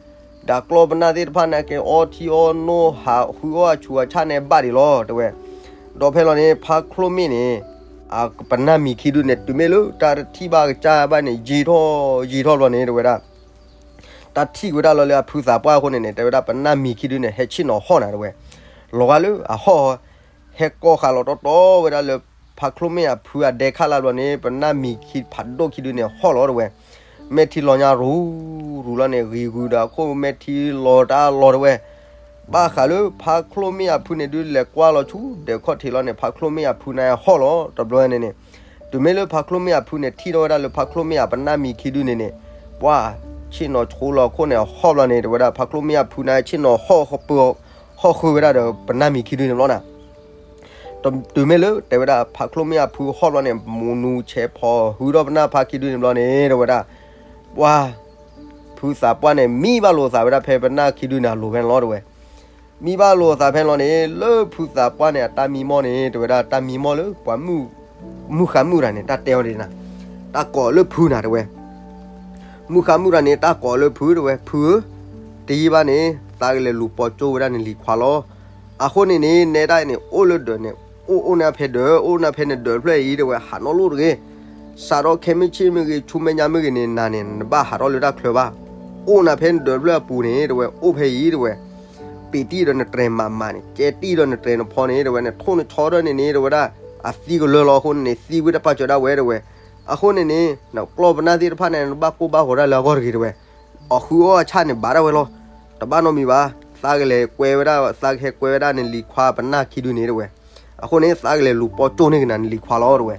ဒီးကျီၢ်ပနၢ်သ့ၣ်တဖၣ်နာ်က့ၤ အီထံအီနိ ဟးဃုအီၣ်အဆူးအဆၣ်န့ၣ်ဘၣ်ဒံးလီၤ တဲဝဲ, ဒီးဖဲလီၤန့ၣ် ဖါချိၣ်မ့ၣ်န့ၣ် အပနၢ်မံၤခံဒုန့ၣ် တုၤမ့ၢ်လၢတၢ်တထံၣ်ဘၣ်ကစၢ်ဘၣ်န့ၣ် ယံာ်ထီၣ်ယံာ်ထီၣ်ဘျီန့ၣ် တဲဝဲဒၣ် တၢ်ထံၣ်က့ၤဝဲဒၣ်လီၤလၢအဖုသးပှၢ်အဃိန့ၣ်န့ၣ် တဲဝဲဒၣ်ပနၢ်မံၤခံဒုန့ၣ် ဟဲဆ့ၣ်နီၤဟီၣ်နၤတဲဝဲ, လီၤဂာ်လၢအဟီၣ်, ဟဲကိးဃာ်လီၤတီတီဝဲဒၣ်လၢ ဖါချိၣ်မ့ၣ်အဖုအဒဲခါလၢ်ဘျီန့ၣ် ပနၢ်မံၤခံဖးဒိၣ်ခံဒုန့ၣ်ဟီၣ်လီၤတဲဝဲ, မဲာ်ထံလီၤညါရူၤရူၤလီၤန့ၣ် ဂံၤဂုၤဒီးအခိၣ်မဲာ်ထံလီၤတၢ်လီၤတဲဝဲ, ဘၣ်ဃးလၢဖါချိၣ်မ့ၣ်အဖုန့ၣ်ဒုးလဲၤကွၢ်လီၤဆူဒဲးခီၣ်ထံးလီၤန့ၣ် ဖါချိၣ်မ့ၣ်အဖုန့ၣ်ဟီၣ်လီၤ တဘျီန့ၣ်န့ၣ်, တုၤမ့ၢ်လၢဖါချိၣ်မ့ၣ်အဖုန့ၣ် ထံၣ်ထီၣ်ဝဲဒၣ်လၢဖါချိၣ်မ့ၣ်အပနၢ်မံၤခံဒုန့ၣ်န့ၣ်, ပှၤ, ဆ့ၣ်နီၤဆိလီၤခိၣ်န့ၣ်ဟီၣ်ဘျီန့ၣ် တဲဝဲဒၣ်ဖါချိၣ်မ့ၣ်အဖုန့ၣ် ဆ့ၣ်နီၤဟီၣ်ဃုဝဲဒၣ်ဒီးပနၢ်မံၤခံဒုန့ၣ်ဘျီနၤ တုၤမ့ၢ်လၢ တဲဝဲဒၣ်ဖါချိၣ်မ့ၣ်အဖုဟီၣ်ဘျီန့ၣ် မူနူဆဲးဖီဟုဒီးပနၢ်ဖါခံဒုန့ၣ်ဘျီန့ၣ် တဲဝဲဒၣ်, ပှၤ, ဖုသးပှၢ်န့ၣ် မံဘၣ်လိာ်သးဝဲဒၣ်ဖဲပနၢ်ခံဒုန့ၣ်အလိၤဖဲန့ၣ်လီၤတဲဝဲ, မံဘၣ်လိာ်သးဖဲန့ၣ်လီၤန့ၣ် လၢဖုသးပှၢ်န့ၣ် အတၢ်မံမီၢ်န့ၣ် တဲဝဲဒၣ်တၢ်မံမီၢ်လၢပှၤ မုၣ်ဃါမုၣ်တဂၤန့ၣ် တၢ်တဲအီၤဒ်နၤ, တၢ်ကိးလၢဖုနၤတဲဝဲ မုၣ်ဃါမုၣ်တဂၤန့ၣ် တၢ်ကိးလၢဖုတဲဝဲ ဖုဧၢ, တယံာ်ဘၣ်န့ၣ် သးကလဲၤလူၤပိာ်ကၠိဝဲဒၣ်နလံၤခွါလီၤ. အဃိန့ၣ်န့ၣ် နဲဒၣ်အံၤန့ၣ် အိၣ်လၢဒၢးန့ၣ် အိၣ်အိၣ်န့ၣ်ဖဲဒၢး အိၣ်န့ၣ်ဖဲနဒၢးတဖျၢၣ်အံၤ တဲဝဲ ဟးနီၣ်လိၣ်တဂ့ၤ. စးထီၣ်ခဲမုၢ်ဆ့ၣ်မ့ၢ်ဂ့ၤ ဆူမဲာ်ညါမ့ၢ်ဂ့ၤန့ၣ် နၤန့ၣ် နဘၣ်ဟးထီၣ်လၢတၢ်ချၢဘၣ်. အိၣ်န့ၣ်ဖဲနဒၢးတဖျၢၣ်အပူၤန့ၣ် တဲဝဲ အိၣ်ဖဲအံၤ တဲဝဲ ပ့ၤတံၢ်ဒီးနတြဲၤမးမးန့ၣ် ကဲတံၢ်ဒီးနတြဲၤနဖီန့ၣ် တဲဝဲ နထိၣ်နဆီထီၣ်န့ၣ်န့ၣ် တဲဝဲဒၣ် အသံကလၢလီၤအဃိန့ၣ်န့ၣ် သံဝံၣ်တၢ်ပာ်စၢၤဒၣ်ဝဲ တဲဝဲ. အဃိန့ၣ်န့ၣ် နကျီၢ်ပနၢ်သ့ၣ်တဖၣ်န့ၣ် နဘၣ်ကိၢ်ဘၣ်ဂီၤဒၣ်လၢအဂီၢ်တဂ့ၤ တဲဝဲ. အီၣ်ဃုအီၣ်အဆၣ်န့ၣ် ဘၣ်ဒၣ်ဝဲလီၤ. တဘၣ်နီတမံၤဘၣ်. သးကလဲၤကွဲဝဲဒၣ် သးကဟဲကွဲဝဲဒၣ်နလံၤခွါပနၢ်ခံဒုန့ၣ် တဲဝဲ. အဃိန့ၣ် သးကလဲၤလူၤပိာ်ကၠိန့ၢ်က့ၤနၤနလံၤခွါလီၤ တဲဝဲ.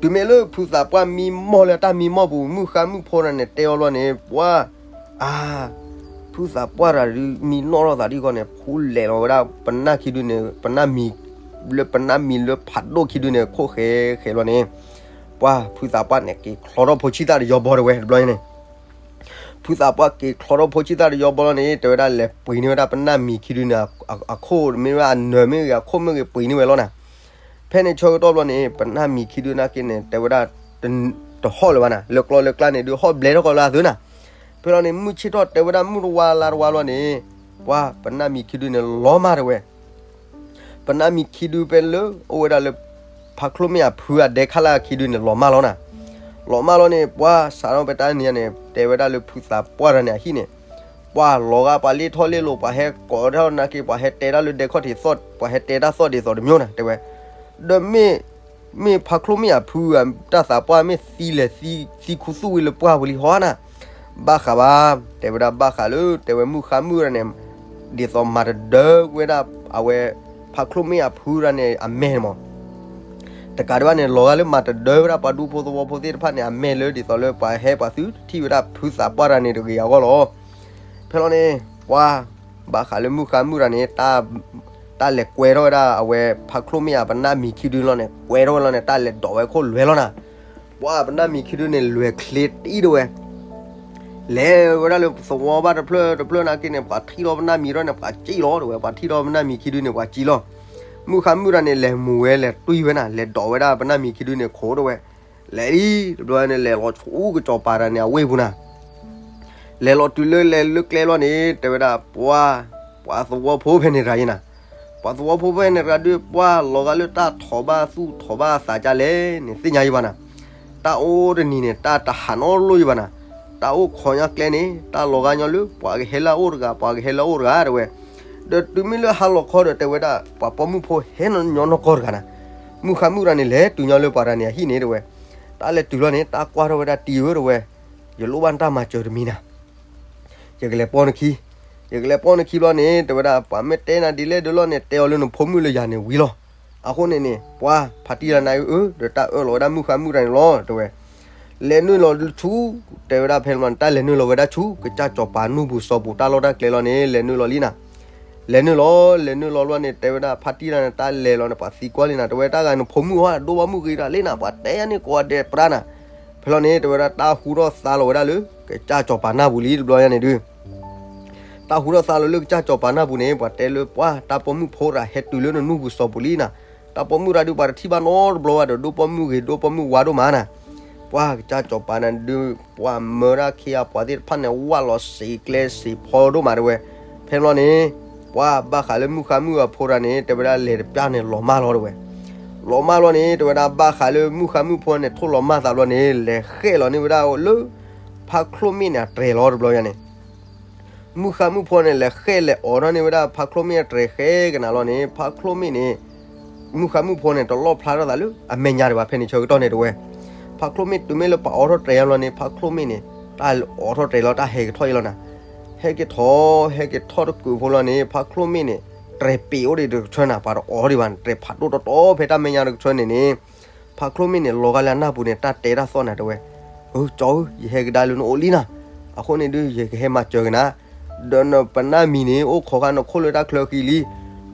တုၤမ့ၢ်လၢဖုသးပှၢ်မံမီၢ်လၢတၢ်မံမီၢ်ပူၤ မုၣ်ဃါမုၣ်ဖိတဂၤန့ၣ် တဲအီၤဘျီန့ၣ် ပှၤ, အါ, ဖုသးပှၢ်တဂၤဒုး မံနီၣ်ထီၣ်သးဒ်အံၤဃီန့ၣ် ဖူလဲၤလီၤဝဲဒၣ်ပနၢ်ခံဒုန့ၣ် ပနၢ်မံၤ, လၢပနၢ်မံၤလၢဖးဒိၣ်ခံဒုန့ၣ် ခိၣ်ဃဲဃဲလီၤန့ၣ်, ပှၤဖုသးပှၢ်န့ၣ် က့ၤချီထီၣ်ဖိဆံၣ်သၣ်တယီဘီတဲဝဲ တဘျီန့ၣ် ဖုသးပှၢ်က့ၤချီထီၣ်ဖိဆံၣ်သၣ်တယီဘီလီၤန့ၣ် တဲဝဲဒၣ်လဲၤပှ့ၤန့ၢ်ဝဲဒၣ်ပနၢ်မံၤခံဒုန့ၣ် အခိၣ်မ့ၢ်ဝဲအနၢၤမ့ၢ်ဂ့ၤ အခိၣ်မ့ၢ်ဂ့ၤ ပှ့ၤန့ၢ်ဝဲလီၤနၤ. ဖဲန့ၣ်ဆၢကတီၢ်ဘျီန့ၣ် ပနၢ်မံၤခံဒုနာ်က့န့ၣ် တဲဝဲဒၣ် တဟီၣ်လၢၤဘၣ်နၤ, လၢကျီလၢကျါန့ၣ်ဒုး ဟီၣ်ဘျဲထီၣ်ကီးလၢအသုနၤ. ဖဲလီၤန့ၣ် မုၢ်ဆ့ၣ်ထီၣ်တဲဝဲဒၣ်မုၢ်တဝါလါတဝါလီၤန့ၣ်, ပှၤပနၢ်မံၤခံဒုန့ၣ်လီၤမၢ်တဲဝဲ ပနၢ်မံၤခံဒုဖဲလၢ အိၣ်ဝဲဒၣ်လၢ ဖါချိၣ်မ့ၣ်အဖုအဒဲခါလၢခံဒုန့ၣ် လီၤမၢ်လီၤနၤ. လီၤမၢ်လီၤန့ၣ် ပှၤစးထီၣ်ဖဲတၢ်နံၤန့ၣ် တဲဝဲဒၣ်လၢဖုသးပှၢ်တဂၤန့ၣ်အဟံၣ်န့ၣ်, ပှၤလီၤဂာ်ပှၤလ့ထီၣ်လ့လိၤ ပှၤဟဲကိးထီၣ်နာ်က့ ပှၤဟဲတဲတၢ်လၢဒဲခီၣ်ထံးသီၣ် ပှၤဟဲတဲတၢ်သီၣ်ဒ်သိးတမံၤနၤ တဲဝဲ, ဒီးမ့ၢ် မ့ၢ်ဖါချိၣ်မ့ၣ်အဖု တၢ်သးပှၢ်မ့ၢ်သံလဲၤသံ သံခူသူၣ်ဝံၤလၢပှၢ်ပူၤလံဟီဧါနၤ, ဘၣ်ဃးဘၣ်, တဲဝဲဒၣ်ဘၣ်ဃးလၢ တဲဝဲမုၢ်ဃါမုၢ်တဂၤန့ၣ် ဒ်သိးမၤတဒၢဝဲဒၣ်အဝဲ ဖါချိၣ်မ့ၣ်အဖုတဂၤန့ၣ် အမဲာ်န့ၣ်မး တကးဒံးဘၣ်န့ၣ် လီၤဂာ်လၢမၤတဒၢဝဲဒၣ်ပှၤဒူဖိသဝီဖိသ့ၣ်တဖၣ်န့ၣ် အမဲာ်လၢဒ်သိးလၢပှၤဟဲပှၤသုထံၣ်ဝဲဒၣ်ဖုသးပှၢ်တဂၤန့ၣ်တဂ့ၤအဂီၢ်လီၤ. ဖဲလီၤန့ၣ် ပှၤ ဘၣ်ဃးလၢမုၢ်ဃါမုၢ်တဂၤန့ၣ် တၢ်လဲၤကွဲထီၣ်ဝဲဒၣ်အဝဲ ဖါချိၣ်မ့ၣ်အပနၢ်မံၤခံဒုလီၤန့ၣ် ကွဲထီၣ်ဝဲလီၤန့ၣ် တၢ်လဲၤဒိးဝဲခိၣ်လွဲလီၤနၤ, ပှၤပနၢ်မံၤခံဒုန့ၣ် လွဲၤချ့တံၢ်တဝဲ လဲၤဝဲဒၣ်လၢသဝီဘၣ်တဖျၢၣ်တဖျၢၣ်နာ်က့န့ၣ် ပှၤထံၣ်ထီၣ်ပနၢ်မံၤထီၣ်န့ၣ် ပှၤစံၣ်လီၤတဝဲ ပှၤထံၣ်ထီၣ်ပနၢ်မံၤခံဒုန့ၣ် ပှၤစံၣ်လီၤ. မုၢ်ဃါမုၢ်တဂၤန့ၣ် လဲၤမူၤဝဲ လဲၤတွံၢ်ဝဲနၤ လဲၤဒိးဝဲဒၣ်ပနၢ်မံၤခံဒုန့ၣ်ခိးတဝဲ, လဲၤလံ တဘျီန့ၣ် လဲၤလီၤဆူကစီၤပၤတဂၤန့ၣ် အဝ့ၢ်ပူၤနၤ လဲၤလီၤတုၤလၢလဲၤလၢကျဲလီၤန့ၣ် တဲဝဲဒၣ် ပှၤ ပှၤသဝီဖိဖဲန့ၣ်တဂၤအံၤနၤ, ပှၤသဝီဖိဖဲန့ၣ်တဂၤဒုး ပှၤလီၤဂာ်လၢတၢ်ထိးဘၣ်သူၣ်ထိးဘၣ်အသးကလဲၣ်န့ၣ် သ့ၣ်ညါယံၤဘၣ်နၤ, တၢ်အိၣ်တနံၤန့ၣ် တၢ်တဟးနီတလိၣ်ယံၤဘၣ်နၤ, တၢ်အိၣ်ခိးညါကျဲန့ၣ် တၢ်လီၤဂာ်ညီလၢ ပှၤကဟဲလၢအအိၣ်တဂၤ ပှၤကဟဲလၢအအိၣ်တဂၤတဝဲ, ဒီးတုၤမ့ၢ်လၢဟါလီၤခီဒီးတဲဝဲဒၣ် ပှၤပိာ်မုၣ်ဖိဟဲညီနီၢ်ကီၢ်တဂၤနၤ, မုၢ်ဃါမုၢ်တဂၤန့ၣ် လဲၤတုၤညီလၢပှၤတဂၤန့ၣ်အဟံၣ်န့ၣ်တဝဲ, တၢ်လဲၤတုၤလီၤန့ၣ် တၢ်ကွၢ်ထီၣ်ဝဲဒၣ် တံၤဧၢတဝဲ, ယလိၣ်ဘၣ်နတၢ်မၤစၢၤတမံၤနၤ ယကလဲၤပိာ်နခံ, ယကလဲၤပိာ်နခံဘျီန့ၣ် တဲဝဲဒၣ် ပှၤမ့ၢ်တဲနၤဒ်လဲၣ်ဒ်လဲၣ်န့ၣ် တဲအီၤလၢနဖိမုၣ်လၢယၤန့ၣ်ဝံၤလီၤ. အဃိန့ၣ်န့ၣ် ပှၤဖါတံၢ်တဂၤန့ၣ်အၢ ဒီးတၢ်အၢၣ်လီၤဝဲဒၣ်မုၢ်ဃါမုၢ်တဂၤန့ၣ်လီၤ တဲဝဲ, လဲၤနုာ်လီၤဆူ, တဲဝဲဒၣ်ဖဲန့ၣ် တၢ်လဲၤနုာ်လီၤဝဲဒၣ်ဆူ ကစၢ်စီၤပၤနူၢ်ပူၤစီၤပူၤတၢ်လီၢ်တၢ်ကျဲလီၤန့ၣ် လဲၤနုာ်လီၤလံနၤ လဲၤနုာ်လီၤ လဲၤနုာ်လီၤဘျီန့ၣ် တဲဝဲဒၣ်ဖါတံၢ်တဂၤန့ၣ် တၢ်လဲၤလီၤန့ၣ် ပှၤသံကွၢ်လံနၤ တဲဝဲ တၢ်ဂၤနဖိမုၣ်ဟီ ဒိၣ်ဘီမုၢ်ဂ့ၤတၢ်လံနၤ ပှၤတဲယၤန့ၣ်ကိးဂၤဒဲးပြါနၤ, ဖဲလီၤန့ၣ် တဲဝဲဒၣ်တၢ်ဟူထီၣ်သါလီၤဝဲဒၣ်လၢ ကစၢ်စီၤပၤနၢ်ပူၤလံတဘျီညါန့ၣ်ဒုး တၢ်ဟူထီၣ်သါလီၤလၢကစၢ်စီၤပၤနၢ်ပူၤန့ၣ် ပှၤတဲလၢပှၤ တၢ်ပိာ်မုၣ်ဖိတဂၤဟဲတုၤလၢနနူၢ်ပူၤစီၤပူၤလံနၤ, တၢ်ပိာ်မုၣ်တဂၤဒုး ပှၤတထံၣ်ဘၣ်နီတဘျီဘၣ်ဒီး ဒိၣ်ပိာ်မုၣ်ဂ့ၤ ဒိၣ်ပိာ်မုၣ်ဝါဒိၣ်မးနၤ, ပှၤကစၢ်စီၤပၤန့ၣ်ဒုး ပှၤမၢဒၣ်ခ့အပှၤသ့ၣ်တဖၣ်န့ၣ် ဝၣ်လီၤစံာ်ကျဲစံာ်ဖီဒိၣ်မးတဝဲ, ဖဲလီၤန့ၣ် ပှၤဘၣ်ဃးလၢမုၢ်ဃါမုၢ်အဖိတဂၤန့ၣ် တဲဝဲဒၣ်လဲၤတပျၢ်န့ၣ် လီၤမၢ်လီၤတဝဲ လီၤမၢ်လီၤန့ၣ် တဲဝဲဒၣ်ဘၣ်ဃးလၢမုၢ်ဃါမုၢ်ဖိန့ၣ် ထိၣ်လီၤမၢ်သးဘျီန့ၣ် လဲၤဃဲးလီၤန့ၢ်ဝဲဒၣ်လၢ ဖါချိၣ်မ့ၣ်န့ၣ် အတြဲၤလီၤတဘျီညါန့ၣ် မုၢ်ဃါမုၢ်ဖိန့ၣ် လဲၤဃဲးလဲၤအိးထီၣ်န့ၢ်ဝဲဒၣ်ဖါချိၣ်မ့ၣ်အတြဲၤဃဲကနၤလီၤန့ၣ် ဖါချိၣ်မ့ၣ်န့ၣ် မုၢ်ဃါမုၢ်ဖိန့ၣ် တလီၣ်ဖျါထီၣ်သးလၢအမဲာ်ညါဒံးဘၣ် ဖဲန့ၣ်ဆၢကတီၢ်န့ၣ်တဝဲ, ဖါချိၣ်မ့ၣ်တုၤမ့ၢ်လၢပှၤအိးထီၣ်တြဲၤယါဘျီန့ၣ် ဖါချိၣ်မ့ၣ်န့ၣ် တၢ်အိးထီၣ်တြဲၤလီၤ တၢ်ဟဲကထီၣ်အံၤလီၤနၤ, ဟဲက့ၤထီၣ် ဟဲက့ၤထီၣ်တကုးဖိလီၤန့ၣ် ဖါချိၣ်မ့ၣ်န့ၣ် တြဲၤပ့ၤအိၣ်ဒံးတကထၢနၤ ပှၤတအိးဒံးဘၣ် တြဲၤဖးဒိၣ်တီတီဖဲတၢ်မဲာ်ညါတကထၢန့ၣ်န့ၣ် ဖါချိၣ်မ့ၣ်န့ၣ် လီၤဂာ်လၢအနၢ်ပူၤန့ၣ် တၢ်တဲတၢ်သီၣ်နၤတဝဲ, အၢ ကၠီဧၢ ယဟဲကဒါလၢနအိၣ်လံနၤ, အဃိန့ၣ်ဒုး ယကဟဲမၤစၢၤကနၤ, ဒီးနပနၢ်မံၤန့ၣ် အိၣ်ခိးဃာ်နခိၣ်လၢတၢ်ချၢဃံလံ,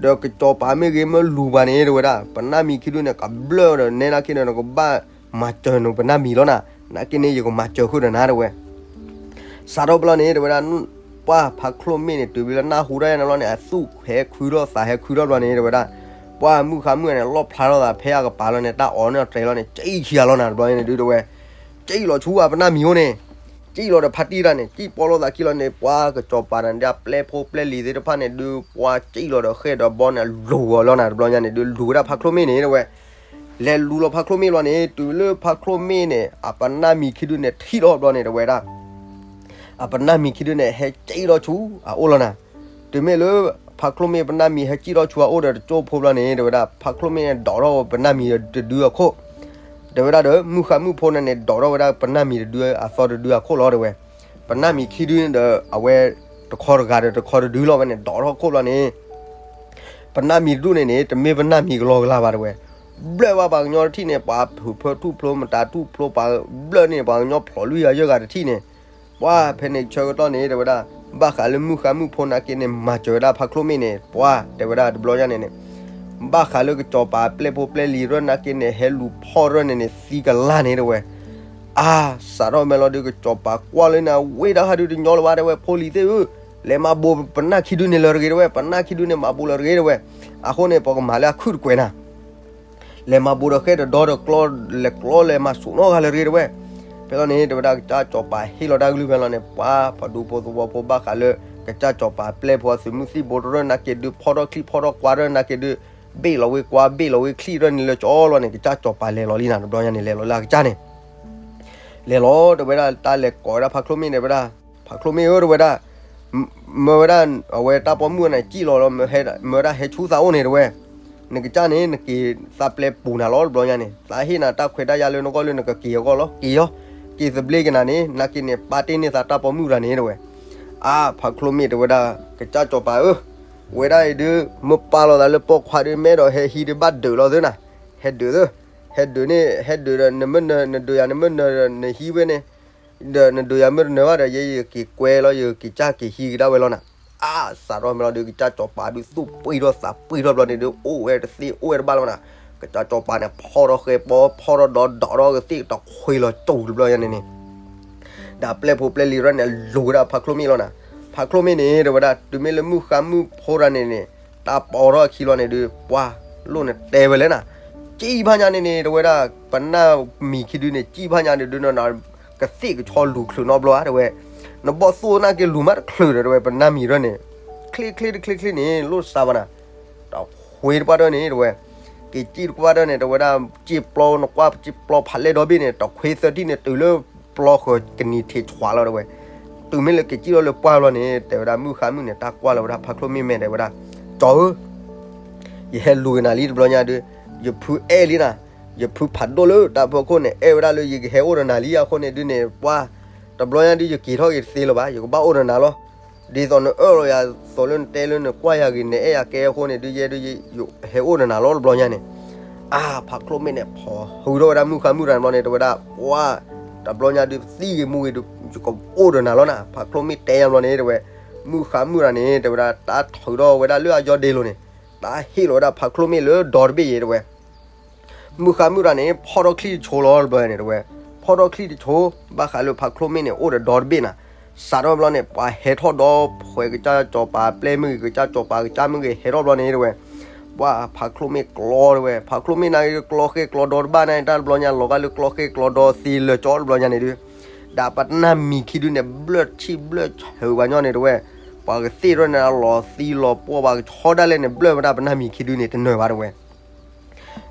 ဒီးကစီၤပၤမ့ၢ်ဂ့ၤမ့ၢ်လူၤပှၤန့ၣ် တဝဲဒၣ် ပနၢ်မံၤခံဒုန့ၣ် ကဘျၢၣ်ဒီးနဲဒၣ်ခံဒီး နကဘၣ်မၤစၢၤနပနၢ်မံၤလီၤနၤ, နာ်က့န့ၣ် ယကမၤစၢၤဃုာ်ဒီးနၤတဝဲ စးထီၣ်ဘျီန့ၣ် တဝဲဒၣ် ပှၤဖါချိၣ်မ့ၣ်န့ၣ် တုၤဝံၤလၢနၢ်ဟူထီၣ်ယါန့ၣ်လီၤန့ၣ် အသူၣ်ဟဲခုထီၣ်သးဟဲခုထီၣ်ဘျီန့ၣ် တဝဲဒၣ် ပှၤမုၢ်ဃါမုၢ်န့ၣ် လီၣ်ဖျါထီၣ်သးဖဲအကပၤလီၤန့ၣ် တၢ်အိးန့ၢ်အတြဲၤလီၤန့ၣ် စံၣ်ခံဂၤလီၤနၤ တဘျီန့ၣ်ဒုးတဝဲ စံၣ်လီၤဆူအပနၢ်မံၤအိၣ်န့ၣ် စံၣ်လီၤဒီးဖါတံၢ်တၢ်န့ၣ် စံၣ်ပီလီၤသးခံလီၤန့ၣ် ပှၤကစီၤပၤန့ၣ် ဒ်ပျဲၢ်ဖိပျဲၢ်လံၤသ့ၣ်တဖၣ်န့ၣ်ဒုး ပှၤစံၣ်လီၤဒီးဃဲၣ်ဒီးဘီန့ၣ် လူၤအီၤလီၤနၤ တဘျီညါန့ၣ်ဒုး လူၤဝဲဒၣ်ဖါချိၣ်မ့ၣ်န့ၣ်တဝဲ လဲၤလူၤလီၤဖါချိၣ်မ့ၣ်လီၤန့ၣ် တုၤလၢဖါချိၣ်မ့ၣ်န့ၣ် အပနၢ်မံၤခံဒုန့ၣ် ထံၣ်ထီၣ်ဘျီန့ၣ် တဝဲဒၣ် အပနၢ်မံၤခံဒုန့ၣ် ဟဲစံၣ်ထီၣ်ဆူအအိၣ်လီၤနၤ, တုၤမ့ၢ်လၢ ဖါချိၣ်မ့ၣ်ပနၢ်မံၤဟဲစံၣ်ထီၣ်ဆူအအိၣ်ဒီးတကၠိဖိဘျီန့ၣ် တဝဲဒၣ် ဖါချိၣ်မ့ၣ်န့ၣ် ဒိးထီၣ်ပနၢ်မံၤတဒုအခိၣ်, တဝဲဒၣ်ဒီး မုၢ်ဃါမုၢ်ဖိန့ၣ်န့ၣ် ဒိးထီၣ်ဝဲဒၣ်ပနၢ်မံၤတဒုအသီတဒုအခိၣ်လီၤ တဝဲ, ပနၢ်မံၤခံဒုန့ၣ်ဒီး အဝဲ တခီတဂၤဒီးတခီတဒုလီၤဝဲန့ၣ် ဒိးထီၣ်ခိၣ်ဘျီန့ၣ် ပနၢ်မံၤတဒူၣ်န့ၣ်န့ၣ် တမ့ၢ်ပနၢ်မံၤကလီကလီဘၣ်တဝဲ, ဘျၢၣ်ဘၣ်ပှၤကညီတထံၣ်န့ၣ် ပှၤဖုးဖၢထူၣ်ဖျိမတၤထူၣ်ဖျိပှၤဘျၢၣ်န့ၣ် ပှၤကညီဖျိးလွံၢ်ဂၤယဲၢ်ဂၤတထံၣ်န့ၣ်, ပှၤဖဲန့ၣ်ဆၢကတီၢ်န့ၣ် တဝဲဒၣ် ဘၣ်ဃးလၢမုၢ်ဃါမုၢ်ဖိနာ်က့န့ၣ် မၤစၢၤဝဲဒၣ်ဖါချိၣ်မ့ၣ်န့ၣ် ပှၤတဲဝဲဒၣ်တဘျီညါန့ၣ်န့ၣ်, ဘၣ်ဃးလၢကစီၤပၤပျဲၢ်ဖိပျဲၢ်လံၤရၢၢ်နာ်က့န့ၣ် ဟဲလူၤဖီၣ်ရၢၢ်န့ၣ်န့ၣ် သံကလၢ်န့ၣ်တဝဲ အါ, စးထီၣ်မဲာ်လီၤဒုး ကစီၤပၤကွၢ်လၢန့ၣ် ဝ့ၢ်တၢ်ဟးဒုးတညီလၢၤဘၣ်တဲဝဲ ဖိလံၤသ့ၣ်ဧၢ, လဲၤမၤဘိးပနၢ်ခံဒုန့ၣ်လၢၤတဂ့ၤတဲဝဲ, ပနၢ်ခံဒုန့ၣ်မၤဘိးလၢၤတဂ့ၤတဲဝဲ, အဃိန့ၣ် ပကမၤလၢအခုၣ်တကွဲးနၤ, လဲၤမၤဘိးဒီးဃဲၣ်ဒီးဒီဒီးကျီ, လဲၤကျီလဲၤမၤဆူၣ်နီၢ်ဂၤလၢၤတဂ့ၤတဲဝဲ, ဖဲလီၤန့ၣ် တဲဝဲဒၣ်ကစၢ်စီၤပၤဟ့ၣ်လီၤတၢ်ကလုၢ်ဖဲလီၤန့ၣ် ပှၤဖးဒူဖိသဝီဖိဘၣ်ဃးလၢ ကစၢ်စီၤပၤပျဲၢ်ဖိအသုးမုၢ်သံၣ်ဘိတရၢၢ်နာ်က့ဒုး ဖီၣ်ထီၣ်ချံဖီၣ်ထီၣ်ကွၢ်ရၢၢ်နာ်က့ဒုး ဘ့ၣ်လီၤဝဲကွၢ်ဘ့ၣ်လီၤဝဲချံရၢၢ်န့ၣ်လၢကၠီလီၤန့ၣ် ကစၢ်စီၤပၤလဲၤလီၤလံနၤ တဘျီညါန့ၣ် လဲၤလီၤလၢအကစၢ်န့ၣ် လဲၤလီၤ တဲဝဲဒၣ် တၢ်လဲၤကိးဝဲဒၣ်ဖါချိၣ်မ့ၣ်န့ၣ် တဲဝဲဒၣ်, ဖါချိၣ်မ့ၣ်ဧၢ တဲဝဲဒၣ်, မၢဝဲဒၣ် အဝဲတၢ်ပိာ်မုၣ်န့ၣ် စံၣ်လီၤလီၤ, မၢဝဲဒၣ် ဟဲဆူသးအိၣ်န့ၣ် တဲဝဲ, နကစၢ်န့ၣ် နက့ၤသးပျဲပူၤနၤလီၤ တဘျီညါန့ၣ်, သးဟ့ၣ်နၤတၢ်ခွဲးတၢ်ယာ်လၢနဂီၢ်လၢနကက့ၤအဂီၢ်လီၤ, က့ၤလီၤ, က့ၤသဘျ့က့ၤနၤန့ၣ် နာ်က့န့ၣ် ပာ်တ့ၢ်န့ၢ်သးတၢ်ပိာ်မုၣ်တဂၤန့ၣ် တဲဝဲ. အါ ဖါချိၣ်မ့ၣ် တဲဝဲဒၣ် ကစၢ်စီၤပၤဧၢ, ဝဲဒၣ်အံၤဒုး မ့ၢ်ပာ်လီၤသးလၢပိာ်ခွါဒုး မ့ၢ်အဲၣ်ဒိးဟဲဟံးဒုး ဘၣ်ဒုးလီၤသုနၤ, ဟဲဒုးသု, ဟဲဒုးန့ၣ် ဟဲဒုးဒီး နမ့ၢ်နၢၤ နဒုးယၤ နမ့ၢ်နၢၤဒီး နဟံးဝဲန့ၣ်, ဒီးနဒုးယၤ မ့ၢ်တနၢၤဘၣ်ဒီး ယဲယက့ၤကွဲလီၤ ယက့ၤကၢ်က့ၤဟံးကဒါဝဲလီၤနၤ. အါ စးထီၣ်မ့ၢ်လီၤဒုး ကစၢ်စီၤပၤဒုး သူၣ်ပှံၢ်ထီၣ်သးပှံၢ်ထီၣ်ဘျီန့ၣ်ဒုး အိၣ်ဝဲတသ့အိၣ်ဝဲတဘၣ်လီၤနၤ. ကစၢ်စီၤပၤန့ၣ် ဖီၣ်ထီၣ်ဃဲပီ ဖီၣ်ထီၣ်ဒီဒီထီၣ်ကသ့ၣ်တခွ့လီၤကၠိတဘျီညါန့ၣ်န့ၣ် ဒီးပျဲၢ်ဖိပျဲၢ်လံၤရၢၣ်န့ၣ် အလိၤဝဲဒၣ်ဖါချိၣ်မ့ၣ်လီၤနၤ. ဖါချိၣ်မ့ၣ်န့ၣ် တဲဝဲဒၣ် တုၤမ့ၢ်လၢမုၣ်ဃါမုၣ်ဖိတဂၤန့ၣ်န့ၣ် တၢ်ပိာ်ထီၣ်အခံလီၤန့ၣ်ဒုး ပှၢ်လိၣ်န့ၣ်တဲဝဲလဲၣ်နၤ, စံၣ်ဖးညါန့ၣ်န့ၣ် တဲဝဲဒၣ် ပနၢ်မံၤခံဒုန့ၣ် စံၣ်ဖးညါန့ၣ်ဒုး ကသ့ၣ်ကဆီလူၤချုးနီတဘျီဧါ တဲဝဲ, နဘီၣ်သိၣ်နာ်က့လူၤမးတချုးဒီး တဲဝဲ ပနၢ်မံၤရၢၣ်န့ၣ် ချ့ချ့တချ့ချ့န့ၣ် လိၣ်စါဘၣ်နၤ. တခွ့တပှၢ်တၢၢ်န့ၣ် တဲဝဲ က့ၤစံၣ်တပှၢ်တၢၢ်န့ၣ် တဲဝဲဒၣ် စံၣ်ပျီ နကွၢ်စံၣ်ပျီဖးလဲၢ်ဒီဘ့ၣ်န့ၣ် တခွ့သၢထံၣ်န့ၣ် တုၤလၢပျီဃၢၤကနံၤထံးဆွးလီၤ တဲဝဲ. တုၤမ့ၢ်လၢက့ၤစံၣ်ထီၣ်လၢပှၢ်လီၤန့ၣ် တဲဝဲဒၣ် မုၣ်ဃါမုၣ်န့ၣ် တၢ်ကွၢ်လီၤဝဲဒၣ်ဖါချိၣ်မ့ၣ်မဲာ် တဲဝဲဒၣ် ကၠီဧၢ ယဟဲလူၤက့ၤနၤလံတဘျီညါဒုး ယဖုအဲၣ်လံနၤ, ယဖုဖးဒိၣ်လၢတၢ်ဖီခိၣ်န့ၣ် အဲၣ်ဝဲဒၣ်လၢယကဟဲအိၣ်ဒီးနၤလံအဃိန့ၣ်ဒုးန့ၣ် ပှၢ် တဘျီညါဒုး ယက့ၤထီၣ်က့ၤတသ့လၢၤဘၣ်, ယကဘၣ်အိၣ်ဒီးနၤလီၤ. ဒ်သိးနအၢၣ်လီၤယၤသိးလၢနတဲလၢနကွၢ်ယၤဂ့ၤ နအဲၣ်ယၤကဲအဃိန့ၣ်ဒုး ယဲဒုး ယဟဲအိၣ်ဒီးနၤလီၤတဘျီညါန့ၣ်. အါ ဖါချိၣ်မ့ၣ်န့ၣ် ဖီၣ်ဟုထီၣ်ဝဲဒၣ်မုၣ်ဃါမုၣ်တဂၤန့ၣ်ဘျီန့ၣ် တဲဝဲဒၣ် ပှၢ် တဘျီညါဒုး သံဂ့ၤမူဂ့ၤဒုး ယကအိၣ်ဒီးနၤလီၤနၤ. ဖါချိၣ်မ့ၣ်တဲညါဘျီန့ၣ် တဲဝဲ မုၣ်ဃါမုၣ်တဂၤန့ၣ် တဲဝဲဒၣ် တၢ်ထုးထီၣ်ဝဲဒၣ်လၢအယီၢ်ဒ့လိၤန့ၣ် တၢ်ဟ့ၣ်လီၤဝဲဒၣ်ဖါချိၣ်မ့ၣ်လၢဒီတဘ့ၣ်အံၤ တဲဝဲ မုၣ်ဃါမုၣ်တဂၤန့ၣ် ဖီၣ်ထီၣ်ချံၣ်တဆိလီၤ တဘျီန့ၣ် တဲဝဲ, ဖီၣ်ထီၣ်ချံၣ်တဆိ ဘၣ်ဃးလၢဖါချိၣ်မ့ၣ်န့ၣ် အိၣ်ဒီးဒီတဘ့ၣ်နၤ. စးထီၣ်ဘျီန့ၣ် ပှၤဟဲထီၣ်ဒီး ဖှဲးကစၢ်စီၤပၤပျဲၢ်မ့ၢ်ဂ့ၤ ကစၢ်စီၤပၤကစၢ်မ့ၢ်ဂ့ၤ ဟဲထီၣ်ဘျီန့ၣ် တဲဝဲ, ပှၢ်ဖါချိၣ်မ့ၣ်ကျီ တဲဝဲ, ဖါချိၣ်မ့ၣ်နာ်က့ ကျီဃဲကျီဒီတဘၣ်န့ၣ် တၢ်တဘျီညါလီၤဂာ်လၢကျီဃဲကျီဒီသ့လၢာ်ကၠီတဘျီညါန့ၣ်ဒုး ဒီးပနၢ်မံၤခံဒုန့ၣ် ဘျၢၣ်ဆံၣ်ဘျၢၣ်ဆၢပှၤညီန့ၣ် တဲဝဲ, ပှၤကသ့ၣ်ထီၣ်န့ၣ် လီၤသံလီၤပှီၢ် ပှၤကဆီဒၣ်လဲာ်န့ၣ် ဘျၢၣ်ဝဲဒၣ်ပနၢ်မံၤခံဒုန့ၣ် တနၢၤဘၣ် တဲဝဲ.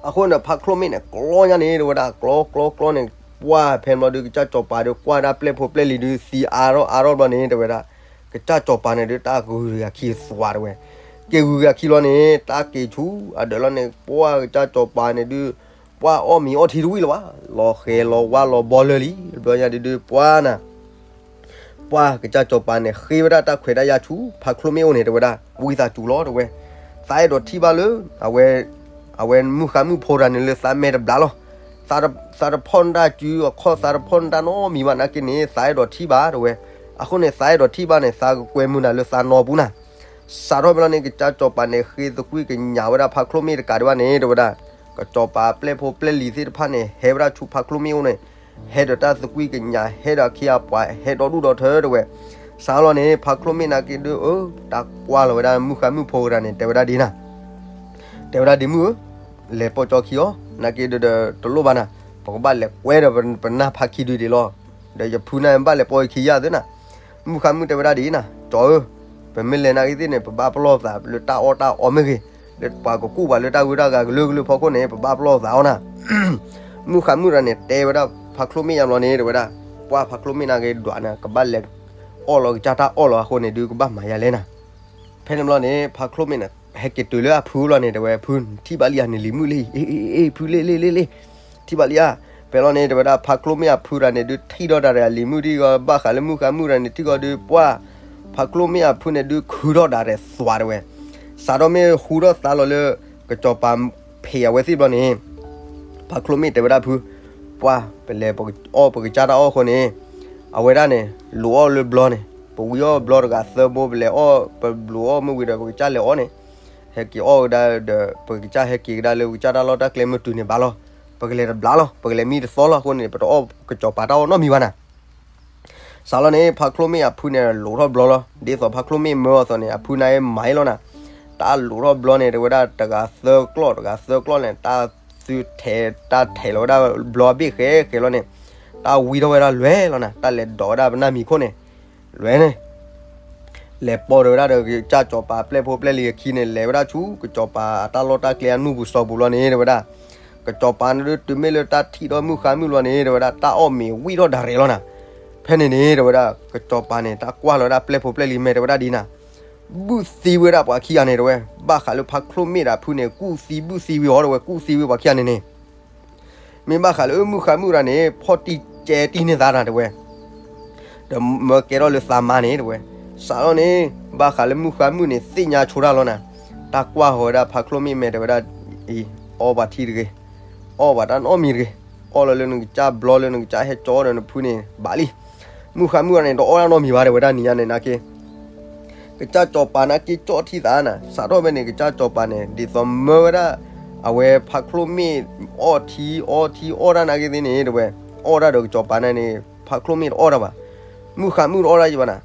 အဃိန့ၣ် ဖါချိၣ်မ့ၣ်န့ၣ် ကျီညါန့ၣ် တဲဝဲဒၣ် ကျီကျီကျီန့ၣ် ပှၢ်ဖဲန့ၣ်ဘျီဒုး ကစၢ်စီၤပၤဒုး ကွၢ်ဒၣ်ပျဲၢ်ဖိပျဲၢ်လံၤဒုး သံအါထီၣ်အါထီၣ်ဘျီန့ၣ် တဲဝဲဒၣ် ကစၢ်စီၤပၤန့ၣ်ဒုး တၢ်ဂုၤက့ၤအခံသွး တဲဝဲ, က့ၤဂုၤက့ၤအခံလီၤန့ၣ် တၢ်က့ၤဆူအဒၢးလီၤန့ၣ် ပှၢ်ကစၢ်စီၤပၤန့ၣ်ဒုး ပှၢ်အီၣ်မ့ၤအီထံတဝံၣ်လၢၤဘၣ်, လီၤဃဲၤလီၤဝါလီၤဘီလၢာ်လံ တဘျီညါဒုးဒုး ပှၢ်နၤ ပှၢ်ကစၢ်စီၤပၤန့ၣ် ဃ့ဝဲဒၣ်တၢ်ခွဲးတၢ်ယာ်ဆူဖါချိၣ်မ့ၣ်အအိၣ်န့ၣ် တဲဝဲဒၣ် ဝံသးစူၤလီၤ တဲဝဲ, သးအဲၣ်ဒိးထံၣ်ဘၣ်လၢ အဝဲ အဝဲမုၣ်ဃါမုၣ်ဖိတဂၤန့ၣ်လၢသးမဲာ်တဘျါလီၤ, သးတဖီၣ်နတၢ်စုအခီၣ် သးတဖီၣ်နတၢ်နီတမံၤဘၣ်နာ်က့န့ၣ် သးအဲၣ်ဒိးထံၣ်ဘၣ် တဲဝဲ, အဃိန့ၣ် သးအဲၣ်ဒိးထံၣ်ဘၣ်န့ၣ် သးကကွဲမုာ်နၤလၢသးနီပူၤနၤ စးထီၣ်ဖဲလီၤန့ၣ် ကစၢ်စီၤပၤန့ၣ် ဃ့သကွံၢ်ကညးဝဲဒၣ်ဖါချိၣ်မ့ၣ်တကးဒံးဘၣ်န့ၣ် တဲဝဲဒၣ်, ကစီၤပၤပျဲၢ်ဖိပျဲၢ်လံၤသ့ၣ်တဖၣ်န့ၣ် ဟဲဝဲဒၣ်ဆူဖါချိၣ်မ့ၣ်အအိၣ်န့ၣ်, ဟဲဒီးတၢ်သကွံၢ်ကညး ဟဲဒီးအခ့အပှၤ ဟဲဒီဒူၣ်ဒီထၢ တဲဝဲ, စးလီၤန့ၣ် ဖါချိၣ်မ့ၣ်နာ်က့ဒုး အၢ တၢ်ကွၢ်လီၤဝဲဒၣ်မုၣ်ဃါမုၣ်ဖိတဂၤန့ၣ် တဲဝဲဒၣ်ဒ်နၤ တဲဝဲဒၣ်ဒ်မုၣ်ဧၢ, လဲၤပိာ်ကၠီခံအီၤ, နာ်က့ဒုးဒီးတလိၣ်ဘၣ်နၤ, ပကဘၣ်လဲၤကွဲဒီးပနၢ်ဖါခံဒုဒံးလီၤ, ဒီးယဖုနၤဘၣ်လဲၤပိာ်ယခံယါသုနၤ, မုၣ်ဃါမုၣ်တဲဝဲဒၣ်ဒ်နၤ, ကၠီဧၢ, ပမ့ၢ်လဲၤနာ်က့သ့ၣ်န့ၣ် ပဘၣ်ပလီၢ်သးလၢတၢ်အီၣ်တၢ်အီမ့ၢ်ဂ့ၤ, လၢပှၤကကူၣ်ပှၤလၢတၢ်ဂုၤတၢ်ဂၤကလုာ်ကလုာ်ဖီခိၣ်န့ၣ် ပဘၣ်ပလီၢ်သးအီၤနၤ မုၣ်ဃါမုၣ်တဂၤန့ၣ် တဲဝဲဒၣ်ဖါချိၣ်မ့ၣ်ညါဘျီန့ၣ် တဲဝဲဒၣ်, ပှၢ်ဖါချိၣ်မ့ၣ်နာ်က့ဒွးနၤ ကဘၣ်လဲၤအီၣ်လီၤကစၢ်တၢ်အီၣ်လီၤအဃိန့ၣ်ဒုး ကဘၣ်မၤယါလဲၣ်နၤ ဖဲန့ၣ်ဘျီန့ၣ် ဖါချိၣ်မ့ၣ်န့ၣ် ဟဲက့ၤတုၤလၢအဖုဘျီန့ၣ် တဲဝဲ ဖု ထံၣ်ဘၣ်လံဧါ နလံၤမုၣ်လံ, အ့ ဖုလ့လ့လ့လ့, ထံၣ်ဘၣ်လံဧါ, ဖဲလီၤန့ၣ် တဲဝဲဒၣ်ဖါချိၣ်မ့ၣ်အဖုတဂၤန့ၣ်ဒုး ထံၣ်ထီၣ်ဒၣ်ရဲၣ်အလံၤမုၣ်ထံၣ်ဂီၤ ဘၣ်ဃးလၢမုၣ်ဃါမုၣ်တဂၤန့ၣ် ထံၣ်ဂီၤဒုး ပှၢ် ဖါချိၣ်မ့ၣ်အဖုန့ၣ်ဒုး ခုထီၣ်ဒၣ်ရဲၣ်သွးတဲဝဲ, စးထီၣ်မ့ၢ်ဟူထီၣ်သါလီၤလၢ ကစီၤပၤဖံးအဝဲသ့ၣ်ဘျီန့ၣ် ဖါချိၣ်မ့ၣ်တဲဝဲဒၣ်ဖု, ပှၢ် ပလဲၤအီၣ်ပကစၢ်တၢ်အီၣ်အဃိန့ၣ် အဝဲဒၣ်န့ၣ် လူၤအီၣ်လၢဘျီန့ၣ် ပဝံအီၣ်ဘျီတဂၤသၢဘိ ပလဲၤအီၣ် ပလူၤအီၣ်မ့ၢ်ဝံၤဒီး ပကစၢ်လဲၤအီၣ်န့ၣ် ဟဲက့ၤအီၣ်ကဒါဒီး ပကစၢ်ဟဲက့ၤကဒါလၢပကစၢ်တၢ်လီၢ်တၢ်ကျဲမ့ၢ်တုၤန့ၣ်ဘၣ်လီၤ, ပကလဲၤတဘျါလီၤ ပကလဲၤမံတသီလီၤအဃိန့ၣ် ပတအီၣ်ကစီၤပၤတၢ်အီၣ်နီတမံၤဘၣ်နၤ စးလီၤန့ၣ် ဖါချိၣ်မ့ၣ်အဖုန့ၣ် လူၤထီၣ်ဘျီလီၤ. ဒ်သိးဖါချိၣ်မ့ၣ်မၢအီၤအသိးန့ၣ် အဖုန့ၣ်မၤအီၤလီၤနၤ. တၢ်လူၤထီၣ်ဘျီန့ၣ် တဲဝဲဒၣ်တဂၤသၢကျီၢ် တဂၤသၢကျီၢ်န့ၣ် တၢ်သုထဲး တၢ်ထဲးလီၤဝဲဒၣ်ဘျီအဘ့ၣ်ဃဲဃဲလီၤန့ၣ် တၢ်ဝံထီၣ်ဝဲဒၣ်လွဲၢ်လီၤနၤ. တၢ်လဲၤဒိးဝဲဒၣ်ပနၢ်မံၤခိၣ်န့ၣ် လွဲၢ်န့ၣ် လဲၤပိာ်ဒီးဝဲဒၣ်ဒီးကစၢ်စီၤပၤပျဲၢ်ဖိပျဲၢ်လံၤအခံန့ၣ် လဲၤဝဲဒၣ်ဆူကစီၤပၤအတၢ်လီၢ်တၢ်ကျဲအနူၢ်ပူၤစီၤပူၤလီၤန့ၣ် တဲဝဲဒၣ် ကစီၤပၤန့ၣ်ဒုး တုၤမ့ၢ်လၢတၢ်ထံၣ်ထီၣ်မုၢ်ဃါမုၣ်လီၤန့ၣ် တဲဝဲဒၣ် တၢ်အီၣ်မ့ၤဝံၣ်ထီၣ်ဒၣ်ရဲၣ်လီၤနၤ. ဖဲန့ၣ်န့ၣ် တဲဝဲဒၣ် ကစီၤပၤန့ၣ် တၢ်ကွၢ်လီၤဝဲဒၣ်ပျဲၢ်ဖိပျဲၢ်လံၤမဲာ် တဲဝဲဒၣ်ဒ်နၤ, ဘုၣ်သံဝဲဒၣ်ပှၤခံဂၤန့ၣ် တဲဝဲ, ဘၣ်ဃးလၢဖါချိၣ်မ့ၣ်ဒီးအဖုန့ၣ် ကူၣ်သံဘုၣ်သံဝံၤအီၤ တဲဝဲ, ကူၣ်သံဝံၤပှၤခံဂၤန့ၣ်န့ၣ် မ့ၢ်ဘၣ်ဃးလၢမုၢ်ဃါမုၣ်တဂၤန့ၣ် ဖီၣ်တံၢ်ကဲတံၢ်န့ၢ်သးတၢ် တဲဝဲ ဒီးမၢကဲထီၣ်လၢသးမါန့ၣ် တဲဝဲ, စးထီၣ်န့ၣ် ဘၣ်ဃးလၢမုၢ်ဃါမုၣ်န့ၣ် သ့ၣ်ညါဆိတၢ်လီၤနၤ. တၢ်ကွၢ်ဃီၤဝဲဒၣ်ဖါချိၣ်မ့ၣ်မဲာ် တဲဝဲဒၣ်အံၤ, အီၣ်ဘၣ်ထံတဂ့ၤ, အီၣ်ဘၣ်တၢ်နီတမံၤတဂ့ၤ, အီၣ်လီၤလၢနကစၢ်ဘျီ လၢနကစၢ်ဟဲကၠီဒီးနဖုန့ၣ် ဘၣ်လံ. မုၢ်ဃါမုၣ်တဂၤန့ၣ် တအီၣ်တၢ်နီတမံၤဘၣ် တဲဝဲဒၣ် နံၤညါန့ၣ်နာ်က့ ကစၢ်စီၤပၤနာ်က့ ကၠီၣ်ထံသးနၤ. စးထီၣ်ဖဲန့ၣ် ကစၢ်စီၤပၤန့ၣ် ဒ်သိးမၢဝဲဒၣ် အဝဲဖါချိၣ်မ့ၣ် အီၣ်ထံအီထံအီၣ်တၢ်နာ်က့သ့ၣ်န့ၣ် တဲဝဲ, အီၣ်တၢ်ဒီးကစီၤပၤန့ၣ်န့ၣ် ဖါချိၣ်မ့ၣ်တအီၣ်တၢ်ဘၣ်, မုၢ်ဃါမုၣ်တအီၣ်တၢ်ယဘၣ်နၤ,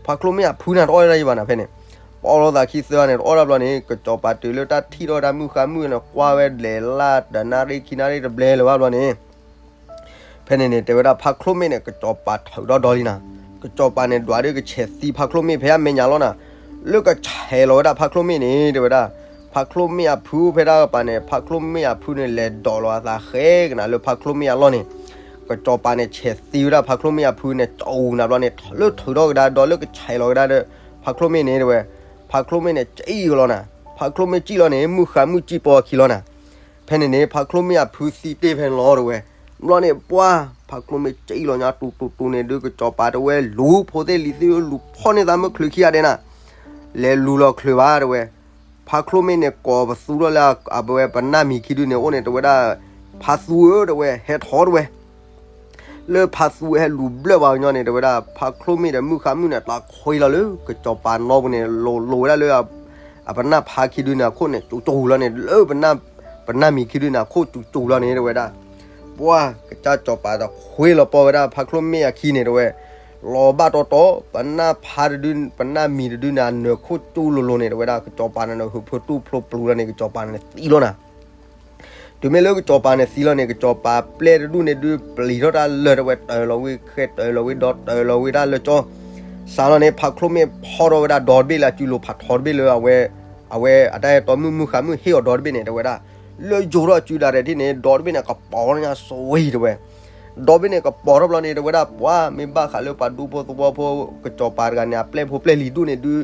ဖါချိၣ်မ့ၣ်အဖုန့ၣ်တအီၣ်တၢ်ယဘၣ်နၤ. ဖဲန့ၣ် ပအီၣ်လီၤသးခံသၢဂၤန့ၣ် တအီၣ်တၢ်ဘျီန့ၣ် ကစီၤပၤတုၤလၢတၢ်ထံၣ်ထီၣ်ဝဲဒၣ်မုၢ်ဃါမုၣ်န့ၣ် ကွၢ်ဝဲဒၣ်လၢတနၣ်ရံၣ်ခံနၣ်ရံၣ်တဘျဲလၢၤဘၣ်ဘျီန့ၣ် ဖဲန့ၣ်န့ၣ် တဲဝဲဒၣ်ဖါချိၣ်မ့ၣ်န့ၣ် ကစီၤပၤထုးထီၣ်ဒီလံနၤ. ကစီၤပၤန့ၣ် ဒွးဒုးကဆဲးသံဖါချိၣ်မ့ၣ်ဖဲအမဲာ်ညါလီၤနၤ. လၢကဆဲးလီၤဝဲဒၣ်ဖါချိၣ်မ့ၣ်န့ၣ် တဲဝဲဒၣ် ဖါချိၣ်မ့ၣ်အဖုဖဲဒၣ်ကပၤန့ၣ် ဖါချိၣ်မ့ၣ်အဖုန့ၣ် လဲၤဒိးလီၤအသးဃဲကနၤလၢဖါချိၣ်မ့ၣ်အလီၢ်န့ၣ် ကစီၤပၤန့ၣ် ဆဲးသံဝဲဒၣ်ဖါချိၣ်မ့ၣ်အဖုန့ၣ် တူနၤဘျီန့ၣ် လၢထုးထီၣ်ကဒါဒီးလၢကဆဲးလီၤကဒါဒီး ဖါချိၣ်မ့ၣ်န့ၣ် တဲဝဲ ဖါချိၣ်မ့ၣ်န့ၣ် ကံၣ်ကလီၤနၤ. ဖါချိၣ်မ့ၣ်ကံၣ်လီၤန့ၣ် မုၢ်ဃါမုၣ်ကံၣ်ပိာ်အခံလီၤနၤ. ဖဲန့ၣ်န့ၣ် ဖါချိၣ်မ့ၣ်အဖုသံတ့ၢ်ဖဲန့ၣ်လီၤ တဲဝဲ. ဘျီန့ၣ် ပှၢ် ဖါချိၣ်မ့ၣ်ကံၣ်လီၤညါ တူတူတူန့ၣ်ဒုး ကစီၤပၤတဲဝဲ လူၤဖိသ့ၣ်လံၤသ့ၣ်ဧၢ လူၤဖီၣ်န့ၢ်သးမုၢ်ချုးခံဂၤဒဲးနၤ. လဲၤလူၤလီၤချုးဘၣ် တဲဝဲ. ဖါချိၣ်မ့ၣ်န့ၣ် ကိးပသူထီၣ်လၢအဝဲပနၢ်မံၤခံဒုန့ၣ် အိၣ်န့ၣ် တဲဝဲဒၣ် ဖါသူဧၢ တဲဝဲ ဟဲထီၣ် တဲဝဲ လၢဖါသူဟဲလူၤဘျၢၣ်ဘၣ်ကညီန့ၣ် တဲဝဲဒၣ် ဖါချိၣ်မ့ၣ်ဒီးမုၢ်ဃါမုၣ်န့ၣ် တၢ်ခွ့လီၤလၢ ကစီၤပၤနီပူၤန့ၣ် လိၤလိၤဝဲဒၣ်လၢ အပနၢ်ဖါခံဒုန့ၣ်အခိၣ်န့ၣ် ကၠူကၠူလီၤန့ၣ် လၢ ပနၢ်မံၤခံဒုန့ၣ် အခိၣ်ကၠူကၠူလီၤန့ၣ် တဲဝဲဒၣ်. ပှၢ် ကစၢ်စီၤပၤတခွ့လီၤပီၢ်ဝဲဒၣ် ဖါချိၣ်မ့ၣ်အခံန့ၣ် တဲဝဲ လီၤဘၣ်တီတီ ပနၢ်ဖါတဒု ပနၢ်မံၤတဒုန့ၣ် အနၢၤခိၣ်ကၠူလိၤလိၤန့ၣ် တဲဝဲဒၣ် ကစီၤပၤန့ၣ် ဟုးဖၢတူၢ်ဖျိပျူၤလီၤန့ၣ် ကစီၤပၤန့ၣ်သံလီၤနၤ. တုၤမ့ၢ်လၢကစီၤပၤန့ၣ်သံလီၤန့ၣ် ကစီၤပၤပျဲၢ်တဒူၣ်န့ၣ်ဒုး ပျံၤထီၣ်တၢ်လၢာ် တဲဝဲ တၢၤလီၤဝံၤဃဲ တၢၤလီၤဝံၤဒီ တၢၤလီၤဝံၤတၢ်လၢာ်ကၠီ. စးထီၣ်န့ၣ် ဖါချိၣ်မ့ၣ်ဖီၣ်ထီၣ်ဝဲဒၣ်ဒီတဘ့ၣ်လၢအစုလိၤဖးထီတဘ့ၣ်လၢအဝဲ အဝဲအတၢ်အဲၣ်တီမုၣ်မုၢ်ဃါမုၣ်ဟ့ၣ်အီၤဒီတဘ့ၣ်န့ၣ် တဲဝဲဒၣ် လၢယိၤထီၣ်အစုဒၣ်ရဲၣ်ထံၣ်န့ၣ် ဒီတဘ့ၣ်န့ၣ် ကပီၤညါစဝံၤ တဲဝဲ. ဒီဘ့ၣ်န့ၣ် ကပီၤထီၣ်ဘျီန့ၣ် တဲဝဲဒၣ် ပှၢ် မ့ၢ်ဘၣ်ဃးလၢပှၤဒူဖိသဝီဖိ ကစီၤပၤတဂၤန့ၣ် အပျဲၢ်ဖိပျဲၢ်လံၤဒူၣ်န့ၣ်ဒုး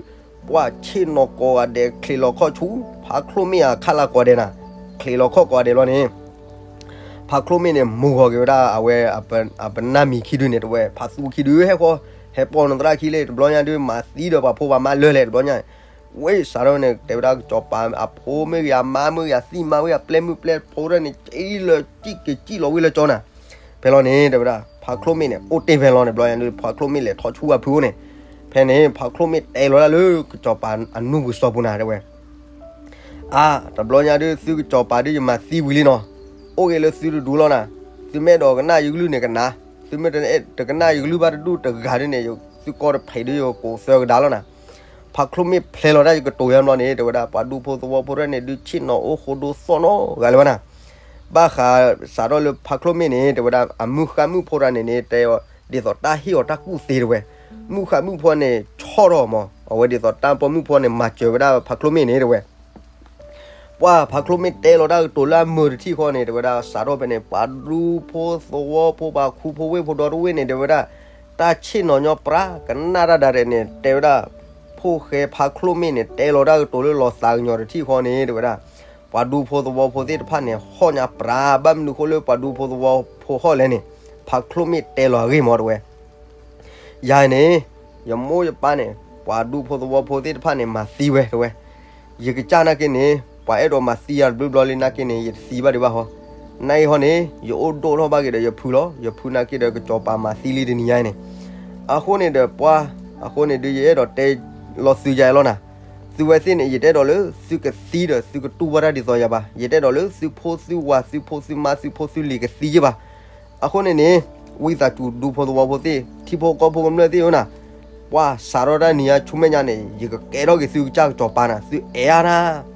ပှၢ်ဆ့ၣ်နီၤကိးဂၤဒဲး ချံးလီၤခီၣ်ဆူ ဖါချိၣ်မ့ၣ်အခးလၢကိးဂၤဒဲးနၤ. ချံးလီၤခီၣ်ကိးဂၤဒဲးဘျီန့ၣ် ဖါချိၣ်မ့ၣ်န့ၣ် မူၤဂီၤက့ၤဝဲဒၣ်အဝဲ အပနၢ်မံၤခံဒုန့ၣ် တဲဝဲ ဖါသူခံဒုဟဲဃီ ဟဲပိာ်နသရၣ်ခံလၢ တဘျီညါဒုး မၤသံဒီးပှၤဖိပှၤမါလၢလဲၣ် တဘျီညါ ဝဲစးထီၣ်န့ၣ် တဲဝဲဒၣ်ကစီၤပၤအဖိမ့ၢ်ဂ့ၤ အမါမ့ၢ်ဂ့ၤ အသံၣ်မါမ့ၢ်ဂ့ၤ အပျဲၢ်မုၣ်ပျဲၢ်ဖိဒၣ်န့ၣ် ကံၣ်လၢကံၣ်ကံၣ်လီၤဝံၤလၢကၠီနၤ. ဖဲလီၤန့ၣ် တဲဝဲဒၣ် ဖါချိၣ်မ့ၣ်န့ၣ် အိၣ်တ့ၢ်ဖဲလီၤန့ၣ် ဘျီညါဒုး ဖါချိၣ်မ့ၣ်လဲၤထီၣ်ဆူအဖုအိၣ်န့ၣ် ဖဲန့ၣ် ဖါချိၣ်မ့ၣ်တဲလီၤဒၣ်လၢကစီၤပၤအနူၢ်ကစီၤပူၤနၤ တဲဝဲ အါ တဘျီညါဒုး သုကစီၤပၤဒုး ယမၤသံဝံၤလံနီၤ. အိၣ်ဂ့ၤလၢသုတဒူလီၤနၤ. သုမ့ၢ်အဲၣ်ဒိးကနၣ်ယကလုၢ်န့ၣ်ကနၣ်, သုမ့ၢ်တကနၣ်ယကလုၢ်ဘၣ်တဒူၣ်တဂၤဒုးန့ၣ် သုကီၢ်တဖံးဒုး ယကိးသၢကဒါလီၤနၤ. ဖါချိၣ်မ့ၣ်ဖျဲလီၤဒၣ်ယကတိၤယါဘျီန့ၣ် တဲဝဲဒၣ် ပှၤဒူဖိသဝီဖိဒၣ်န့ၣ်ဒုး ဆ့ၣ်နီၤအိၣ်ဃိဒိသီၣ်နီတဂၤလၢၤဘၣ်နၤ. ဘၣ်ဃးစးထီၣ်လၢဖါချိၣ်မ့ၣ်န့ၣ် တဲဝဲဒၣ် အမုၢ်ဃါမုၣ်ဖိတဂၤန့ၣ်န့ၣ် တဲအီၤ ဒ်သိးတၢ်ဟ့ၣ်အီၤတၢ်ကူၣ်သ့တဲဝဲ. မုၢ်ဃါမုၣ်ဖိန့ၣ် ဆီၣ်ထီၣ်မး အဝဲဒ်သိးတၢ်ပိာ်မုၣ်ဖိန့ၣ် မၤစၢၤဝဲဒၣ်ဖါချိၣ်မ့ၣ်န့ၣ် တဲဝဲ ပှၢ်ဖါချိၣ်မ့ၣ်တဲလီၤတၢ်ကတိၤလၢအမုာ်တထံၣ်ဃီန့ၣ် တဲဝဲဒၣ် စးထီၣ်ဖဲန့ၣ် ပှၤဒူဖိသဝီဖိ ပှၤခူဖိဝ့ၢ်ဖိဒီတဝ့ၢ်န့ၣ် တဲဝဲဒၣ် တၢ်ဆ့ၣ်နီၤညီပြး ကနၣ်တၢ်ဒၣ်ရဲၣ်န့ၣ် တဲဝဲဒၣ် ဖိၣ်ဃဲဖါချိၣ်မ့ၣ်န့ၣ် တဲလီၤတၢ်ကတိၤလၢလီၤသးကညီၤတထံၣ်ဃီန့ၣ် တဲဝဲဒၣ် ပှၤဒူဖိသဝီဖိသ့ၣ်တဖၣ်န့ၣ် ဟီၣ်ညါပြး ဘၣ်မနုၤဃိလၢပှၤဒူဖိသဝီဖိဟီၣ်လဲၣ်န့ၣ် ဖါချိၣ်မ့ၣ်တဲလီၤအဂ့ၢ်မး တဲဝဲ ယၤန့ၣ် ယမိၢ်ယပၢ်န့ၣ် ပှၤဒူဖိသဝီဖိသ့ၣ်တဖၣ်န့ၣ် မၤသံဝဲ တဲဝဲ, ယကစၢ်နာ်က့န့ၣ် ပှၤအဲၣ်ဒိးမၤသံယၤတဘျုးဘျီလံနာ်က့န့ၣ် ယတသံဘၣ်ဒံးဘၣ်ဟီ, နာ်အံၤဟီန့ၣ် ယအိၣ်ဒိၣ်ထီၣ်ဘၣ်က့ၤဒီးယဖုလီၤ. ယဖုနာ်က့ဒီး ကစီၤပၤမၤသံလံတနံၤညါန့ၣ်, အဃိန့ၣ်ဒီးပှၤ အဃိန့ၣ်ဒုး ယအဲၣ်ဒိးတဲလီၤသုယၤအံၤလီၤနၤ, သုဝဲသ့ၣ်န့ၣ် ယတအဲၣ်ဒိးလၢသုကသံဒီးသုကတူၢ်ဘၣ်တၢ်ဒ်သိးယၤဘၣ်. ယတအဲၣ်ဒိးလၢသုဖိသုဝၤ သုဖိသုမါ သုဖိသုလံၤကသံယဘၣ်. အဃိန့ၣ်န့ၣ် ဝံသးစူၤဒူဖိသဝီဖိသ့ၣ် ထံဖိကီၢ်ဖိကမျၢၢ်သ့ၣ်ဧၢနၤ, ပှၤစးထီၣ်တၢ်နံၤညါဆူမဲာ်ညါန့ၣ် ယကကဲထီၣ်က့ၤသုကစၢ်ကစီၤပၤနၤ သုအဲၣ်အါနၤ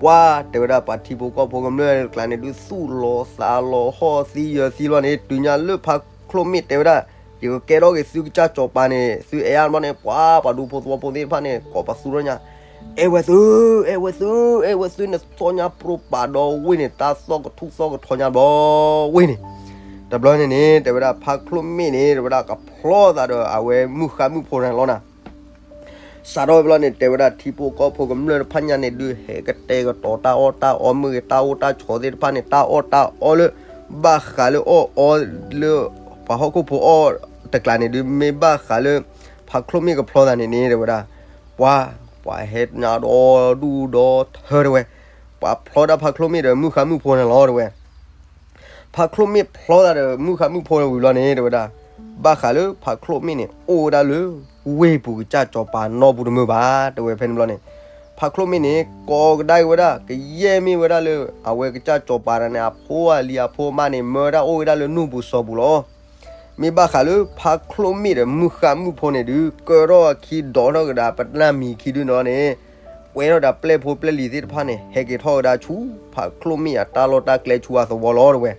ပှၤတဲဝဲဒၣ် ပှၤထံဖိကီၢ်ဖိကမျၢၢ်တကျါန့ၣ် ဒုးသူၣ်လီၤသးလီၤဟီၣ်သံယၢၤသံလီၤန့ၣ် တုၤညါလၢဖါချိၣ်မ့ၣ်တဲဝဲဒၣ် ယကကဲထီၣ်က့ၤသုကစၢ်ကစီၤပၤန့ၣ် သုအဲၣ်အါဘျီန့ၣ် ပှၤပှၤဒူဖိသဝီဖိသ့ၣ်တဖၣ်န့ၣ် ကိးပသူထီၣ်ညါ, အဲၣ်ဝဲသု, အဲၣ်ဝဲသု, အဲၣ်ဝဲသု နသီၣ်ညါပြိပာ်ဒီးဝ့ၢ်န့ၣ် တၢ်သီၣ်ကထူၣ်သီၣ်ကထီညါဘျီဝ့ၢ်န့ၣ်. တဘျီန့ၣ်န့ၣ် တဲဝဲဒၣ်ဖါချိၣ်မ့ၣ်န့ၣ် တဲဝဲဒၣ်ကဖျီသးဒီးအဝဲမုၢ်ဃါမုၢ်ဖိန့ၣ်လီၤနၤ. စးထီၣ်ဝဲဘျီန့ၣ် တဲဝဲဒၣ်ထံဖိကီၢ်ဖိကမျၢၢ်တဖၣ်ညါန့ၣ် ဒုးဟဲကတဲာ်ကတီၤတၢ်အီၣ်တၢ်အီ မ့ၢ်ဂ့ၤတၢ်အိၣ်တၢ်ဆိးသ့ၣ်တဖၣ်န့ၣ် တၢ်အီၣ်တၢ်အီလၢ ဘၣ်ဃးလၢအီၣ်အီလၢ ပှၤဟီၣ်ခိၣ်ဖိအီၣ်တကျါန့ၣ် ဒုးမ့ၢ်ဘၣ်ဃးလၢ ဖါချိၣ်မ့ၣ်ကဖျီသးန့ၣ်န့ၣ် တဲဝဲဒၣ် ပှၤ ပှၤဟဲညါဒီဒူၣ်ဒီထၢတဲဝဲ, ပှၤဖျီဒၣ်ဖါချိၣ်မ့ၣ်ဒီးမုၢ်ဃါမုၢ်ဖိန့ၣ်လီၤတဲဝဲ. ဖါချိၣ်မ့ၣ်ဖျီသးဒီးမုၢ်ဃါမုၢ်ဖိဝံၤဘျီန့ၣ် တဲဝဲဒၣ် ဘၣ်ဃးလၢဖါချိၣ်မ့ၣ်န့ၣ် အိၣ်ဝဲဒၣ်လၢ ဝ့ၢ်ပူၤကစၢ်စီၤပၤနီတပူၤတမုာ်ဘၣ် တဲဝဲဖဲန့ၣ်ဘျီန့ၣ်, ဖါချိၣ်မ့ၣ်န့ၣ် ကိးကဒါက့ၤဝဲဒၣ် ကယဲၢ်မ့ၢ်ဝဲဒၣ်လၢ အဝဲကစၢ်စီၤပၤတဂၤန့ၣ် အဖိအလံၤအဖိအမါန့ၣ် မၢဒၣ်အိၣ်ဝဲဒၣ်လၢနူၢ်ပူၤစီၤပူၤလီၤ. မ့ၢ်ဘၣ်ဃးလၢဖါချိၣ်မ့ၣ်ဒီးမုၢ်ဃါမုၢ်ဖိန့ၣ်ဒုး ကၢထီၣ်အခံ ဒိးထီၣ်ကဒါပနၢ်မံၤခံဒုန့ၣ်န့ၣ်, ကွဲထီၣ်ဒၣ်ပျဲၢ်ဖိပျဲၢ်လံၤသ့ၣ်တဖၣ်န့ၣ် ဟဲက့ၤထီၣ်ကဒါဆူ ဖါချိၣ်မ့ၣ်အတၢ်လီၢ်တၢ်ကျဲဆူအသဝီလီၤတဲဝဲ.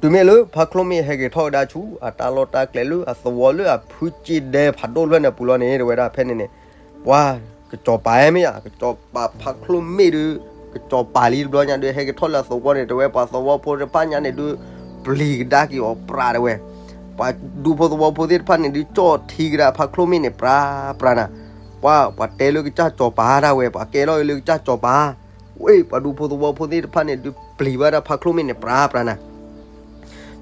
တုၤမ့ၢ်လၢဖါချိၣ်မ့ၣ်ဟဲက့ၤထီၣ်ကဒါဆူ အတၢ်လီၢ်တၢ်ကျဲလၢအသဝီလၢအဖုစ့ဒဲဖးဒိၣ်တဖျၢၣ်န့ၣ်အပူၤလီၤန့ၣ် တဲဝဲဒၣ်ဖဲန့ၣ်န့ၣ်, ပှၤ ကစီၤပၤမ့ၢ်ဧါ ကစီၤပၤဖါချိၣ်မ့ၣ်ဒုး ကစီၤပၤလံတဘျီညါဒုး ဟဲက့ၤထီၣ်လၢအသဝီန့ၣ် တဲဝဲ ပှၤသဝီဖိတဖၣ်ညါန့ၣ်ဒုး ပျံၤကဒါက့ၤအီၤပြးတဲဝဲ, ပှၤဒူဖိသဝီဖိသ့ၣ်တဖၣ်န့ၣ်ဒုး ကၠီၣ်ထံကဒါဖါချိၣ်မ့ၣ်န့ၣ် ပြးပြးနၤ, ပှၤ ပှၤတဲလၢကစၢ်စီၤပၤဒၣ်ဝဲ ပှၤကဲထီၣ်အီၤလၢကစၢ်စီၤပၤ, ဝဲ ပှၤဒူဖိသဝီဖိသ့ၣ်တဖၣ်န့ၣ်ဒုး ပျံၤဘၣ်ဒၣ်ဖါချိၣ်မ့ၣ်န့ၣ် ပြးပြးနၤ.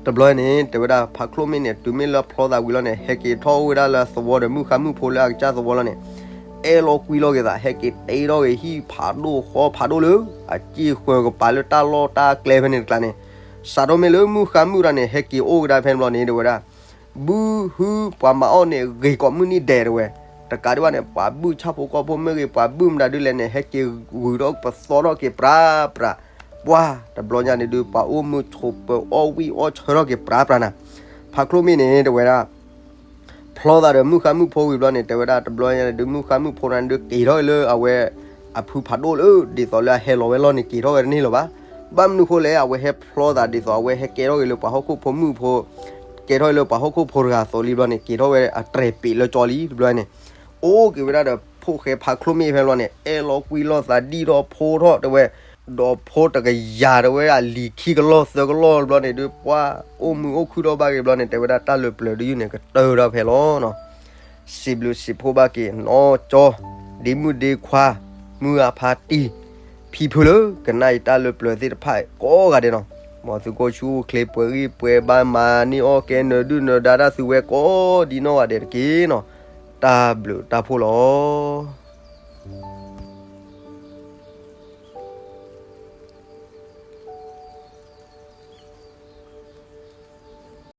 တဘျီန့ၣ် တဲဝဲဒၣ်ဖါချိၣ်မ့ၣ်န့ၣ် တုၤမ့ၢ်လၢဖျီသးဝံၤလီၤန့ၣ် ဟဲက့ၤထီၣ်အိၣ်ဝဲဒၣ်လၢအသဝီဒီးမုၢ်ဃါမုၢ်ဖိလၢအကစၢ်သဝီလီၤန့ၣ်, အဲၣ်လီၤကွံလီၤက့ၤသး ဟဲက့ၤတ့ထီၣ်က့ၤဟံၣ်ဖးဒိၣ်ဃီဖးဒိၣ်လၢ အစ့ဃၢၤကပၤလၢတၢ်လီၢ်တၢ်ကျဲဖဲန့ၣ်တကျါန့ၣ်, စးထီၣ်မ့ၢ်လၢမုၢ်ဃါမုၢ်တၢ်န့ၣ် ဟဲက့ၤအိၣ်ကဒါဖဲန့ၣ်ဘျီန့ၣ် တဲဝဲဒၣ် ဘုဟုပှၤမၤအီၣ်န့ၣ် ဂ့ၤကိးမုၢ်နံၤဒဲးတဲဝဲ, တကးဒံးဘၣ်န့ၣ် ပှၤဘုၣ်ဆၣ်ဖိကီၢ်ဖိမ့ၢ်ဂ့ၤ ပှၤဘုၣ်မတၤဒုးလဲၣ်န့ၣ် ဟဲက့ၤဂုၤထီၣ်ပသီထီၣ်က့ၤပြးပြး, ပှၤ တဘျီညါန့ၣ်ဒုး ပှၤအိၣ်မုာ်ဆိးပၢၤအီၣ်ဝံၣ်အီၣ်ဆၢထီၣ်က့ၤပြးပြးနၤ, ဖါချိၣ်မ့ၣ်န့ၣ် တဲဝဲဒၣ် ဖျီသးဒီးမုၢ်ဃါမုၢ်ဖိဝံၤဘျီန့ၣ် တဲဝဲဒၣ်တဘျီညါန့ၣ်ဒုး မုၢ်ဃါမုၢ်ဖိန့ၣ်ဒုး က့ၤထီၣ်လၢအဝဲ အဖုဖးဒိၣ်လၢ ဒ်သိးလၢအဟဲလီၤဝဲလီၢ်န့ၣ် က့ၤထီၣ်ဝဲတန့ၢ်လၢၤဘၣ်. ဘၣ်မနုၤဃိလဲၣ် အဝဲဟဲဖျီသးဒ်သိး အဝဲဟဲကဲထီၣ်က့ၤလၢပှၤဟီၣ်ခိၣ်ဖိမုၣ်ဖိ ကဲထီၣ်က့ၤလၢပှၤဟီၣ်ခိၣ်ဖိတဂၤအသိးလံဘျီန့ၣ် က့ၤထီၣ်ဝဲအတြဲၤပ့းလၢကၠီလံတဘျီန့ၣ်, အိၣ်က့ၤဝဲဒၣ်ဒီးဖိၣ်ဃဲဖါချိၣ်မ့ၣ်ဖဲဘျီန့ၣ် အဲၣ်လီၤကွံလီၤသးဒံၣ်ထီၣ်ဖိထီၣ်တဲဝဲ, ဒီးဖိတကယၤတဲဝဲဒၣ်လံၤခံကလီၢ်သၢကလီၢ်တဘျီန့ၣ်ဒုး ပှၤအိၣ်မုာ်အိၣ်ခုၣ်ထီၣ်ဘၣ်က့ၤဘျီန့ၣ် တဲဝဲဒၣ်တၢ်လၢပျၢၤတယုၢ်န့ၣ် ကတၢၢ်ထီၣ်ဖဲလီၤနီၤ. စံးဘျုးစံးဖှိၣ်ဘၣ်က့ၤနီၢ်ကၠီ ဒ့မုၣ်ဒ့ခွါ မုၢ်အဖါတံၢ် ဖံဖုလၢကနၣ်အံၤတၢ်လၢပျၢၤသ့ၣ်တဖၣ်ကိးဂၤဒဲးနီၤ, မ်သုကအိၣ်ဆူၣ်အိၣ်ချ့ပှဲၤဂံၢ်ပှဲၤဘါ မၤန့ၢ်အီၣ်ကဲနၢၤဒုၣ်နၢၤဒါတၢ်သုဝဲကိးဒံနီၢ်ဂၤဒဲးတက့ၢ်နီၤ. တၢ်ဘျုးတၢ်ဖှိၣ်လီၤ.